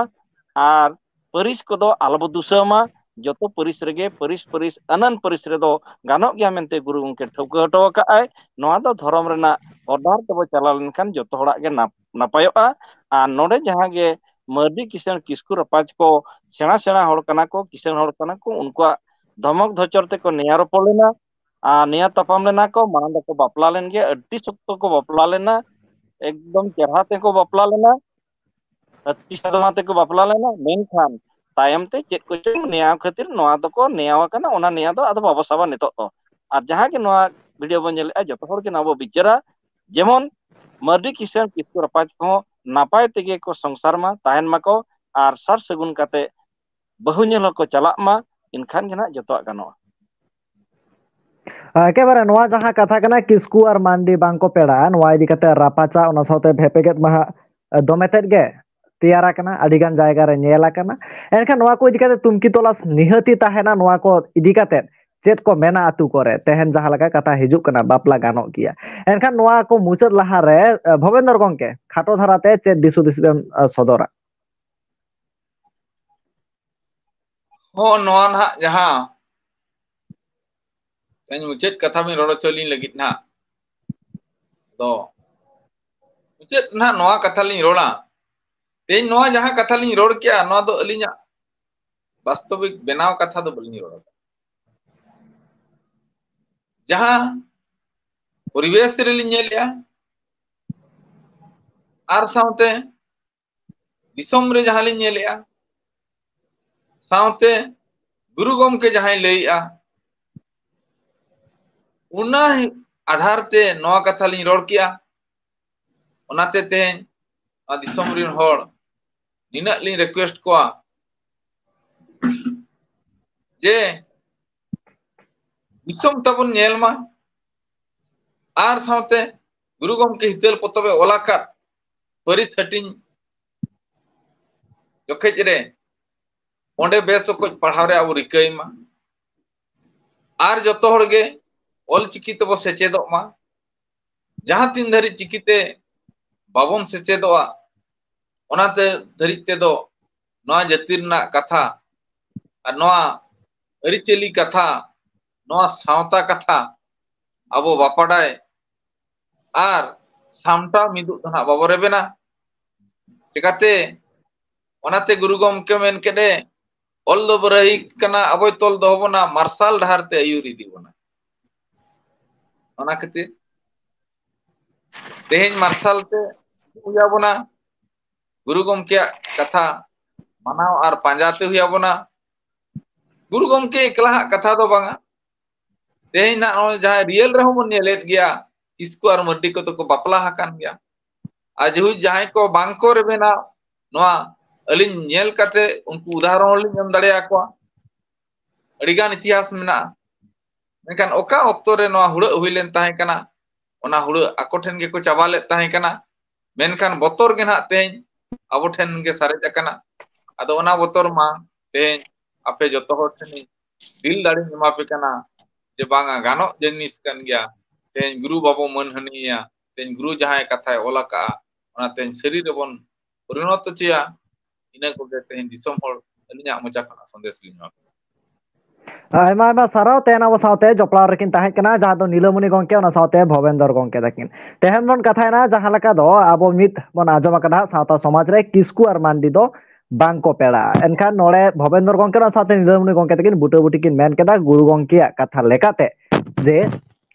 ᱟᱨ ᱯᱟᱹᱨᱤᱥ ᱠᱚᱫᱚ ᱟᱞᱚᱵᱚ ᱫᱩᱥᱟᱹᱣ ᱢᱟ᱾ ᱡᱚᱛᱚ ᱯᱟᱹᱨᱤᱥ ᱨᱮᱜᱮ, ᱯᱟᱹᱨᱤᱥ ᱯᱟᱹᱨᱤᱥ ᱟᱹᱱᱟᱹᱱ ᱯᱟᱹᱨᱤᱥ ᱨᱮᱫᱚ ᱜᱟᱱᱚᱜ ᱜᱮᱭᱟ ᱢᱮᱱᱛᱮ ᱜᱩᱨᱩ ᱜᱚᱢᱠᱮ ᱴᱷᱟᱹᱣᱠᱟᱹ ᱦᱚᱴᱚ ᱟᱠᱟᱫ ᱟᱭ᱾ ᱱᱚᱣᱟ ᱫᱚ ᱫᱷᱚᱨᱚᱢ ᱨᱮᱱᱟᱜ ᱦᱚᱨ ᱰᱟᱦᱟᱨ ᱛᱮᱵᱚ ᱪᱟᱞᱟᱣ ᱞᱮᱱᱠᱷᱟᱱ ᱡᱚᱛᱚ ᱦᱚᱲᱟᱜ ᱜᱮ ᱱᱟᱯ-, ᱱᱟᱯᱟᱭᱚᱜᱼᱟ᱾ ᱟᱨ ᱱᱚᱰᱮ ᱡᱟᱦᱟᱸ ᱜᱮ ᱢᱟᱹᱨᱰᱤ ᱠᱤᱥᱟᱹᱬ ᱠᱤᱥᱠᱩ ᱨᱟᱯᱟᱡᱽ ᱠᱚ ᱥᱮᱬᱟ ᱥᱮᱬᱟ ᱦᱚᱲ ᱠᱟᱱᱟ ᱠᱚ, ᱠᱤᱥᱟᱹᱬ ᱦᱚᱲ ᱠᱟᱱᱟ ᱠᱚ, ᱩᱱᱠᱩᱣᱟᱜ ᱫᱷᱚᱢᱚᱠ ᱫᱷᱚᱪᱚᱨ ᱛᱮᱠᱚ ᱱᱮᱭᱟᱣ ᱨᱚᱯᱚᱲ ᱞᱮᱱᱟ᱾ ᱟᱨ ᱱᱮᱭᱟᱣ ᱛᱟᱯᱟᱢ ᱞᱮᱱᱟ ᱠᱚ, ᱢᱟᱲᱟᱝ ᱫᱚᱠᱚ ᱵᱟᱯᱞᱟ ᱞᱮᱱ ᱜᱮᱭᱟ, ᱟᱹᱰᱤ ᱥᱚᱠᱛᱚ ᱠᱚ ᱵᱟᱯᱞᱟ ᱞᱮᱱᱟ, ᱮᱠᱫᱚᱢ ᱪᱮᱦᱨᱟ ᱛᱮᱠᱚ ᱵᱟᱯᱞᱟ ᱞᱮᱱᱟ, ᱟᱹᱛᱤ ᱥᱟᱫᱢᱟ ᱛᱮᱠᱚ ᱵᱟᱯᱞᱟ ᱞᱮᱱᱟ᱾ ᱢᱮᱱᱠᱷᱟᱱ ᱛᱟᱭᱚᱢ ᱛᱮ ᱪᱮᱫ ᱠᱚᱪᱚᱝ ᱱᱮᱭᱟᱣ ᱠᱷᱟᱹᱛᱤᱨ ᱱᱚᱣᱟ ᱫᱚᱠᱚ ᱱᱮᱭᱟᱣ ᱟᱠᱟᱱᱟ, ᱚᱱᱟ ᱱᱮᱭᱟᱣ ᱫᱚ ᱟᱫᱚ ᱵᱟᱵᱚ ᱥᱟᱵᱟ ᱱᱤᱛᱚᱜ ᱫᱚ᱾ ᱟᱨ ᱡᱟᱦᱟᱸ ᱜᱮ ᱱᱚᱣᱟ ᱵᱷᱤᱰᱤᱭᱳ ᱵᱚᱱ ᱧᱮᱞᱮᱫᱼᱟ, ᱡᱚᱛᱚ ᱦᱚᱲ ᱜᱮ ᱱᱚᱣᱟ ᱵᱚ ᱵᱤᱪᱟᱹᱨᱟ, ᱡᱮᱢᱚᱱ ᱢᱟᱹᱨᱰᱤ ᱠᱤᱥᱟᱹᱬ ᱠᱤᱥᱠᱩ ᱨᱟᱯᱟᱡᱽ ᱠᱚᱦᱚᱸ ᱱᱟᱯᱟᱭ ᱛᱮᱜᱮ ᱠᱚ ᱥᱚᱝᱥᱟᱨ ᱢᱟ, ᱛᱟᱦᱮᱱ ᱢᱟᱠᱚ, ᱟᱨ ᱥᱟᱨ ᱥᱟᱹᱜᱩᱱ ᱠᱟᱛᱮ ᱵᱟᱹᱦᱩ ᱧᱮᱞ ᱦᱚᱸᱠᱚ ᱪᱟᱞᱟᱜ ᱢᱟ, ᱮᱱᱠᱷᱟᱱ ᱜᱮ ᱱᱟᱦᱟᱜ ᱡᱚᱛᱚᱣᱟᱜ ᱜᱟᱱᱚᱜᱼᱟ᱾ ᱮᱠᱮᱵᱟᱨᱮ ᱱᱚᱣᱟ ᱡᱟᱦᱟᱸ ᱠᱟᱛᱷᱟ ᱠᱟᱱᱟ, ᱠᱤᱥᱠᱩ ᱟᱨ ᱢᱟᱱᱰᱤ ᱵᱟᱝ ᱠᱚ ᱯᱮᱲᱟᱜᱼᱟ, ᱱᱚᱣᱟ ᱤᱫᱤ ᱠᱟᱛᱮ ᱨᱟᱯᱟᱪᱟᱜ, ᱚᱱᱟ ᱥᱟᱶᱛᱮ ᱵᱷᱮᱯᱮᱜᱮᱫ ᱢᱟ ᱦᱟᱸᱜ ᱫᱚᱢᱮ ᱛᱮᱫ ᱜᱮ ᱛᱮᱭᱟᱨ ᱟᱠᱟᱱᱟ, ᱟᱹᱰᱤ ᱜᱟᱱ ᱡᱟᱭᱜᱟ ᱨᱮ ᱧᱮᱞ ᱟᱠᱟᱱᱟ᱾ ᱮᱱᱠᱷᱟᱱ ᱱᱚᱣᱟ ᱠᱚ ᱤᱫᱤ ᱠᱟᱛᱮ ᱛᱩᱢᱠᱤ ᱛᱚᱞᱟᱥ ᱱᱤᱦᱟᱹᱛᱤ ᱛᱟᱦᱮᱱᱟ᱾ ᱱᱚᱣᱟ ᱠᱚ ᱤᱫᱤ ᱠᱟᱛᱮ ᱪᱮᱫ ᱠᱚ ᱢᱮᱱᱟ ᱟᱹᱛᱩ ᱠᱚᱨᱮ, ᱛᱮᱦᱮᱧ ᱡᱟᱦᱟᱸ ᱞᱮᱠᱟ ᱠᱟᱛᱷᱟ ᱦᱤᱡᱩᱜ ᱠᱟᱱᱟ, ᱵᱟᱯᱞᱟ ᱜᱟᱱᱚᱜ ᱜᱮᱭᱟ᱾ ᱮᱱᱠᱷᱟᱱ ᱱᱚᱣᱟ ᱠᱚ ᱢᱩᱪᱟᱹᱫ ᱞᱟᱦᱟᱨᱮ, ᱮ, ᱵᱷᱚᱵᱮᱱᱫᱚᱨ ᱜᱚᱢᱠᱮ, ᱠᱷᱟᱴᱚ ᱫᱷᱟᱨᱟᱛᱮ ᱪᱮᱫ ᱫᱤᱥ ᱦᱩᱫᱤᱥ ᱵᱮᱱ, ᱮ, ᱥᱚᱫᱚᱨᱟ? ᱦᱚᱸ, ᱱᱚᱣᱟ ᱱᱟᱦᱟᱜ ᱡᱟᱦᱟᱸ ᱛᱮᱦᱮᱧ ᱢᱩᱪᱟᱹᱫ ᱠᱟᱛᱷᱟ ᱵᱤᱱ ᱨᱚᱲ ᱦᱚᱪᱚ ᱞᱤᱧ ᱞᱟᱹᱜᱤᱫ ᱱᱟᱦᱟᱜ, ᱫᱚ ᱢᱩᱪᱟᱹᱫ ᱱᱟᱦᱟᱜ ᱱᱚᱣᱟ ᱠᱟᱛᱷᱟ ᱞᱤᱧ ᱨᱚᱲᱟ᱾ ᱛᱮᱦᱮᱧ ᱱᱚᱣᱟ ᱡᱟᱦᱟᱸ ᱠᱟᱛᱷᱟ ᱞᱤᱧ ᱨᱚᱲ ᱠᱮᱜᱼᱟ, ᱱᱚᱣᱟ ᱫᱚ ᱟᱹᱞᱤᱧᱟᱜ ᱵᱟᱥᱛᱚᱵᱤᱠ ᱵᱮᱱᱟᱣ ᱠᱟᱛᱷᱟ ᱫᱚ ᱵᱟᱹᱞᱤᱧ ᱨᱚᱲ ᱮᱫᱟ᱾ ᱡᱟᱦᱟᱸ ᱯᱚᱨᱤᱵᱮᱥ ᱨᱮᱞᱤᱧ ᱧᱮᱞᱮᱜᱼᱟ ᱟᱨ ᱥᱟᱶᱛᱮ ᱫᱤᱥᱚᱢ ᱨᱮ ᱡᱟᱦᱟᱸ ᱞᱤᱧ ᱧᱮᱞᱮᱜᱼᱟ, ᱥᱟᱶᱛᱮ ᱜᱩᱨᱩ ᱜᱚᱢᱠᱮ ᱡᱟᱦᱟᱸᱭ ᱞᱟᱹᱭᱮᱜᱼᱟ, ᱚᱱᱟ ᱟᱫᱷᱟᱨ ᱛᱮ ᱱᱚᱣᱟ ᱠᱟᱛᱷᱟ ᱞᱤᱧ ᱨᱚᱲ ᱠᱮᱜᱼᱟ᱾ ᱚᱱᱟᱛᱮ ᱛᱮᱦᱮᱧ ᱱᱚᱣᱟ ᱫᱤᱥᱚᱢ ᱨᱮᱱ ᱦᱚᱲ ᱱᱤᱱᱟᱹᱜ ᱞᱤᱧ request ᱠᱚᱣᱟ ᱡᱮ ᱫᱤᱥᱚᱢ ᱛᱟᱵᱚᱱ ᱧᱮᱞ ᱢᱟ, ᱟᱨ ᱥᱟᱶᱛᱮ ᱜᱩᱨᱩ ᱜᱚᱢᱠᱮ ᱦᱤᱛᱟᱹᱞ ᱯᱚᱛᱚᱵ ᱮ ᱚᱞ ᱟᱠᱟᱫ ᱯᱟᱹᱨᱤᱥ ᱦᱟᱹᱴᱤᱧ ᱡᱚᱠᱷᱮᱡ ᱨᱮ ᱚᱸᱰᱮ ᱵᱮᱥ ᱚᱠᱚᱡ ᱯᱟᱲᱦᱟᱣ ᱨᱮ ᱟᱵᱚ ᱨᱤᱠᱟᱹᱭ ᱢᱟ᱾ ᱟᱨ ᱡᱚᱛᱚ ᱦᱚᱲ ᱜᱮ ᱚᱞ ᱪᱤᱠᱤ ᱛᱮᱵᱚ ᱥᱮᱪᱮᱫᱚᱜ ᱢᱟ᱾ ᱡᱟᱦᱟᱸ ᱛᱤᱱ ᱫᱷᱟᱹᱨᱤᱡ ᱪᱤᱠᱤᱛᱮ ᱵᱟᱵᱚᱱ ᱥᱮᱪᱮᱫᱚᱜᱼᱟ, ᱚᱱᱟ ᱛᱮ ᱫᱷᱟᱹᱨᱤᱡ ᱛᱮᱫᱚ ᱱᱚᱣᱟ ᱡᱟᱹᱛᱤ ᱨᱮᱱᱟᱜ ᱠᱟᱛᱷᱟ, ᱟᱨ ᱱᱚᱣᱟ ᱟᱹᱨᱤᱪᱟᱹᱞᱤ ᱠᱟᱛᱷᱟ, ᱱᱚᱣᱟ ᱥᱟᱶᱛᱟ ᱠᱟᱛᱷᱟ ᱟᱵᱚ ᱵᱟᱯᱟᱰᱟᱭ ᱟᱨ ᱥᱟᱢᱴᱟᱣ ᱢᱤᱫᱩᱜ ᱫᱚ ᱱᱟᱦᱟᱜ ᱵᱟᱵᱚ ᱨᱮᱵᱮᱱᱟ᱾ ᱪᱤᱠᱟᱛᱮ? ᱚᱱᱟᱛᱮ ᱜᱩᱨᱩ ᱜᱚᱢᱠᱮ ᱢᱮᱱ ᱠᱮᱫ ᱮ, "ᱚᱞ ᱫᱚ ᱵᱟᱨᱟᱦᱤ ᱠᱟᱱᱟ, ᱟᱵᱚᱭ ᱛᱚᱞ ᱫᱚᱦᱚ ᱵᱚᱱᱟ, ᱢᱟᱨᱥᱟᱞ ᱰᱟᱦᱟᱨ ᱛᱮ ᱟᱹᱭᱩᱨ ᱤᱫᱤ ᱵᱚᱱᱟ᱾" ᱚᱱᱟ ᱠᱷᱟᱹᱛᱤᱨ ᱛᱮᱦᱮᱧ ᱢᱟᱨᱥᱟᱞ ᱛᱮ ᱦᱩᱭ ᱟᱵᱚᱱᱟ, ᱜᱩᱨᱩ ᱜᱚᱢᱠᱮᱭᱟᱜ ᱠᱟᱛᱷᱟ ᱢᱟᱱᱟᱣ ᱟᱨ ᱯᱟᱸᱡᱟ ᱛᱮ ᱦᱩᱭ ᱟᱵᱚᱱᱟ᱾ ᱜᱩᱨᱩ ᱜᱚᱢᱠᱮ ᱮᱠᱞᱟ ᱦᱟᱜ ᱠᱟᱛᱷᱟ ᱫᱚ ᱵᱟᱝᱟ, ᱛᱮᱦᱮᱧ ᱱᱟᱜ ᱱᱚᱜᱼᱚᱭ ᱡᱟᱦᱟᱸᱭ real ᱨᱮᱦᱚᱸ ᱵᱚᱱ ᱧᱮᱞᱮᱫ ᱜᱮᱭᱟ, ᱠᱤᱥᱠᱩ ᱟᱨ ᱢᱟᱹᱨᱰᱤ ᱠᱚᱫᱚ ᱠᱚ ᱵᱟᱯᱞᱟ ᱟᱠᱟᱱ ᱜᱮᱭᱟ᱾ ᱟᱨ ᱡᱮᱦᱩ ᱡᱟᱦᱟᱸᱭ ᱠᱚ ᱵᱟᱝ ᱠᱚ ᱨᱮᱵᱮᱱᱟ, ᱱᱚᱣᱟ ᱟᱹᱞᱤᱧ ᱧᱮᱞ ᱠᱟᱛᱮ ᱩᱱᱠᱩ ᱩᱫᱟᱦᱚᱨᱚᱱ ᱞᱤᱧ ᱮᱢ ᱫᱟᱲᱮᱭᱟᱠᱚᱣᱟ᱾ ᱟᱹᱰᱤᱜᱟᱱ ᱤᱛᱤᱦᱟᱥ ᱢᱮᱱᱟᱜᱼᱟ᱾ ᱢᱮᱱᱠᱷᱟᱱ ᱚᱠᱟ ᱚᱠᱛᱚ ᱨᱮ ᱱᱚᱣᱟ ᱦᱩᱲᱟᱹᱜ ᱦᱩᱭ ᱞᱮᱱ ᱛᱟᱦᱮᱸ ᱠᱟᱱᱟ, ᱚᱱᱟ ᱦᱩᱲᱟᱹᱜ ᱟᱠᱚ ᱴᱷᱮᱱ ᱜᱮᱠᱚ ᱪᱟᱵᱟ ᱞᱮᱫ ᱛᱟᱦᱮᱸ ᱠᱟᱱᱟ᱾ ᱢᱮᱱᱠᱷᱟᱱ ᱵᱚᱛᱚᱨ ᱜᱮ ᱱᱟᱦᱟᱜ ᱛᱮᱦᱮᱧ ᱟᱵᱚ ᱴᱷᱮᱱ ᱜᱮ ᱥᱟᱨᱮᱡ ᱟᱠᱟᱱᱟ᱾ ᱟᱫᱚ ᱚᱱᱟ ᱵᱚᱛᱚᱨ ᱢᱟ ᱛᱮᱦᱮᱧ ᱟᱯᱮ ᱡᱚᱛᱚ ᱦᱚᱲ ᱴᱷᱮᱱ ᱤᱧ ᱫᱤᱞ ᱫᱟᱲᱮᱧ ᱮᱢᱟ ᱯᱮ ᱠᱟᱱᱟ ᱡᱮ ᱵᱟᱝᱟ, ᱜᱟᱱᱚᱜ ᱡᱤᱱᱤᱥ ᱠᱟᱱ ᱜᱮᱭᱟ᱾ ᱛᱮᱦᱮᱧ ᱜᱩᱨᱩ ᱵᱟᱵᱚ ᱢᱟᱹᱱᱦᱟᱹᱱᱤᱭᱮᱭᱟ, ᱛᱮᱦᱮᱧ ᱜᱩᱨᱩ ᱡᱟᱦᱟᱸᱭ ᱠᱟᱛᱷᱟᱭ ᱚᱞ ᱟᱠᱟᱜᱼᱟ, ᱚᱱᱟ ᱛᱮᱦᱮᱧ ᱥᱟᱹᱨᱤ ᱨᱮᱵᱚᱱ ᱯᱚᱨᱤᱱᱚᱛ ᱦᱚᱪᱚᱭᱟ᱾ ᱤᱱᱟᱹ ᱠᱚᱜᱮ ᱛᱮᱦᱮᱧ ᱫᱤᱥᱚᱢ ᱦᱚᱲ ᱟᱹᱞᱤᱧᱟᱜ ᱢᱚᱪᱟ ᱠᱷᱚᱱᱟᱜ ᱥᱟᱸᱫᱮᱥ ᱞᱤᱧ ᱮᱢᱟ ᱠᱚᱣᱟ᱾ ᱟᱭᱢᱟ ᱟᱭᱢᱟ ᱥᱟᱨᱦᱟᱣ᱾ ᱛᱮᱦᱮᱧ ᱟᱵᱚ ᱥᱟᱶᱛᱮ ᱡᱚᱯᱲᱟᱣ ᱨᱮᱠᱤᱱ ᱛᱟᱦᱮᱸ ᱠᱟᱱᱟ ᱡᱟᱦᱟᱸ ᱫᱚ ᱱᱤᱞᱟᱹᱢᱚᱱᱤ ᱜᱚᱢᱠᱮ, ᱚᱱᱟ ᱥᱟᱶᱛᱮ ᱵᱷᱚᱵᱮᱱᱫᱚᱨ ᱜᱚᱢᱠᱮ ᱛᱟᱹᱠᱤᱱ᱾ ᱛᱮᱦᱮᱧ ᱵᱚᱱ ᱠᱟᱛᱷᱟᱭᱮᱱᱟ ᱡᱟᱦᱟᱸ ᱞᱮᱠᱟ ᱫᱚ ᱟᱵᱚ ᱢᱤᱫ ᱵᱚᱱ ᱟᱸᱡᱚᱢ ᱟᱠᱟᱫᱟ ᱦᱟᱸᱜ, ᱥᱟᱶᱛᱟ ᱥᱚᱢᱟᱡᱽ ᱨᱮ ᱠᱤᱥᱠᱩ ᱟᱨ ᱢᱟᱱᱰᱤ ᱫᱚ ᱵᱟᱝ ᱠᱚ ᱯᱮᱲᱟᱜᱼᱟ᱾ ᱮᱱᱠᱷᱟᱱ ᱱᱚᱰᱮ ᱵᱷᱚᱵᱮᱱᱫᱨᱚ ᱜᱚᱢᱠᱮ ᱚᱱᱟ ᱥᱟᱶᱛᱮ ᱱᱤᱞᱟᱹᱢᱚᱱᱤ ᱜᱚᱢᱠᱮ ᱛᱟᱹᱠᱤᱱ ᱵᱩᱴᱟᱹᱵᱩᱴᱤ ᱠᱤᱱ ᱢᱮᱱ ᱠᱮᱫᱟ ᱜᱩᱨᱩ ᱜᱚᱢᱠᱮᱭᱟᱜ ᱠᱟᱛᱷᱟ ᱞᱮᱠᱟᱛᱮ ᱡᱮ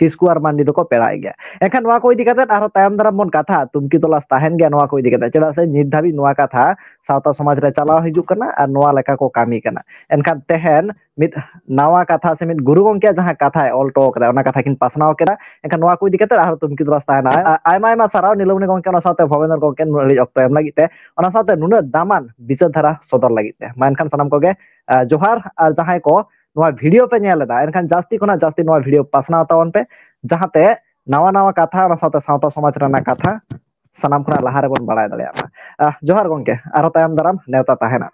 ᱠᱤᱥᱠᱩ ᱟᱨ ᱢᱟᱱᱰᱤ ᱫᱚᱠᱚ ᱯᱮᱲᱟᱜ ᱜᱮᱭᱟ᱾ ᱮᱱᱠᱷᱟᱱ ᱱᱚᱣᱟ ᱠᱚ ᱤᱫᱤ ᱠᱟᱛᱮ ᱟᱨᱦᱚᱸ ᱛᱟᱭᱚᱢ ᱫᱟᱨᱟᱢ ᱵᱚᱱ ᱠᱟᱛᱷᱟ, ᱛᱩᱢᱠᱤ ᱛᱚᱞᱟᱥ ᱛᱟᱦᱮᱱ ᱜᱮᱭᱟ ᱱᱚᱣᱟ ᱠᱚ ᱤᱫᱤ ᱠᱟᱛᱮ, ᱪᱮᱫᱟᱜ ᱥᱮ ᱱᱤᱛ ᱫᱷᱟᱹᱵᱤᱡ ᱱᱚᱣᱟ ᱠᱟᱛᱷᱟ ᱥᱟᱶᱛᱟ ᱥᱚᱢᱟᱡᱽ ᱨᱮ ᱪᱟᱞᱟᱣ ᱦᱤᱡᱩᱜ ᱠᱟᱱᱟ ᱟᱨ ᱱᱚᱣᱟ ᱞᱮᱠᱟ ᱠᱚ ᱠᱟᱹᱢᱤ ᱠᱟᱱᱟ᱾ ᱮᱱᱠᱷᱟᱱ ᱛᱮᱦᱮᱧ ᱢᱤᱫ ᱱᱟᱣᱟ ᱠᱟᱛᱷᱟ ᱥᱮ ᱢᱤᱫ ᱜᱩᱨᱩ ᱜᱚᱢᱠᱮᱭᱟᱜ ᱡᱟᱦᱟᱸ ᱠᱟᱛᱷᱟᱭ ᱚᱞ ᱦᱚᱴᱚ ᱠᱟᱫᱟ, ᱚᱱᱟ ᱠᱟᱛᱷᱟ ᱠᱤᱱ ᱯᱟᱥᱱᱟᱣ ᱠᱮᱫᱟ᱾ ᱮᱱᱠᱷᱟᱱ ᱱᱚᱣᱟ ᱠᱚ ᱤᱫᱤ ᱠᱟᱛᱮ ᱟᱨᱦᱚᱸ ᱛᱩᱢᱠᱤ ᱛᱚᱞᱟᱥ ᱛᱟᱦᱮᱱᱟ᱾ ᱟ-, ᱟᱭᱢᱟ ᱟᱭᱢᱟ ᱥᱟᱨᱦᱟᱣ ᱱᱤᱞᱟᱹᱢᱚᱱᱤ ᱜᱚᱢᱠᱮ, ᱚᱱᱟ ᱥᱟᱶᱛᱮ ᱵᱷᱚᱵᱮᱱᱫᱨᱚ ᱜᱚᱢᱠᱮ ᱱᱩᱱᱟᱹᱜ ᱜᱷᱟᱹᱲᱤᱡ ᱚᱠᱛᱚ ᱮᱢ ᱞᱟᱹᱜᱤᱫ ᱛᱮ, ᱚᱱᱟ ᱥᱟᱶᱛᱮ ᱱᱩᱱᱟᱹᱜ ᱫᱟᱢᱟᱱ ᱵᱤᱪᱟᱹᱨ ᱫᱷᱟᱨᱟ ᱥᱚᱫᱚᱨ ᱞᱟᱹᱜᱤᱫ ᱛᱮ᱾ ᱢᱟ ᱮᱱᱠᱷᱟᱱ ᱥᱟᱱᱟᱢ ᱠᱚᱜᱮ, ᱟ, ᱡᱚᱦᱟᱨ᱾ ᱟᱨ ᱡᱟᱦᱟᱸᱭ ᱠᱚ ᱱᱚᱣᱟ ᱵᱷᱤᱰᱤᱭᱳ ᱯᱮ ᱧᱮᱞ ᱮᱫᱟ, ᱮᱱᱠᱷᱟᱱ ᱡᱟᱹᱥᱛᱤ ᱠᱷᱚᱱᱟᱜ ᱡᱟᱹᱥᱛᱤ ᱱᱚᱣᱟ ᱵᱷᱤᱰᱤᱭᱳ ᱯᱟᱥᱱᱟᱣ ᱛᱟᱵᱚᱱ ᱯᱮ, ᱡᱟᱦᱟᱸᱛᱮ ᱱᱟᱣᱟ ᱱᱟᱣᱟ ᱠᱟᱛᱷᱟ ᱚᱱᱟ ᱥᱟᱶᱛᱮ ᱥᱟᱶᱛᱟ ᱥᱚᱢᱟᱡᱽ ᱨᱮᱱᱟᱜ ᱠᱟᱛᱷᱟ ᱥᱟᱱᱟᱢ ᱠᱷᱚᱱᱟᱜ ᱞᱟᱦᱟ ᱨᱮᱵᱚᱱ ᱵᱟᱲᱟᱭ ᱫᱟᱲᱮᱭᱟᱜ ᱢᱟ᱾ ᱟ, ᱡᱚᱦᱟᱨ ᱜᱚᱢᱠᱮ, ᱟᱨᱦᱚᱸ ᱛᱟᱭᱚᱢ ᱫᱟᱨᱟᱢ ᱱᱮᱣᱛᱟ ᱛᱟᱦᱮᱱᱟ᱾